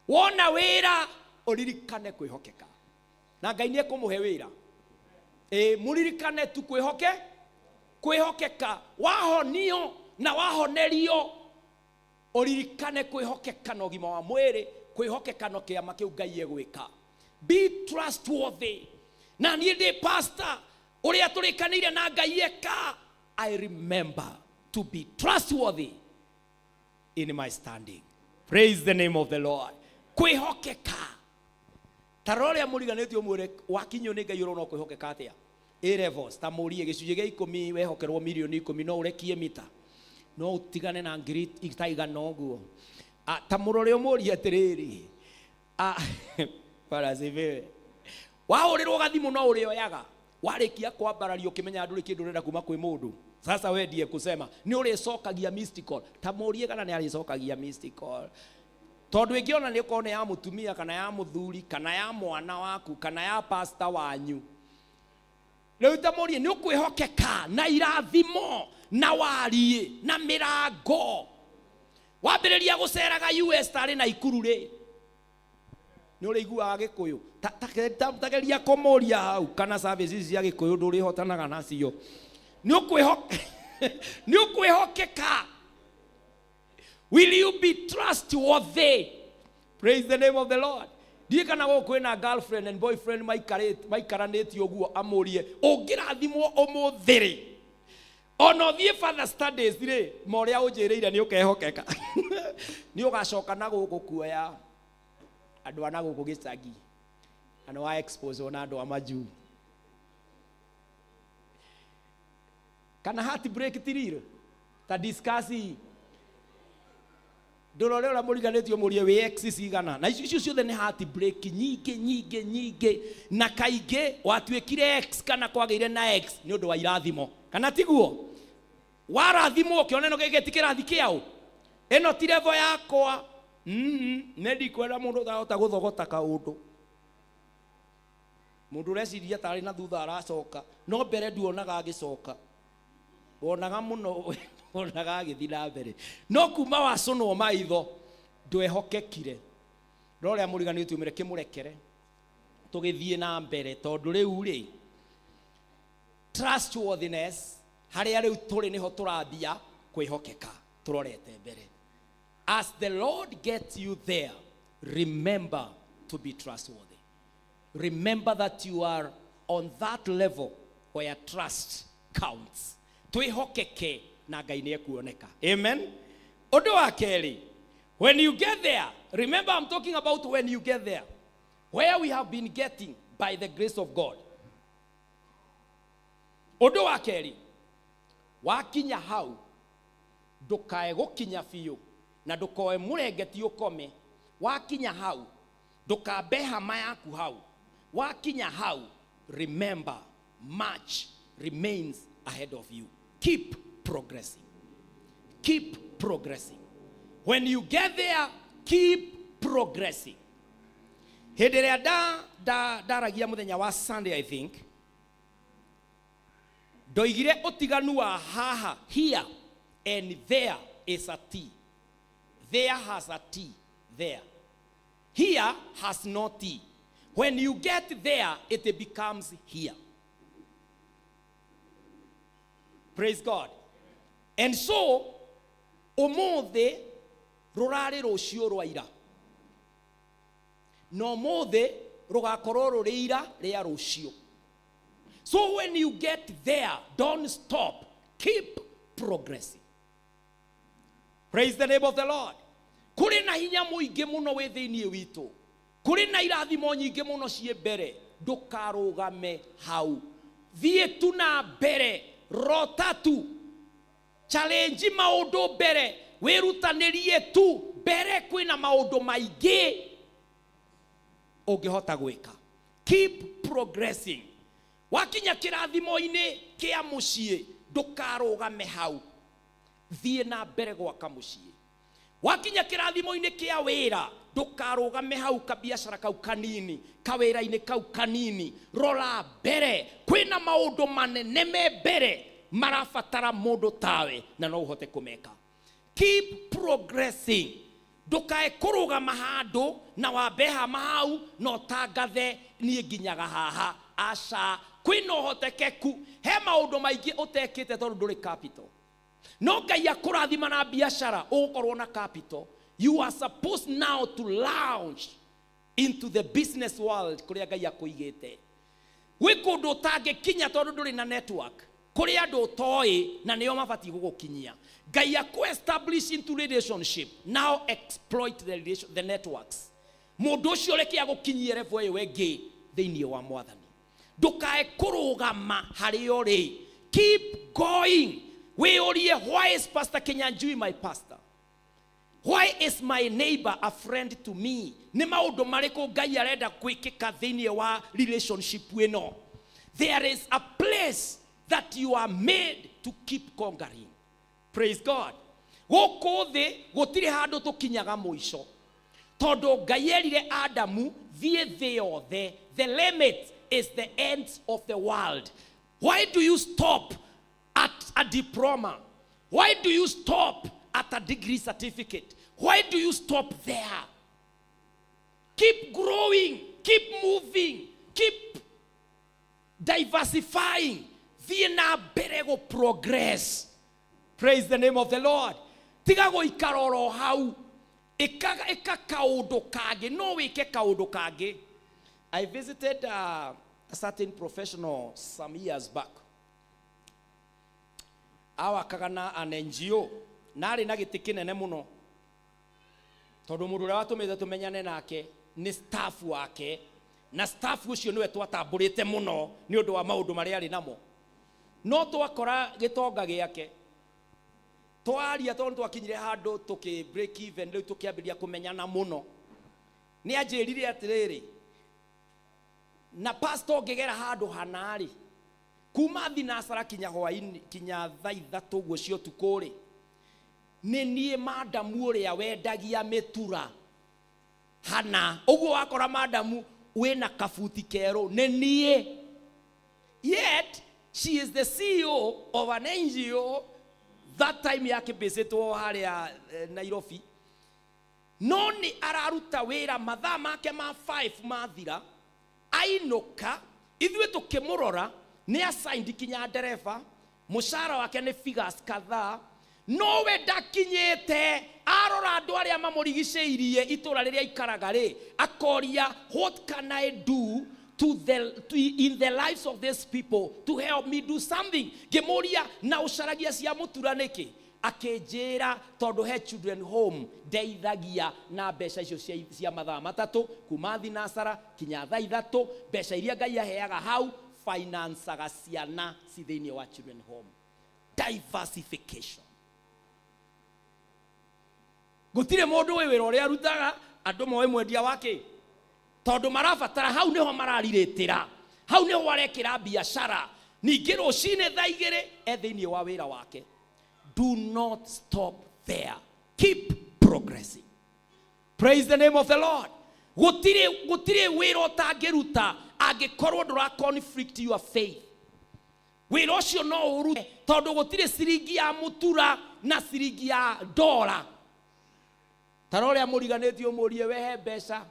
Wona wĩra, ũririkane kwĩhokeka, na Ngai nĩ ekũmũhe wĩra. Ĩ mũririkane tu kwĩhokeka. Wahonio na wahonerio, ũririkane kwĩhokeka na ũgima wa mwĩrĩ, kwĩhokeka no kĩama kĩu Ngai egwĩka. Be trustworthy. Na niĩ ndĩ pastor, ũrĩa tũrĩkanĩire na Ngai eka, I remember to be trustworthy in my standing. Praise the name of the Lord. Kwĩhokeka. Ta rora ũrĩa mũriganĩtie ũmwĩre wakinyio nĩ Ngai ũrona ũkwĩhokeka atĩa. A levels, ta mũrie gĩcunjĩ gĩa 10 wehokerwo mirioni 10 no ũrekie mita. No ũtigane na ngiri itaigana ũguo. Ta mũrore ũmũrie atĩrĩrĩ. Bwana asifiwe. Wahũrĩrwo gathimũ no ũrĩoyaga. Warĩkia kwambarario ũkĩmenya ndũrĩ kĩndũ ũrenda kuma kwĩ mũndũ. Sasa we ndiye kusema nĩ ũrĩcokagia missed call. Ta mũrie kana nĩ arĩcokagia missed call. Tondũ ĩngĩona nĩ ũkorwo nĩ ya mũtumia kana ya mũthuri kana ya mwana waku kana ya pastor wanyu. Rĩu ta mũrie nĩ ũkwĩhokeka na irathimo na wariĩ na mĩrango. Wambĩrĩria gũceraga US tarĩ na Ikuru rĩ, nĩ ũrĩiguaga Gĩkũyũ. Ta geria kũmũria hau kana services cia Gĩkũyũ ndũrĩhotanaga nacio. Nĩ ũkwĩhokeka. Will you be trustworthy? Praise the name of the Lord. Ndiĩ kana gũkũ kwĩna girlfriend and boyfriend maikaranĩtie ũguo amũrie ũngĩrathimwo ũmũthĩ rĩ, ona ũthiĩ further studies rĩ, ma ũrĩa ũnjĩrĩire nĩ ũkehokeka. Nĩ ũgacoka na gũkũ kuoya andũ a na gũkũ gĩcagi na nĩ wa expose na andũ a majuu. Kana heartbreak ti real? Ta discuss hii. Ndũrore ũrĩa mũriganĩtie ũmũrie wĩ ex cigana. Na icio ciothe nĩ heartbreak nyingĩ nyingĩ nyingĩ. Na kaingĩ watuĩkire ex kana kwagĩire na ex nĩ ũndũ wa irathimo. Kana tiguo? Warathimwo ũkĩona ĩno gĩkĩ ti kĩrathi kĩaũ. Ĩno ti level yakwa. Nĩ ndikwenda mũndũ ũtarahota gũthogota kaũndũ. Mũndũ ũreciria tarĩ na thutha aracoka, no mbere nduonaga agĩcoka. Wonaga mũno, wonaga agĩthiĩ na mbere. No kuma wacũnwo maitho, ndwehokekire. No ũrĩa mũriganĩtie ũmwĩre kĩmũrekere. Tũgĩthiĩ na mbere, tondũ rĩu rĩ, trustworthiness, harĩa rĩu tũrĩ nĩho tũrambia kwĩhokeka, tũrorete mbere. As the Lord gets you there, remember to be trustworthy. Remember that you are on that level where trust counts. Twĩhokeke na Ngai nĩ ekuoneka. Amen. Ũndũ wa kerĩ, when you get there, remember I'm talking about when you get there, where we have been getting by the grace of God. Ũndũ wa kerĩ, wakinya hau, ndũkae gũkinya biũ na ndũkoe mũrengeti ũkome. Wakinya hau, ndũkambe hama yaku hau. Wakinya hau, remember much remains ahead of you. Keep progressing. Keep progressing. When you get there, keep progressing. Hĩndĩ ĩrĩa ndaragia mũthenya wa Sunday, I think, ndoigire ũtiganu wa haha, here and there is a T. There has a T, there. Here has no T. When you get there, it becomes here. Praise God. And so, ũmũthĩ rũrarĩ rũciũ rwa ira. Na ũmũthĩ rũgakorwo rũrĩ ira rĩa rũciũ. So when you get there, don't stop. Keep progressing. Praise the name of the Lord. Kũrĩ na hinya mũingĩ mũno wĩ thĩinĩ witũ. Kũrĩ na irathimo nyingĩ mũno ciĩ mbere. Ndũkarũgame hau. Thiĩ tu na mbere. Rota tu. Challenge maũndũ mbere. Wĩrutanĩrie tu. Mbere kwĩna maũndũ maingĩ ũngĩhota gwĩka. Keep progressing. Wakinya kĩrathimo-inĩ kĩa mũciĩ, ndũkarũgame hau. Thiĩ na mbere gwaka mũciĩ. Wakinya kĩrathimo-inĩ kĩa wĩra, ndũkarũgame hau kabiacara kau kanini, kawĩra-inĩ kau kanini. Rora mbere, kwĩna maũndũ manene me mbere marabatara mũndũ tawe na no ũhote kũmeka. Keep progressing. Ndũkae kũrũgama handũ na wambe hama hau na ũtangathe niĩ nginyaga haha. Aca, kwĩna ũhotekeku. He maũndũ maingĩ ũtekĩte tondũ ndũrĩ capital. No Ngai akũrathima na biacara ũgũkorwo na capital. You are supposed now to launch into the business world kũrĩa Ngai akũigĩte. Gwĩ kũndũ ũtangĩkinya tondũ ndũrĩ na network. Kũrĩ andũ ũtoĩ na nĩo mabatiĩ gũgũkinyia. Ngai akũ establish into relationship. Now exploit the, relation, the networks. Mũndũ ũcio reke agũkinyie level ĩyo ĩngĩ thĩinĩ wa Mwathani. Ndũkae kũrũgama harĩa ũrĩ. Keep going. Wĩyũrie, why is Pastor Kinyanjui my pastor? Why is my neighbor a friend to me? Nĩ maũndũ marĩkũ Ngai arenda gwĩkĩka thĩinĩ wa relationship ĩno? There is a place that you are made to keep conquering. Praise God. Gũkũ thĩ gũtirĩ handũ tũkinyaga mũico, tondũ Ngai erire Adamu, "Thiĩ thĩ yothe." The limit is the end of the world. Why do you stop at a diploma? Why do you stop at a degree certificate? Why do you stop there? Keep growing, keep moving, keep diversifying. Thiĩ na mbere gũ progress. Praise the name of the Lord. Tiga gũikara oro hau. Ĩka ĩka kaũndũ kangĩ, no wĩke kaũndũ kangĩ. I visited a certain professional some years back. Awakaga na an NGO na arĩ na gĩtĩ kĩnene mũno, tondũ mũndũ ũrĩa watũmĩte tũmenyane nake nĩ staff wake, na staff ũcio nĩwe twatambũrĩte mũno nĩ ũndũ wa maũndũ marĩa arĩ namo. No twakora gĩtonga gĩake, twaria, tondũ twakinyire handũ tũkĩ break even, rĩu tũkĩambĩrĩria kũmenyana mũno, nĩ anjĩrire atĩrĩrĩ, "Na pastor, ngĩgera handũ hana-rĩ, kuma thinacara kinya hwainĩ, kinya thaa 3 ũguo cia ũtukũ rĩ, nĩ niĩ madamu ũrĩa wendagia mĩtura hana ũguo. Wakora madamu wĩna kabuti kerũ, nĩ niĩ." Yet she is the CEO of an NGO. That time yakĩmbĩcĩtwo harĩa Nairobi. No nĩ araruta wĩra mathaa make ma 5 mathira, ainũka. Ithuĩ tũkĩmũrora, nĩ assigned kinya ndereba, mũcara wake nĩ figures kadhaa, nowe ndakinyĩte. Arora andũ arĩa mamũrigicĩirie itũra rĩrĩa aikaraga rĩ, akoria, "What can I do in the lives of these people to help me do something?" Ngĩmũria, "Na ũcaragia cia mũtura nĩkĩ?" Akĩnjĩra, "Tondũ he children home ndeithagia na mbeca icio cia mathaa 3, kuma thinacara kinya thaa 3. Mbeca iria Ngai aheaga hau, financaga ciana ci thĩinĩ wa children home." Diversification. Gũtirĩ mũndũ wĩ wĩra ũrĩa arutaga, andũ moĩ mwendia wake, tondũ marabatara hau nĩho mararirĩtĩra, hau nĩho arekĩra biacara. Ningĩ rũcinĩ thaa 2 e thĩinĩ wa wĩra wake. Do not stop there. Keep progressing. Praise the name of the Lord. Gũtirĩ wĩra ũtangĩruta angĩkorwo ndũra conflict your faith. Wĩra ũcio no ũrute, tondũ gũtirĩ ciringi ya mũtura na ciringi ya ndora. Tara ũrĩa mũriganĩtie, ũmũrie, "Wehe mbeca,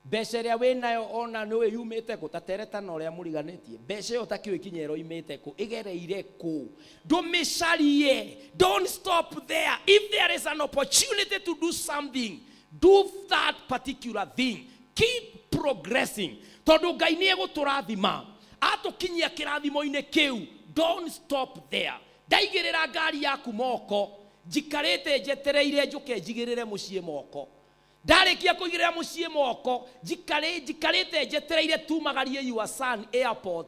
mbeca ĩrĩa wĩnayo ona nĩũĩ yumĩte kũ?" Ta tereta na ũrĩa mũriganĩtie, mbeca ĩyo ũtakĩũĩ kinya ĩroimĩte kũ, ĩgereire kũ, ndũmĩcarie. Don't stop there. If there is an opportunity to do something, do that particular thing. Keep progressing, tondũ Ngai nĩ egũtũrathima atũkinyia kĩrathimo-inĩ kĩu. Don't stop there. Ndaigĩrĩra ngari yaku moko, njikarĩte njetereire njũke njigĩrĩre mũciĩ moko. Ndarĩkia kũigĩrĩra mũciĩ moko, njikarĩte njetereire tumagarie your son airport.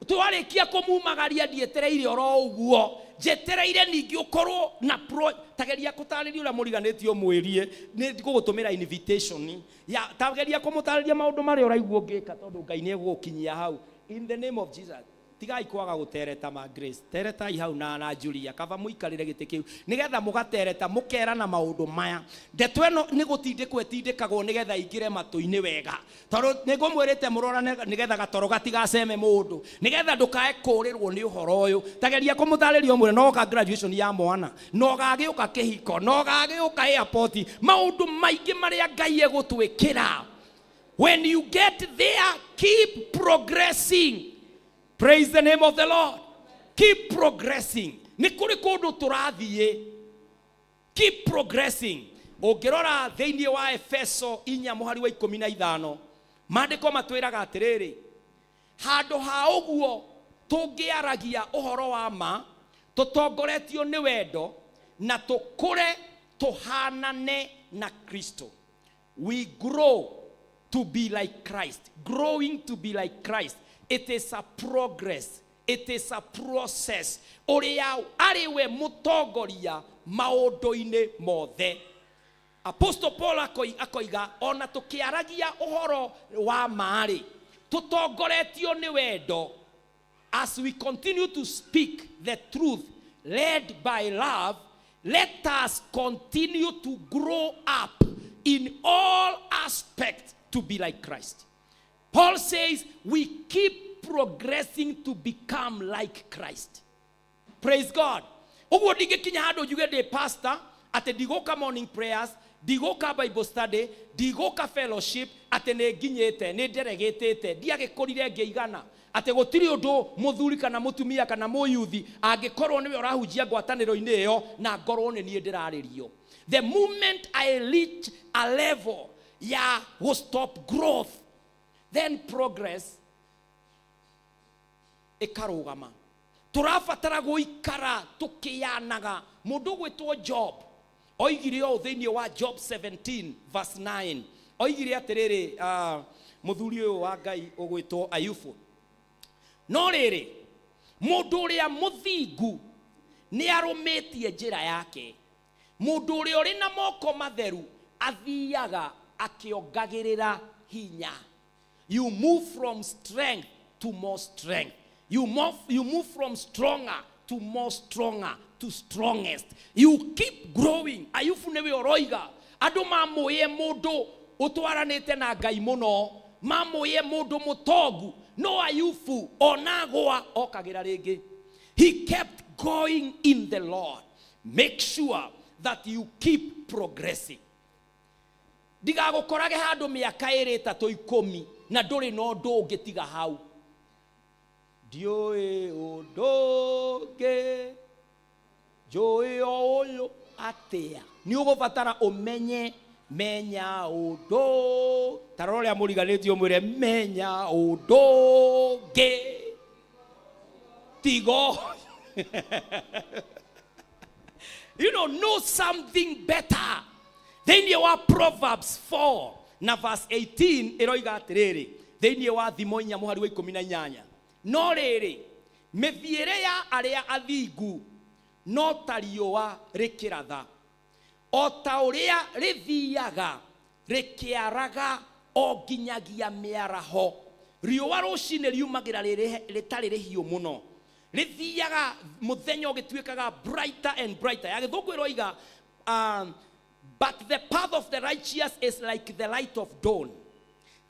Twarĩkia kũmumagaria, ndietereire oro ũguo, njetereire ningĩ ũkorwo na pro. Tageria kũtarĩria ũrĩa mũriganĩtie, ũmwĩrie nĩ ngũgũtũmĩra invitation ya. Tageria kũmũtarĩria maũndũ marĩa ũraigua ũngĩka, tondũ Ngai nĩ egũgũkinyia hau, in the name of Jesus. Tigai kwaga gũtereta. Ma Grace, teretai hau na Julia, kaba mũikarĩre gĩtĩ kĩu nĩgetha mũgatereta, mũkerana maũndũ maya. Ndeto ĩno nĩ gũtindĩkwo ĩtindĩkagwo nĩgetha ingĩre matũ-inĩ wega, tondũ nĩ ngũmwĩrĩte mũrorane nĩgetha gatoro gatigaceme mũndũ, nĩgetha ndũkae kũrĩrwo nĩ ũhoro ũyũ. Tageria kũmũtarĩria, ũmwĩre no oka graduation ya mwana, no gagĩũka kĩhiko, no gagĩũka airport, maũndũ maingĩ marĩa Ngai egũtwĩkĩra. When you get there, keep progressing. Praise the name of the Lord. Keep progressing. Nĩ kũrĩ kũndũ tũrathiĩ. Keep progressing. Ũngĩrora thĩinĩ wa Efeso 4 mũhari wa 15, maandĩko matwĩraga atĩrĩrĩ, "Handũ ha ũguo tũngĩaragia ũhoro wa ma tũtongoretio nĩ wendo." Na tũkũre tũhanane na Kristo. We grow to be like Christ. Growing to be like Christ. It is a progress. It is a process. Ũrĩa arĩ we mũtongoria maũndũ-inĩ mothe. Apostle Paul akoiga ona tũkĩaragia ũhoro wa ma-rĩ, tũtongoretio nĩ wendo. As we continue to speak the truth led by love, let us continue to grow up in all aspects to be like Christ. Paul says we keep progressing to become like Christ. Praise God. Ũguo ndingĩkinya handũ njuge ndĩ pastor atĩ ndigũka morning prayers, ndigũka Bible study, ndigũka fellowship, atĩ nĩ nginyĩte, nĩ nderegĩtĩte, ndiagĩkũrire ngĩigana, atĩ gũtirĩ ũndũ mũthuri kana mũtumia kana mũyuthi angĩkorwo nĩwe ũrahunjia ngwatanĩro-inĩ ĩyo na ngorwo nĩ niĩ ndĩrarĩrio. The moment I reach a level ya gũ stop growth, then progress ĩkarũgama. Tũrabatara gũikara tũkĩyanaga. Mũndũ ũgwĩtwo Job oigire ũũ thĩinĩ wa Job 17 verse 9, oigire atĩrĩrĩ, mũthuri ũyũ wa Ngai ũgwĩtwo Ayubu, no rĩrĩ, mũndũ ũrĩa mũthingu nĩ arũmĩtie njĩra yake, mũndũ ũrĩa ũrĩ na moko matheru athiaga akĩongagĩrĩra hinya. You move from strength to more strength. You move from stronger to more stronger to strongest. You keep growing. Ayubu nĩwe ũroiga andũ mamũĩe mũndũ ũtwaranĩte na Ngai mũno, mamũĩe mũndũ mũtongu, no Ayubu onagwa okagĩra rĩngĩ. He kept going in the Lord. Make sure that you keep progressing. Ndigagũkorage handũ mĩaka ĩrĩ ĩtatũ ikũmi na ndũrĩ na ũndũ ũngĩ tiga hau. Ndiũĩ ũndũ ũngĩ, njũĩ o ũyũ atĩa. Nĩ ũgũbatara ũmenye, menya ũndũ. Ta rora ũrĩa mũriganĩtie ũmwĩre menya ũndũ ũngĩ tiga ũyũ. You know something better. Thĩinĩ wa Proverbs 4 na verse 18 ĩroiga atĩrĩrĩ, thĩinĩ wa Thimo 4 mũhari wa 18, no rĩrĩ, mĩthiĩre ya arĩa athingu no ta riũa rĩkĩratha, o ta ũrĩa rĩthiaga rĩkĩaraga o nginyagia mĩaraho. Riũa rũcinĩ riumagĩra rĩtarĩ rĩhiũ mũno, rĩthiaga mũthenya ũgĩtuĩkaga brighter and brighter. Ya gĩthũngũ ĩroiga, but the path of the righteous is like the light of dawn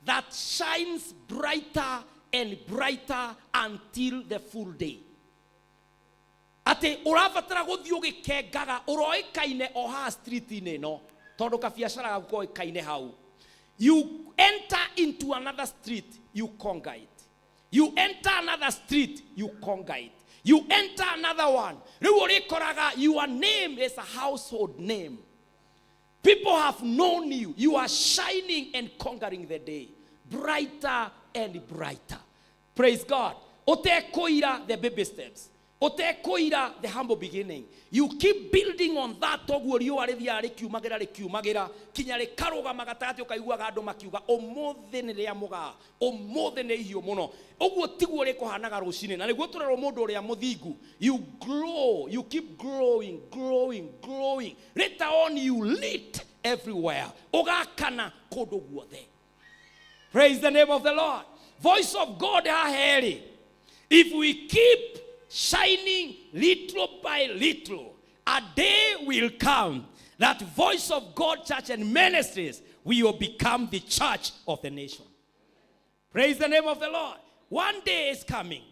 that shines brighter and brighter until the full day. Atĩ ũrabatara gũthiĩ ũgĩkengaga, ũroĩkaine o haha street-inĩ ĩno, tondũ kabiacara gaku koĩkaine hau. You enter into another street, you conquer it. You enter another street, you conquer it. You enter another one. Rĩu ũrĩkoraga your name is a household name. People have known you. You are shining and conquering the day. Brighter and brighter. Praise God. Ũtekũira the baby steps. Ũtekũira the humble beginning. You keep building on that toguo riũa rĩthiaga rĩkiumagĩra rĩkiumagĩra kinya rĩkarũgama gatagatĩ, ũkaiguaga andũ makiuga ũmũthĩ nĩ rĩa mũgaa, ũmũthĩ nĩ ihiũ mũno. Ũguo tiguo rĩkũhanaga rũcinĩ, na nĩguo tũrerwo mũndũ ũrĩa mũthingu, you glow, you keep glowing, glowing, glowing. Later on you lit everywhere. Ũgakana kũndũ guothe. Praise the name of the Lord. Voice of God haha rĩ, if we keep shining little by little, a day will come that Voice of God Church and Ministries will become the church of the nation. Praise the name of the Lord. One day is coming.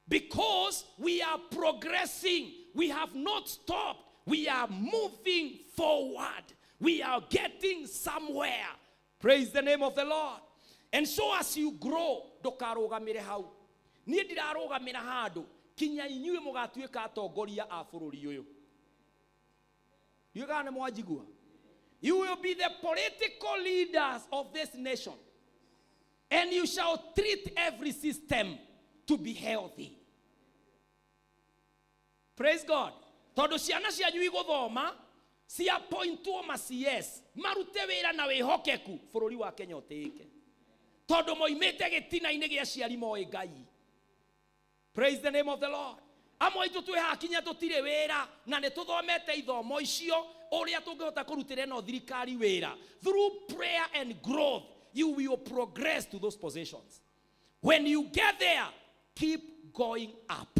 Because we are progressing. We have not stopped. We are moving forward. We are getting somewhere. Praise the name of the Lord. And so as you grow, ndũkarũgamĩre hau. Niĩ ndirarũgamĩra handũ kinya inyuĩ mũgatuĩka atongoria a bũrũri ũyũ. Ndiũĩ kana nĩ mwanjigua. You will be the political leaders of this nation. And you shall treat every system to be healthy. Praise God. Tondũ ciana cianyu igũthoma ciapointwo ma CS marute wĩra na wĩhokeku bũrũri wa Kenya ũtĩĩke, tondũ moimĩte gĩtina-inĩ gĩa aciari moĩ Ngai. Praise the name of the Lord. Amwe aitũ twĩ haha kinya tũtirĩ wĩra na nĩ tũthomete ithomo icio ũrĩa tũngĩhota kũrutĩra ĩno thirikari wĩra. Through prayer and growth you will progress to those positions. When you get there, keep going up.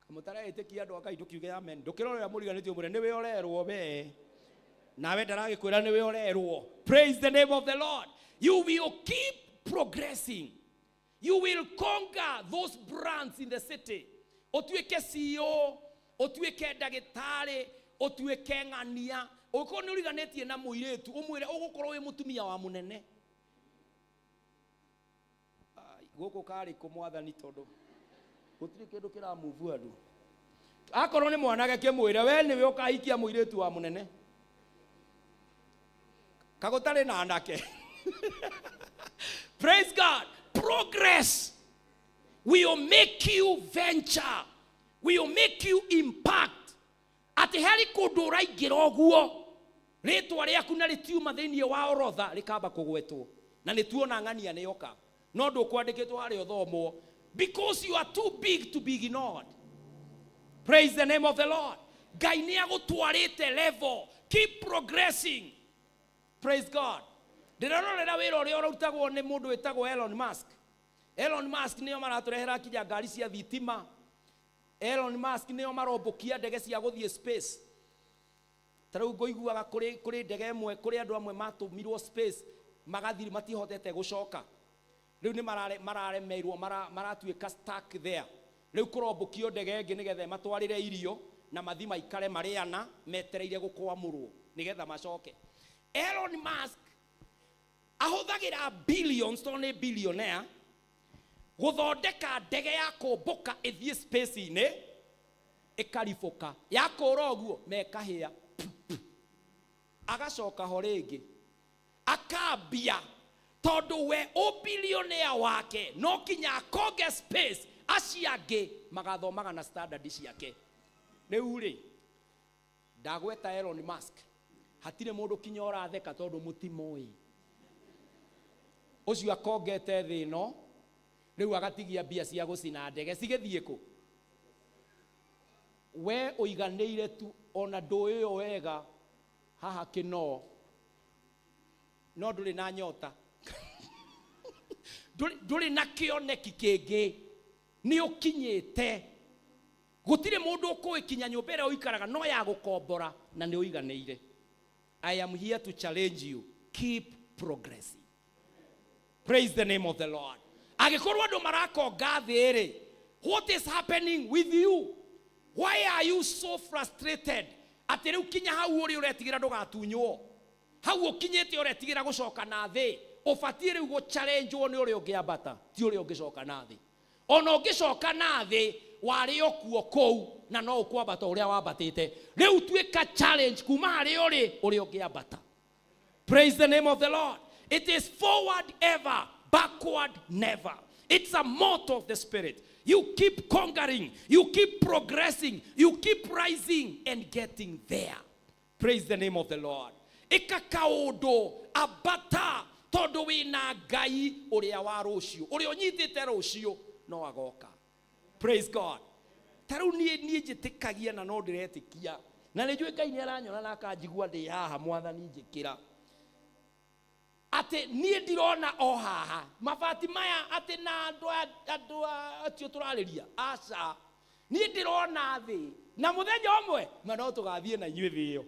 Kamũtareĩtĩkia andũ a Ngai ndũkiuge amen. Ndũkĩrorera mũriganĩtie ũmwĩre nĩwe ũrerwo we. Nawe ndaragĩkwĩra nĩwe ũrerwo. Praise the name of the Lord. You will keep progressing. You will conquer those brands in the city. Ũtuĩke CEO, ũtuĩke ndagĩtarĩ, ũtuĩke ng'ania. Ũngĩkorwo nĩ ũriganĩtie na mũirĩtu, ũmwĩre ũgũkorwo wĩ mũtumia wa mũnene. Ai, gũkũ karĩ kũ mwathani, tondũ gũtirĩ kĩndũ kĩramuvu andũ. Akorwo nĩ mwanake kĩmwĩre we nĩwe ũkahikia mũirĩtu wa mũnene. Kagũtarĩ na anake. Praise God. Progress will make you venture, will make you impact. Atĩ harĩ kũndũ ũraingĩra ũguo rĩtwa rĩaku na rĩtiuma thĩinĩ wa orotha rĩkamba kũgwetwo, na nĩ tuona ng'ania nĩ yoka no ndũkwandĩkĩtwo harĩa ũthomwo, because you are too big to be ignored. Praise the name of the Lord. Ngai nĩ agũtwarĩte level. Keep progressing. Praise God. Ndĩrarorera wĩra ũrĩa ũrutagwo nĩ mũndũ wĩtagwo Elon Musk. Elon Musk nĩo maratũrehera kinya ngari cia thitima. Elon Musk nĩo marombũkia ndege cia gũthiĩ space. Ta rĩu ngũiguaga kũrĩ ndege ĩmwe, kũrĩ andũ amwe matũmirwo space magathiri matihotete gũcoka. Rĩu nĩ mararemeirwo, maratuĩka stuck there. Rĩu kũrombũkio ndege ĩngĩ nĩgetha ĩmatwarĩre irio na mathi maikare marĩana metereire gũkwamũrwo nĩgetha macoke. Elon Musk ahũthagĩra billions, tondũ nĩ billionaire, gũthondeka ndege ya kũmbũka ĩthiĩ space-inĩ ĩkaribũka, yakũra ũguo mekahĩa, agacoka ho rĩngĩ akambia, tondũ we ũbilionea wake no kinya akonge space, acio angĩ magathomaga na standard ciake. Rĩu rĩ ndagweta Elon Musk, hatirĩ mũndũ kinya ũratheka tondũ mũtimoĩ. Ũcio akongete thĩ ĩno rĩu agatigia mbia cia gũcina ndege cigĩthiĩ kũ? We ũiganĩire tu ona ndũĩ ũyũ wega haha kĩno, no ndũrĩ na nyota, ndũrĩ na kĩoneki kĩngĩ, nĩ ũkinyĩte. Gũtirĩ mũndũ ũkũĩ kinya nyũmba ĩrĩa ũikaraga no ya gũkombora na nĩ ũiganĩire. I am here to challenge you. Keep progressing. Praise the name of the Lord. Angĩkorwo andũ marakonga thĩ rĩ, what is happening with you? Why are you so frustrated? Atĩ rĩu kinya hau ũrĩ ũretigĩra ndũgatunywo. Hau ũkinyĩte ũretigĩra gũcoka na thĩ. Ũbatiĩ rĩu gũ-challenge-wo nĩ ũrĩa ũngĩambata, ti ũrĩa ũngĩcoka na thĩ. Ona ũngĩcoka na thĩ, warĩ o kuo kũu na no ũkwambata ũrĩa wambatĩte. Rĩu tuĩka challenge kuma harĩa ũrĩ ũrĩa ũngĩambata. Praise the name of the Lord. It is forward ever, backward never. It's a motto of the Spirit. You keep conquering, you keep progressing, you keep rising and getting there. Praise the name of the Lord. Ĩka kaũndũ, ambata, tondũ wĩna Ngai ũrĩa wa rũciũ, ũrĩa ũnyitĩte rũciũ no agoka. Praise God. Ta rĩu niĩ njĩtĩkagia na no ndĩretĩkia, na nĩ njũĩ Ngai nĩ aranyona na akanjigua ndĩ haha. Mwathani njĩkĩra atĩ niĩ ndirona o haha mabati maya atĩ na andũ acio tũrarĩria, aca, niĩ ndĩrona thĩ na mũthenya ũmwe ma no tũgathiĩ na inyuĩ thĩ ĩyo.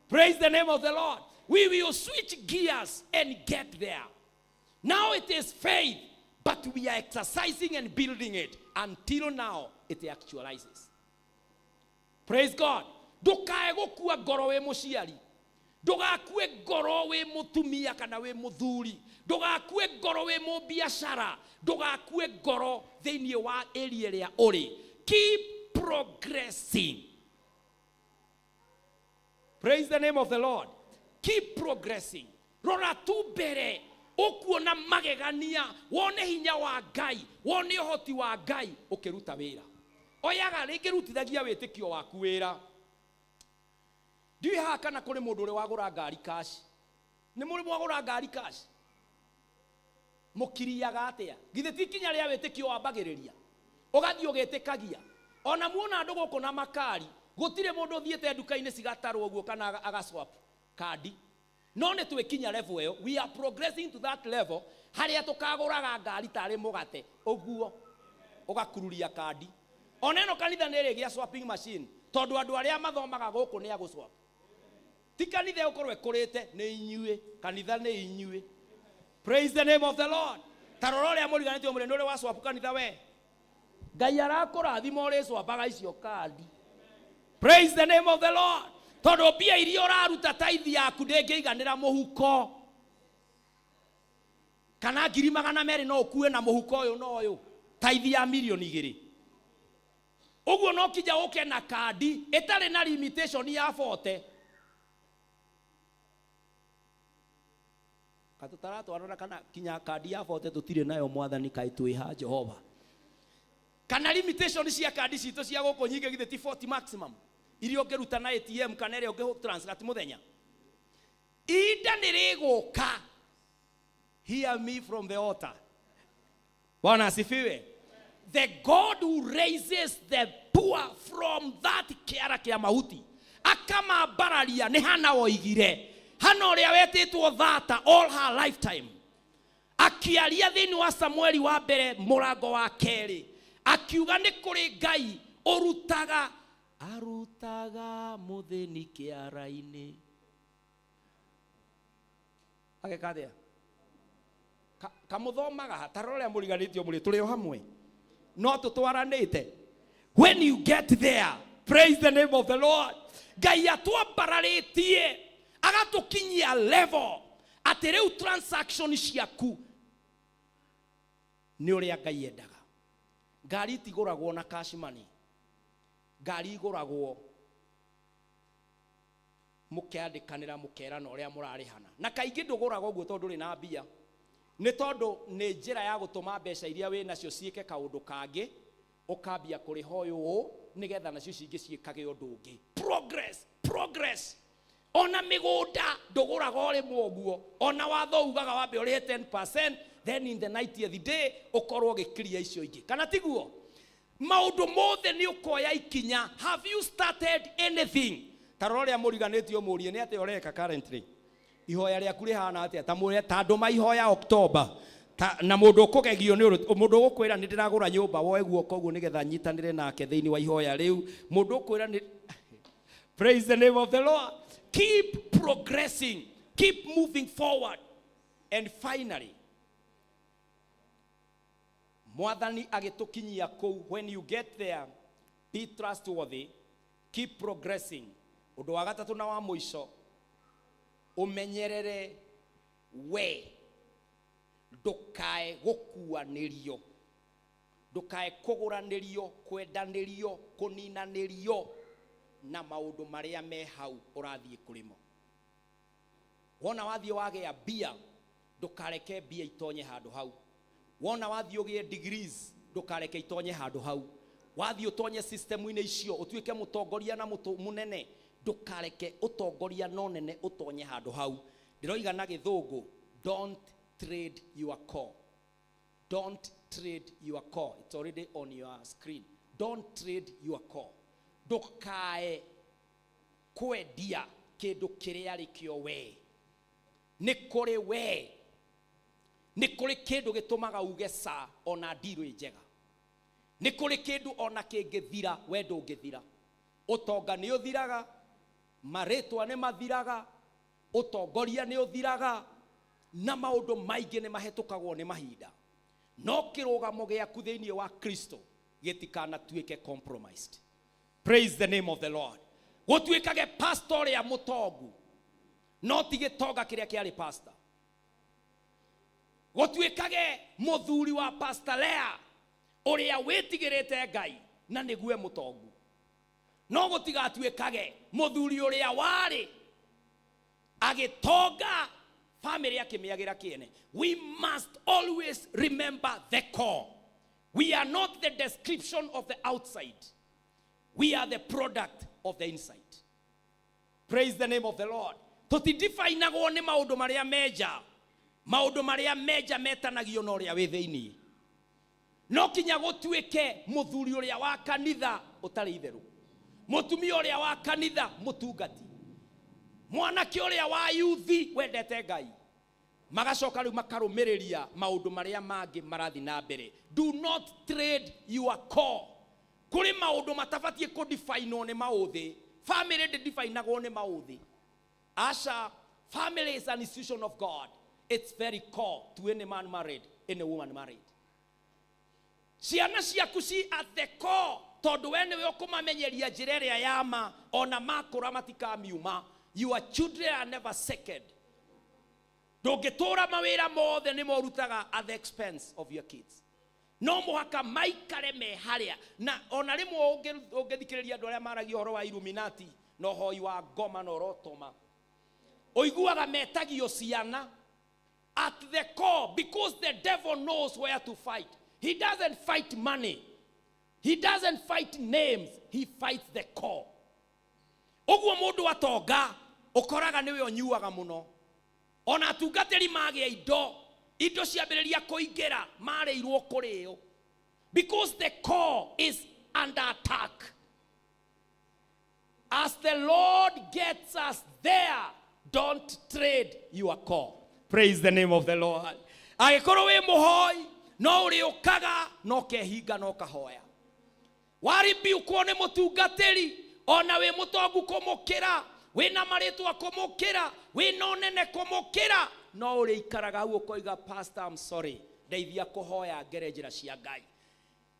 Praise the name of the Lord. We will switch gears and get there. Now it is faith, but we are exercising and building it until now it actualizes. Praise God. Ndũkae gũkua ngoro wĩ mũciari, ndũgakue ngoro wĩ mũtumia kana wĩ mũthuri, ndũgakue ngoro wĩ mũbiacara, ndũgakue ngoro thĩinĩ wa area ĩrĩa ũrĩ. Keep progressing. Praise the name of the Lord. Keep progressing. Rora tu mbere, ũkuona magegania, wone hinya wa Ngai, wone ũhoti wa Ngai ũkĩruta wĩra. Oyaga rĩngĩ rutithagia wĩtĩkio waku wĩra. Ndiũĩ haha kana kũrĩ mũndũ ũrĩ wagũra ngari cash. Nĩ mũrĩ mwagũra ngari cash? Mũkiriaga atĩa? Githĩ ti ikinya rĩa wĩtĩkio wambagĩrĩria? Ũgathiĩ ũgĩtĩkagia. Ona muona andũ gũkũ na makari, gũtirĩ mũndũ ũthiĩte nduka-inĩ cigatarwo ũguo kana agaswap kandi. No nĩ twĩkinya level ĩyo, we are progressing to that level harĩa tũkagũraga ngari tarĩ mũgate ũguo, ũgakururia kandi. Ona ĩno kanitha nĩ ĩrĩgĩa swapping machine, tondũ andũ arĩa mathomaga gũkũ nĩ a gũswap. Ti kanitha ĩgũkorwo ĩkũrĩte, nĩ inyuĩ. Kanitha nĩ inyuĩ. Praise the name of the Lord. Ta rora ũrĩa mũriganĩtie ũmwĩre, nĩ ũrĩ wa swap kanitha we? Ngai arakũrathima ũrĩ swapaga icio kandi. Praise the name of the Lord. Tondũ mbia iria ũraruta tithe yaku ndĩngĩiganĩra mũhuko. Kana ngiri magana merĩ no ũkue na mũhuko ũyũ na ũyũ. Tithe ya mirioni igĩrĩ. Ũguo no kinya ũke na kandi ĩtarĩ na limitation ya 40. Katũtaratwarana kana kinya kandi ya 40 tũtirĩ nayo mwathani kaĩ twĩha Jehova. Kana limitation cia kandi citũ cia gũkũ nyingĩ githĩ ti 40 maximum. Iria ũngĩruta na ATM kana ĩrĩa ũngĩ transact mũthenya. Ihinda nĩ rĩgũka. Hear me from the altar. Bwana asifiwe. The God who raises the poor from that kĩara kĩa mahuti akamambararia nĩ Hana woigire. Hana ũrĩa wetĩtwo thata all her lifetime. Akĩaria thĩinĩ wa Samueli wa mbere mũrango wa kerĩ akiuga nĩ kũrĩ Ngai ũrutaga arutaga mũthĩni kĩara-inĩ. Ageka atĩa? Kamũthomaga ha? Ta rora ũrĩa mũriganĩtio mũrĩ tũrĩ o hamwe. No tũtwaranĩte. When you get there, praise the name of the Lord. Ngai atwambararĩtie agatũkinyia level atĩ rĩu transaction ciaku nĩ ũrĩa Ngai endaga. Ngari itigũragwo na cash money. Ngari igũragwo mũkĩandĩkanĩra mũkerana ũrĩa mũrarĩhana. Na kaingĩ ndũgũraga ũguo tondũ ndũrĩ na mbia. Nĩ tondũ nĩ njĩra ya gũtũma mbeca iria wĩ nacio ciĩke kaũndũ kangĩ, ũkambia kũrĩha ũyũ ũũ, nĩgetha nacio cingĩ ciĩkage ũndũ ũngĩ. Progress, progress. Ona mĩgũnda ndũgũraga o rĩmwe ũguo. Ona watho ugaga wambe ũrĩhe 10%, then in the 90th day ũkorwo ũgĩkiria icio ingĩ. Kana tiguo? Maũndũ mothe nĩ ũkoya ikinya. Have you started anything? Ta rora ũrĩa mũriganĩtie ũmũrie nĩ atĩa ũreka currently. Ihoya rĩaku rĩhana atĩa? Ta mwĩre, ta ndũma ihoya October. Ta, na mũndũ ũkũgegio nĩ ũrũ, mũndũ ũgũkwĩra nĩ ndĩragũra nyũmba, woe guoko ũguo nĩgetha nyitanĩre nake thĩinĩ wa ihoya rĩu. Mũndũ ũkwĩra nĩ Praise the name of the Lord. Keep progressing. Keep moving forward. And finally, Mwathani agĩtũkinyia kũu. When you get there, be trustworthy. Keep progressing. Ũndũ wa gatatũ na wa mũico, ũmenyerere we ndũkae gũkuanĩrio, ndũkae kũgũranĩrio, kwendanĩrio, kũninanĩrio na maũndũ marĩa me hau ũrathiĩ kũrĩmo. Wona wathiĩ wagĩa mbia, ndũkareke mbia itonye handũ hau. Wona wathiĩ ũgĩe degrees, ndũkareke itonye handũ hau. Wathiĩ ũtonye system-inĩ icio, ũtuĩke mũtongoria na mũnene, ndũkareke ũtongoria na ũnene ũtonye handũ hau. Ndĩroiga na gĩthũngũ, don't trade your core. Don't trade your core. It's already on your screen. Don't trade your core. Ndũkae kwendia kĩndũ kĩrĩa arĩ kĩo we. Nĩ kũrĩ we. Nĩ kũrĩ kĩndũ gĩtũmaga uge ca ona ndirũ njega. Nĩ kũrĩ kĩndũ ona kĩngĩthira we ndũngĩthira. Ũtonga nĩ ũthiraga, marĩtwa nĩ mathiraga, ũtongoria nĩ ũthiraga, na maũndũ maingĩ nĩ mahetũkagwo nĩ mahinda. No kĩrũgamo gĩaku thĩinĩ wa Kristo gĩtikanatuĩke compromised. Praise the name of the Lord. Gũtuĩkage pastor ũrĩa mũtongu, no ti gĩtonga kĩrĩa kĩarĩ pastor. Gũtuĩkage mũthuri wa Pastor Lea ũrĩa wĩtigĩrĩte Ngai na nĩgue mũtongu. No gũtigatuĩkage mũthuri ũrĩa warĩ agĩtonga family akĩmĩagĩra kĩene. We must always remember the core. We are not the description of the outside. We are the product of the inside. Praise the name of the Lord. Tũtidifainagwo nĩ maũndũ marĩa menja. Maũndũ marĩa menja metanagio na ũrĩa wĩ thĩinĩ. No kinya gũtuĩke mũthuri ũrĩa wa kanitha ũtarĩ itherũ, mũtumia ũrĩa wa kanitha mũtungati, mwanake ũrĩa wa yuthi wendete Ngai, magacoka rĩu makarũmĩrĩria maũndũ marĩa mangĩ marathiĩ na mbere. Do not trade your core. Kũrĩ maũndũ matabatiĩ kũdifainwo nĩ maũthĩ. Family ndĩdifainagwo nĩ maũthĩ. Aca, family is an institution of God. It's very core to any man married, any woman married. Ciana ciaku ci at the core, tondũ we nĩwe ũkũmamenyeria njĩra ĩrĩa ya ma, ona makũra matikamiuma. Your children are never second. Ndũngĩtũra mawĩra mothe nĩ morutaga at the expense of your kids. No mũhaka maikare me harĩa. Na ona rĩmwe ũngĩthikĩrĩria andũ arĩa maragia ũhoro wa Illuminati na ũhoi wa ngoma na ũrotoma, ũiguaga metagio ciana at the core, because the devil knows where to fight. He doesn't fight money. He doesn't fight names. He fights the core. Ũguo mũndũ atonga ũkoraga nĩwe ũnyuaga mũno. Ona atungatĩri magĩa indo, indo ciambĩrĩria kũingĩra, marĩirwo kũrĩo. Because the core is under attack. As the Lord gets us there, don't trade your core. Praise the name of the Lord. Angĩkorwo wĩ mũhoi, no ũrĩũkaga no kehinga no kahoya. Waribiukwo nĩ mũtungatĩri, ona wĩ mũtongu kũmũkĩra, wĩna marĩtwa kũmũkĩra, wĩna ũnene kũmũkĩra, no ũrĩikaraga hau ũkoiga, Pastor, I'm sorry, ndeithia kũhoya ngere njĩra cia Ngai.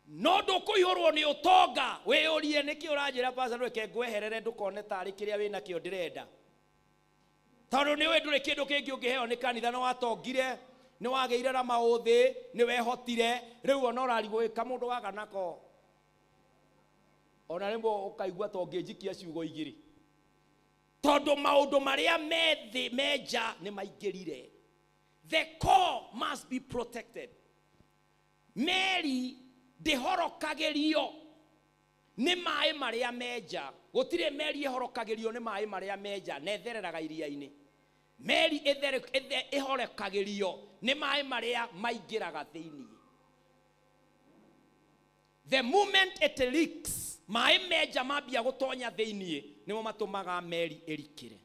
No ndũkũihũrwo nĩ ũtonga, wĩyũrie nĩkĩ ũranjĩra pastor, reke ngweherere ndũkone tarĩ kĩrĩa wĩnakĩo ndĩrenda. Tondũ nĩũĩ ndũrĩ kĩndũ kĩngĩ ũngĩheo nĩ kanitha, nĩ watongire, nĩ wagĩire na maũthĩ, nĩ wehotire, rĩu ona ũrarigwo wĩka mũndũ gaka nako. Ona rĩmwe ũkaigua ta ũngĩnjikia ciugo igĩrĩ. Tondũ maũndũ marĩa me thĩ me nja nĩ maingĩrire. The core must be protected. Meri ndĩhorokagĩrio nĩ maĩ marĩa me nja. Gũtirĩ meri ĩhorokagĩrio nĩ maĩ marĩa me nja, na ĩthereraga iria-inĩ. Meri ĩhorokagĩrio nĩ maĩ marĩa maingĩraga thĩinĩ. The moment it leaks, maĩ me nja mambia gũtonya thĩinĩ, nĩmo matũmaga meri ĩrikĩre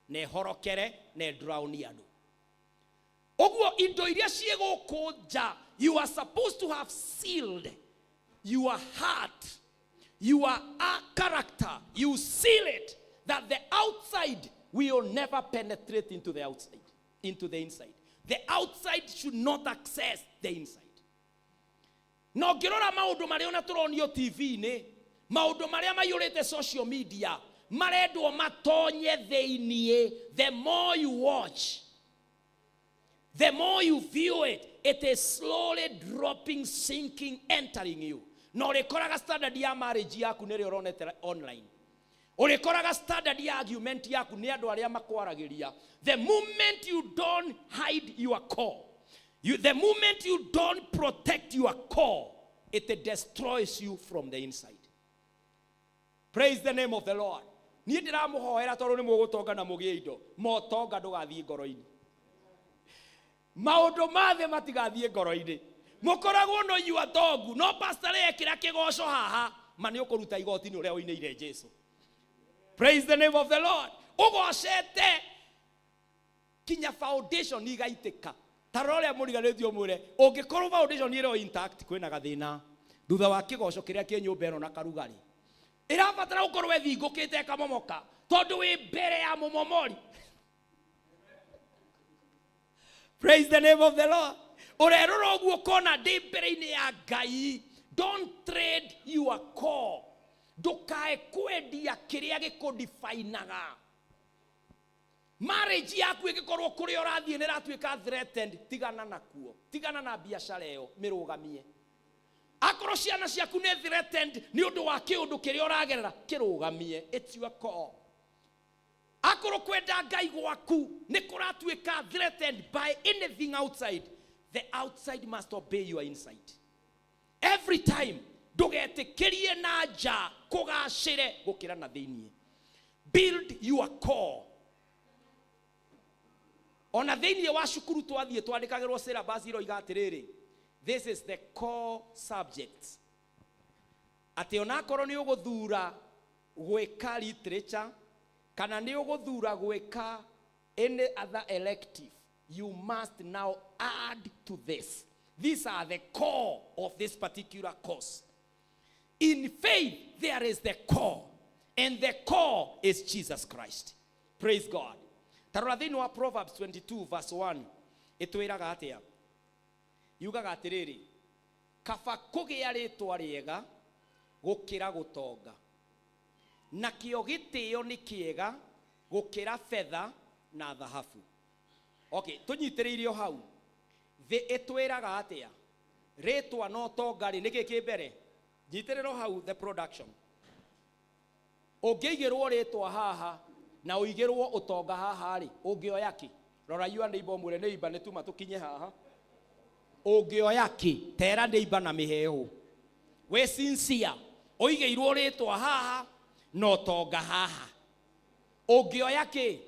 na ĩhorokere na ĩdraũni andũ. Ũguo indo iria ciĩ gũkũ nja, you are supposed to have sealed your heart, your character. You seal it that the outside will never penetrate into the outside, into the inside. The outside should not access the inside. Na ũngĩrora maũndũ marĩa ona tũronio TV-inĩ, maũndũ marĩa maiyũrĩte social media, marendwo matonye thĩiniĩ. The more you watch, the more you view it, it is slowly dropping, sinking, entering you. Na ũrĩkoraga standard ya marriage yaku nĩrĩo ũronete online. Ũrĩkoraga standard ya argument yaku nĩ andũ arĩa makwaragĩria. The moment you don't hide your core, the moment you don't protect your core, it destroys you from the inside. Praise the name of the Lord. Niĩ ndĩramũhoera tondũ nĩ mũgũtonga na mũgĩe indo. Motonga ndũgathiĩ ngoro-inĩ. Maũndũ ma thĩ matigathiĩ ngoro-inĩ. Mũkoragwo no inyuĩ atongu, no pastor ekĩra kĩgoco haha, ma nĩ ũkũruta igoti nĩ ũrĩa ũinĩire Jesu. Praise the name of the Lord. Ũgocete kinya foundation igaitĩka. Ta rora ũrĩa mũriganĩtio mwĩre, ũngĩkorwo foundation ĩrĩ o intact, kwĩna gathĩna. Thutha wa kĩgoco kĩrĩa kĩ nyũmba ĩno na karugarĩ, ĩrabatara gũkorwo ĩthingũkĩte ĩkamomoka, tondũ wĩ mbere ya mũmomori. Praise the name of the Lord. Ũrerora ũguo ũkona ndĩ mbere-inĩ ya Ngai. Don't trade your core. Ndũkae kwendia kĩrĩa gĩkũdifainaga. Marriage yaku ĩngĩkorwo kũrĩa ũrathiĩ nĩ ĩratuĩka threatened, tigana nakuo. Tigana na biacara ĩyo, mĩrũgamie. Akorwo ciana ciaku nĩ threatened nĩ ũndũ wa kĩũndũ kĩrĩa ũragerera, kĩrũgamie. It's your core. Akorwo kwenda Ngai gwaku nĩ kũratuĩka threatened by anything outside, the outside must obey your inside. Every time ndũgetĩkĩrie na nja kũgacĩre gũkĩra na thĩiniĩ. Build your core. Ona thĩiniĩ wa cukuru twathiĩ twandĩkagĩrwo syllabus iroiga atĩrĩrĩ, this is the core subject, atĩ onakorwo nĩ ũgũthura gwĩka literature kana nĩ ũgũthura gwĩka any other elective, you must now add to this. These are the core of this particular course. In faith there is the core, and the core is Jesus Christ. Praise God. Tarora thĩinĩ wa Proverbs 22 verse 1, ĩtwĩraga atĩa? Yugaga atĩrĩrĩ, kaba kũgĩa rĩtwa rĩega gũkĩra gũtonga, nakĩo gĩtĩo nĩ kĩega gũkĩra betha na thahabu. Okay, tũnyitĩrĩire o hau. Thĩ ĩtwĩraga atĩa? Rĩtwa na ũtonga rĩ, nĩkĩ kĩ mbere? Nyitĩrĩra o hau, the production. Ũngĩigĩrwo rĩtwa haha na ũigĩrwo ũtonga haha rĩ, ũngĩoya kĩ? Rora yua neighbor, ũmwĩre neighbor, nĩ tuma tũkinye haha. Ũngĩoya kĩ? Tera neighbor na mĩheehũ. Wĩ sincere, ũigĩirwo rĩtwa haha na ũtonga haha, ũngĩoya kĩ?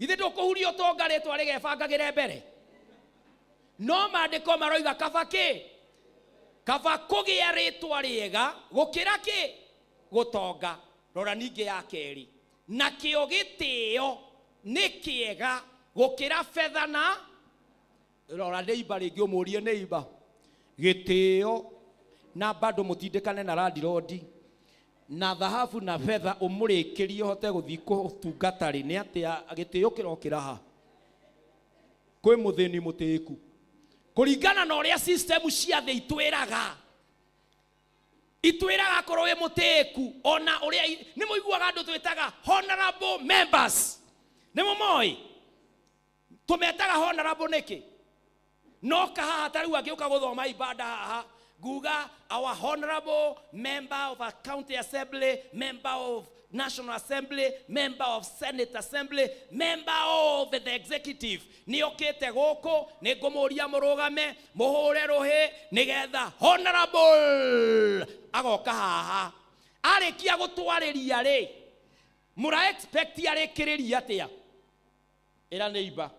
Githĩ ndũkũhuria ũtonga, rĩtwa rĩgebangagĩre mbere? No maandĩko maroiga kaba kĩ? Kaba kũgĩa rĩtwa rĩega gũkĩra kĩ? Gũtonga. Rora ningĩ ya kerĩ, nakĩo gĩtĩo nĩ kĩega gũkĩra betha na. Rora neighbor rĩngĩ, ũmũrie neighbor, gĩtĩo na bado mũtindĩkane na landlord na thahabu na betha, ũmũrĩkĩrie ũhote gũthiĩ kũtungata rĩ, nĩ atĩa gĩtĩo kĩrokĩra ha kwĩ mũthĩni mũtĩĩku, kũringana na ũrĩa system cia thĩ itwĩraga? Itwĩraga akorwo wĩ mũtĩĩku, ona ũrĩa nĩ mũiguaga andũ twĩtaga honorable members, nĩ mũmoĩ tũmetaga honorable nĩkĩ? No kahaha ta rĩu angĩũka gũthoma ibada haha, nguga our honorable member of a county assembly, member of national assembly, member of senate assembly, member of the executive nĩ okĩte gũkũ, nĩ ngũmũria mũrũgame mũhũre rũhĩ nĩgetha honorable agoka haha. Arĩkia gũtwarĩria rĩ, mũra expect arĩkĩrĩria atĩa? Ĩra neighbor,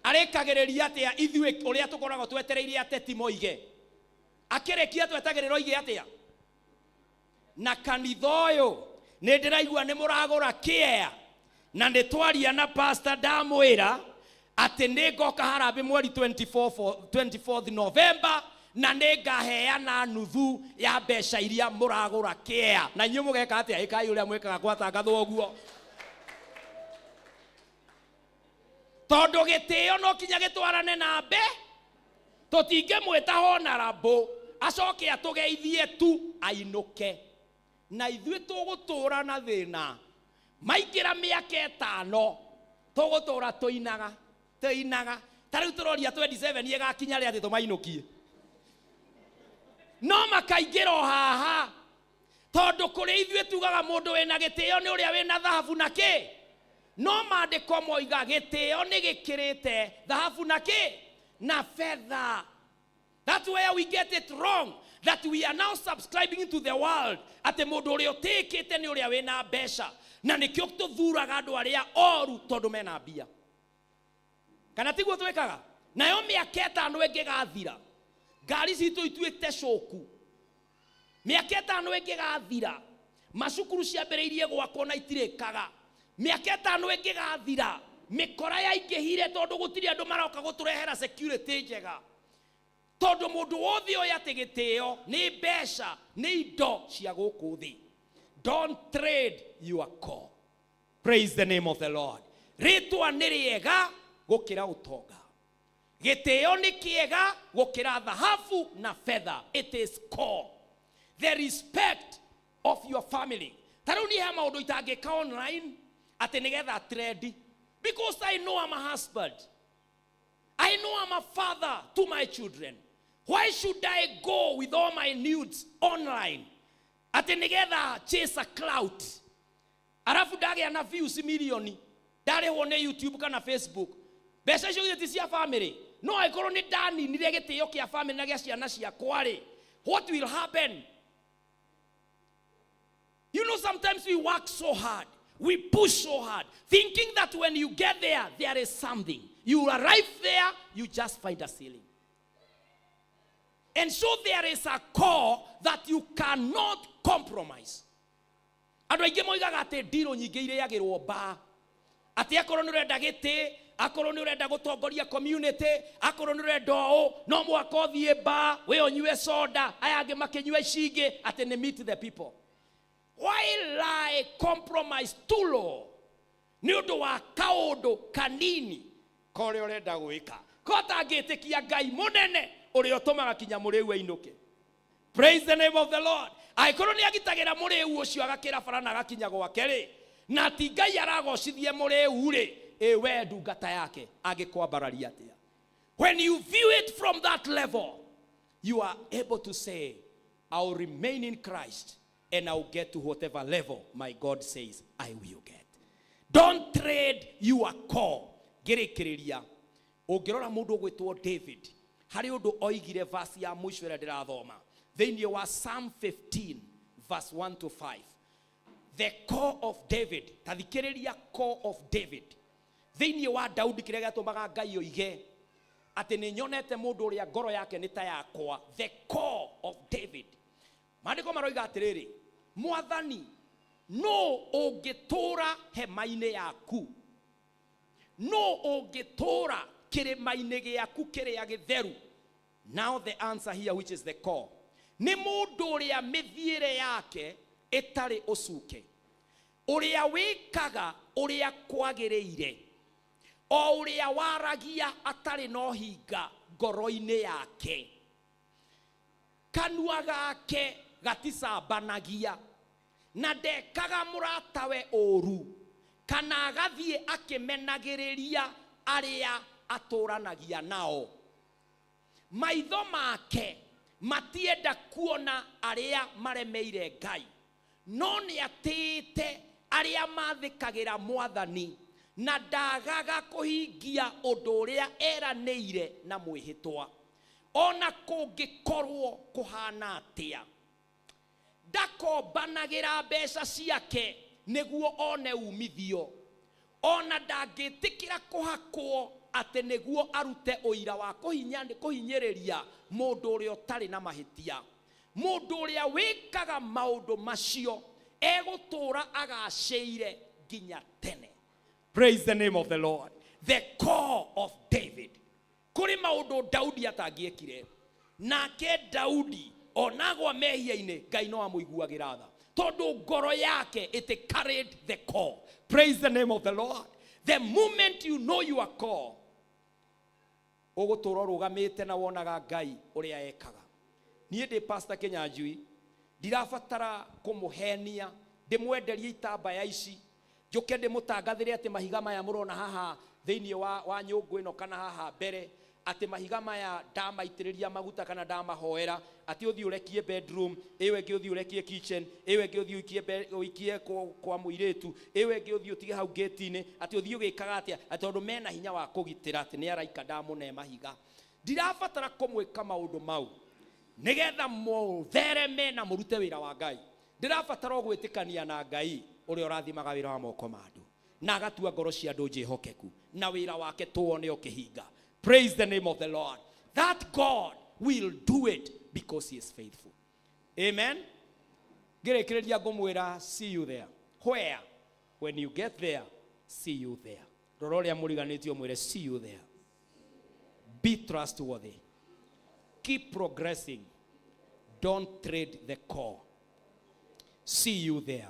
arĩkagĩrĩria atĩa? Ithuĩ ũrĩa tũkoragwo twetereire ateti moige, akĩrĩkia twetagĩrĩra oige atĩa? Na kanitha ũyũ nĩ ndĩraigua nĩ mũragũra kĩea, na nĩ twaria na pastor, ndamwĩra atĩ nĩ ngoka harambĩ mweri 24, 24th November, na nĩ ngaheana nuthu ya mbeca iria mũragũra kĩea. Na inyuĩ mũgeka atĩa? Ĩkai ũrĩa mwĩkaga gwatangathwo ũguo, tondũ gĩtĩo no kinya gĩtwarane na mbe. Tũtingĩmwĩta honorable acoke atũgeithie tu ainũke, na ithuĩ tũgũtũra na thĩna. Maingĩra mĩaka 5, tũgũtũra tũinaga tũinaga. Ta rĩu tũroria 27 ĩgakinya rĩ atĩ tũmainũkie? No makaingĩra o haha, tondũ kũrĩ ithuĩ tugaga mũndũ wĩna gĩtĩo nĩ ũrĩa wĩna thahabu na kĩ. No maandĩko moiga gĩtĩo nĩ gĩkĩrĩte thahabu na kĩ? Na fedha. That's where we get it wrong, that we are now subscribing to the world atĩ mũndũ ũrĩa ũtĩĩkĩte nĩ ũrĩa wĩna mbeca, na nĩkĩo tũthuraga andũ arĩa oru tondũ mena mbia. Kana tiguo twĩkaga? Nayo mĩaka 5 ĩngĩgathira, ngari citũ ituĩte coku. Mĩaka 5 ĩngĩgathira, macukuru ciambĩrĩirie gwakwo na itirĩkaga. Mĩaka 5 ĩngĩgathira, mĩkora yaingĩhire tondũ gũtirĩ andũ maroka gũtũrehera security njega, tondũ mũndũ wothe oĩ atĩ gĩtĩo nĩ mbeca, nĩ indo cia gũkũ thĩ. Don't trade your core. Praise the name of the Lord. Rĩtwa nĩ rĩega gũkĩra ũtonga, gĩtĩo nĩ kĩega gũkĩra thahabu na fedha. It is core, the respect of your family. Ta rĩu niĩ he maũndũ itangĩka online atĩ nĩgetha trend, because I know I'm a husband, I know I'm a father to my children. Why should I go with all my nudes online atĩ nĩgetha chase a clout, arabu ndagĩa na views milioni, ndarĩhwo nĩ YouTube kana Facebook, mbeca icio githĩ ti cia family? No angĩkorwo nĩ ndaninire gĩtĩo kĩa family na gĩa ciana ciakwa rĩ, what will happen? You know, sometimes we work so hard, we push so hard, thinking that when you get there, there is something. You arrive there, you just find a ceiling. And so there is a core that you cannot compromise. Andũ aingĩ moigaga atĩ ndirũ nyingĩ irĩagĩrwo mbaa, atĩ akorwo nĩ ũrenda gĩtĩ, akorwo nĩ ũrenda gũtongoria community, akorwo nĩ ũrenda ũũ, no mũhaka ũthiĩ mbaa, we ũnyue soda, aya angĩ makĩnyua ici ingĩ, atĩ nĩ meet the people. Why lie, compromise too low nĩ ũndũ wa kaũndũ kanini korĩa ũrenda gwĩka, ko tangĩtĩkia Ngai mũnene ũrĩa ũtũmaga kinya mũrĩu ainũke? Praise the name of the Lord. Angĩkorwo nĩ agitagĩra mũrĩu ũcio agakĩra bara na agakinya gwake rĩ, na ti Ngai aragocithie mũrĩu rĩ, ĩ we ndungata yake angĩkwambararia atĩa? When you view it from that level, you are able to say, "I will remain in Christ and I will get to whatever level my God says I will get." Don't trade your core. Ngĩrĩkĩrĩria, ũngĩrora mũndũ ũgwĩtwo David, harĩ ũndũ oigire, verse ya mũico ĩrĩa ndĩrathoma thĩinĩ wa Psalm 15 verse 1 to 5, the core of David. Ta thikĩrĩria, core of David thĩinĩ wa Daudi, kĩrĩa gĩatũmaga Ngai oige atĩ nĩ nyonete mũndũ ũrĩa ngoro yake nĩ ta yakwa. The core of David, maandĩko maroiga atĩrĩrĩ, "Mwathani, no ũngĩtũũra hema-inĩ yaku? No ũngĩtũũra kĩrĩma-inĩ gĩaku kĩrĩa gĩtheru?" Now the answer here, which is the core, nĩ mũndũ ũrĩa mĩthiĩre yake ĩtarĩ ũcuke, ũrĩa wĩkaga ũrĩa kwagĩrĩire, o ũrĩa waragia atarĩ na ũhinga ngoro-inĩ yake, kanua gake gaticambanagia, na ndekaga mũratawe ũru, kana agathiĩ akĩmenagĩrĩria arĩa atũranagia nao. Maitho make matienda kuona arĩa maremeire Ngai, no nĩ atĩĩte arĩa mathĩkagĩra Mwathani, na ndagaga kũhingia ũndũ ũrĩa eranĩire na mwĩhĩtwa, ona kũngĩkorwo kũhana atĩa. Ndakombanagĩra mbeca ciake nĩguo one umithio, ona ndangĩtĩkĩra kũhakwo atĩ nĩguo arute ũira wa kũhinyĩrĩria mũndũ ũrĩa ũtarĩ na mahĩtia. Mũndũ ũrĩa wĩkaga maũndũ macio egũtũũra agacĩire nginya tene." Praise the name of the Lord. The core of David. Kũrĩ maũndũ Daudi atangĩekire. Nake Daudi onagwa mehia-inĩ, Ngai no amũiguagĩra tha tondũ ngoro yake, it carried the core. Praise the name of the Lord. The moment you know your core, ũgũtũra ũrũgamĩte na wonaga Ngai ũrĩa ekaga. Niĩ ndĩ Pastor Kĩnyanjui, ndirabatara kũmũhenia ndĩmwenderie itambaya ici, njũke ndĩmũtangathĩre atĩ mahiga maya mũrona haha thĩinĩ wa nyũngũ ĩno kana haha mbere, atĩ mahiga maya ndamaitĩrĩria maguta kana ndamahoera, atĩ ũthiĩ ũrekie bedroom ĩyo ĩngĩ, ũthiĩ ũrekie kitchen ĩyo ĩngĩ, ũthiĩ ũikie ũikie kwa mũirĩtu ĩyo ĩngĩ, ũthiĩ ũtige hau gate-inĩ, atĩ ũthiĩ ũgĩkaga atĩa, atĩ tondũ mena hinya wa kũgitĩra, atĩ nĩ araika ndamũne mahiga. Ndirabatara kũmwĩka maũndũ mau nĩgetha mũthereme na mũrute wĩra wa Ngai. Ndĩrabatara o gwĩtĩkania na Ngai ũrĩa ũrathimaga wĩra wa moko ma andũ na agatua ngoro cia andũ njĩhokeku, na wĩra wake tuone ũkĩhinga. Praise the name of the Lord. That God will do it because he is faithful. Amen. Ngĩrĩkĩrĩria ngũmwĩra, see you there. Where? When you get there, see you there. Rora ũrĩa mũriganĩtio, mwĩre, "See you there." Be trustworthy, keep progressing, don't trade the core. See you there.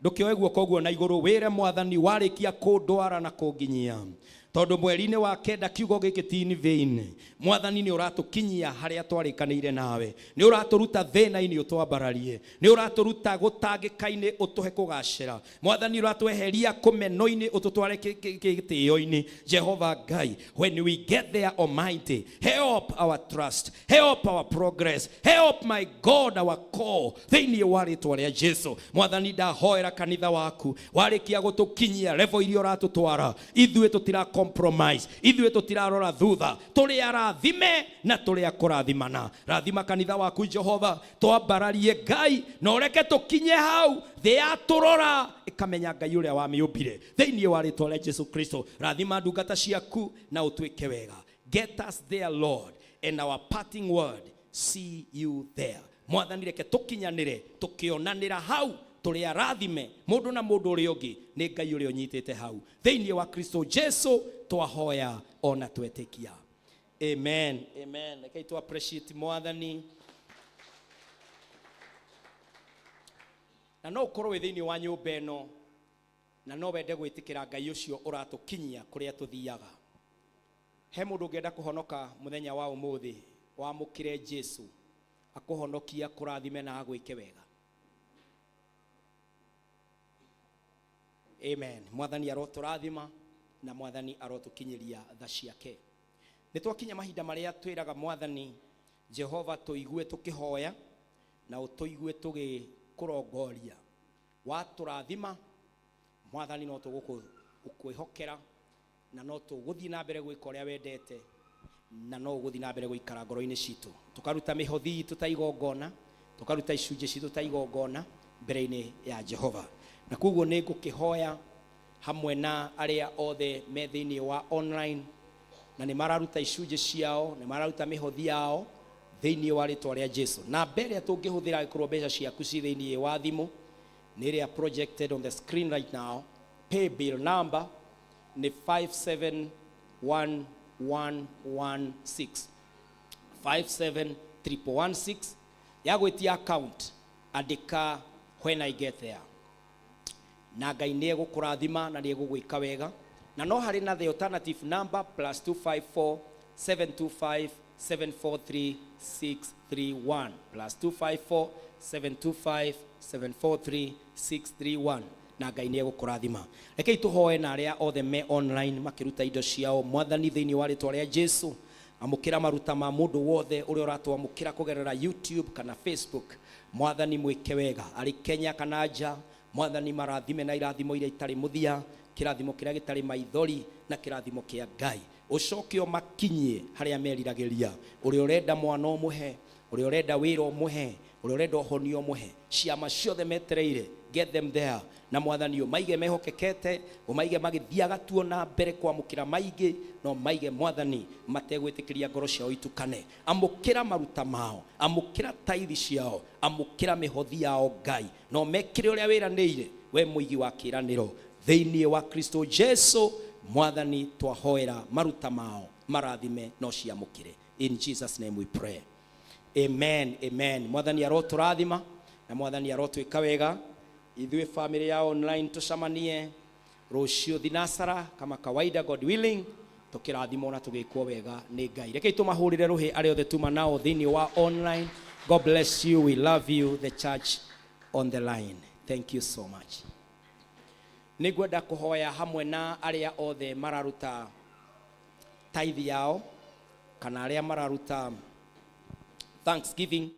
Ndũkĩoe guoko guo na igũrũ, wĩre Mwathani, warĩkia kũndwara na kũnginyia, tondũ mweri-inĩ wa kenda, kiugo gĩkĩ ti in vain. Mwathani, nĩ ũratũkinyia harĩa twarĩkanĩire nawe, nĩ ũratũruta thĩna-inĩ ũtwambararie, nĩ ũratũruta gũtangĩka-inĩ ũtũhe kũgacĩra. Mwathani, ũratweheria kũmeno-inĩ ũtũtware gĩtĩo-inĩ. Jehova Ngai, when we get there, Almighty, help our trust, help our progress, help, my God, our core, thĩinĩ wa rĩtwa rĩa Jesu. Mwathani, ndahoera kanitha waku, warĩkia gũtũkinyia level iria ũratũtwara, ithuĩ tũtira Compromise. Ithuĩ tũtirarora thutha, tũrĩ arathime na tũrĩ a kũrathimana. Rathima kanitha waku Jehova, twambararie Ngai na ũreke tũkinye hau thĩ yatũrora ĩkamenya Ngai ũrĩa wamĩũmbire. Thĩinĩ wa rĩtwa rĩa Jesu Kristo, rathima ndungata ciaku na ũtwĩke wega. Get us there, Lord, and our parting word, see you there. Mwathani, reke tũkinyanĩre tũkĩonanĩra hau tũrĩ arathime mũndũ na mũndũ ũrĩa ũngĩ nĩ Ngai ũrĩa ũnyitĩte hau. Thĩinĩ wa Kristo Jesu twahoya ona twetĩkia, amen, amen. Rekei tu appreciate Mwathani. Na no ũkorwo wĩ thĩinĩ wa nyũmba ĩno na no wende gwĩtĩkĩra Ngai ũcio ũratũkinyia kũrĩa tũthiaga. He mũndũ ũngĩenda kũhonoka mũthenya wa ũmũthĩ, wamũkĩre Jesu akũhonokia, kũrathime na agwĩke wega. Amen. Mwathani arotũrathima na Mwathani arotũkinyĩria tha ciake. Nĩ twakinya mahinda marĩa twĩraga Mwathani Jehova tũigue tũkĩhoya na ũtũigue tũgĩkũrongoria. Watũrathima Mwathani, no tũgũkwĩhokera na no tũgũthiĩ na mbere gwĩka ũrĩa wendete na no ũgũthiĩ na mbere gũikara ngoro-inĩ citũ. Tũkaruta mĩhothi itũ ta igongona, tũkaruta icunjĩ citũ ta igongona mbere-inĩ ya Jehova. Na koguo nĩ ngũkĩhoya hamwe na arĩa othe me thĩinĩ wa online na nĩ mararuta icunjĩ ciao, nĩ mararuta mĩhothi yao thĩinĩ wa rĩtwa rĩa Jesu. Na mbere tũngĩhũthĩra gĩkorwo mbeca ciaku ci thĩinĩ wa thimũ nĩ ĩrĩa projected on the screen right now. Pay bill number nĩ 571116, 571116. Ya gwĩtia account, andĩka "When I Get There", na Ngai nĩ egũkũrathima na nĩ egũgwĩka wega. Na no harĩ na the alternative number, +254 725 743 631, +254 725 743 631, na Ngai nĩ egũkũrathima. Rekei tũhoe na arĩa othe me online makĩruta indo ciao. Mwathani, thĩinĩ wa rĩtwa rĩa Jesu, amũkĩra maruta ma mũndũ wothe ũrĩa ũratwamũkĩra kũgerera YouTube kana Facebook. Mwathani, mwĩke wega arĩ Kenya kana nja. Mwathani, marathime na irathimo iria itarĩ mũthia, kĩrathimo kĩrĩa gĩtarĩ maithori na kĩrathimo kĩa Ngai. Ũcoke ũmakinyie harĩa meriragĩria. Ũrĩa ũrenda mwana ũmũhe, ũrĩa ũrenda wĩra ũmũhe, ũrĩa ũrenda ũhonio ũmũhe, ciama ciothe metereire, get them there. Na Mwathani, ũmaige mehokekete, ũmaige magĩthiaga tuo na mbere kwamũkĩra maingĩ, no maige Mwathani mategwĩtĩkĩria ngoro ciao itukane. Amũkĩra maruta mao, amũkĩra taithi ciao, amũkĩra mĩhothi yao Ngai, no mekĩre ũrĩa wĩranĩire, we mũigi wa kĩĩranĩro. Thĩinĩ wa Kristo Jesu Mwathani twahoera maruta mao, marathime no ciamũkĩre. In Jesus' name we pray, amen, amen. Mwathani arotũrathima na Mwathani arotwĩka wega. Ithuĩ family ya online tũcemanie rũciũ thinasara kama kawaida, God willing, tũkĩrathimwo na tũgĩkwo wega nĩ Ngai. Rekei tũmahũrĩre rũhĩ arĩa othe tuma nao thĩinĩ wa online. God bless you. We love you, the church on the line. Thank you so much. Nĩ ngwenda kũhoya hamwe na arĩa othe mararuta tithe yao kana arĩa mararuta thanksgiving.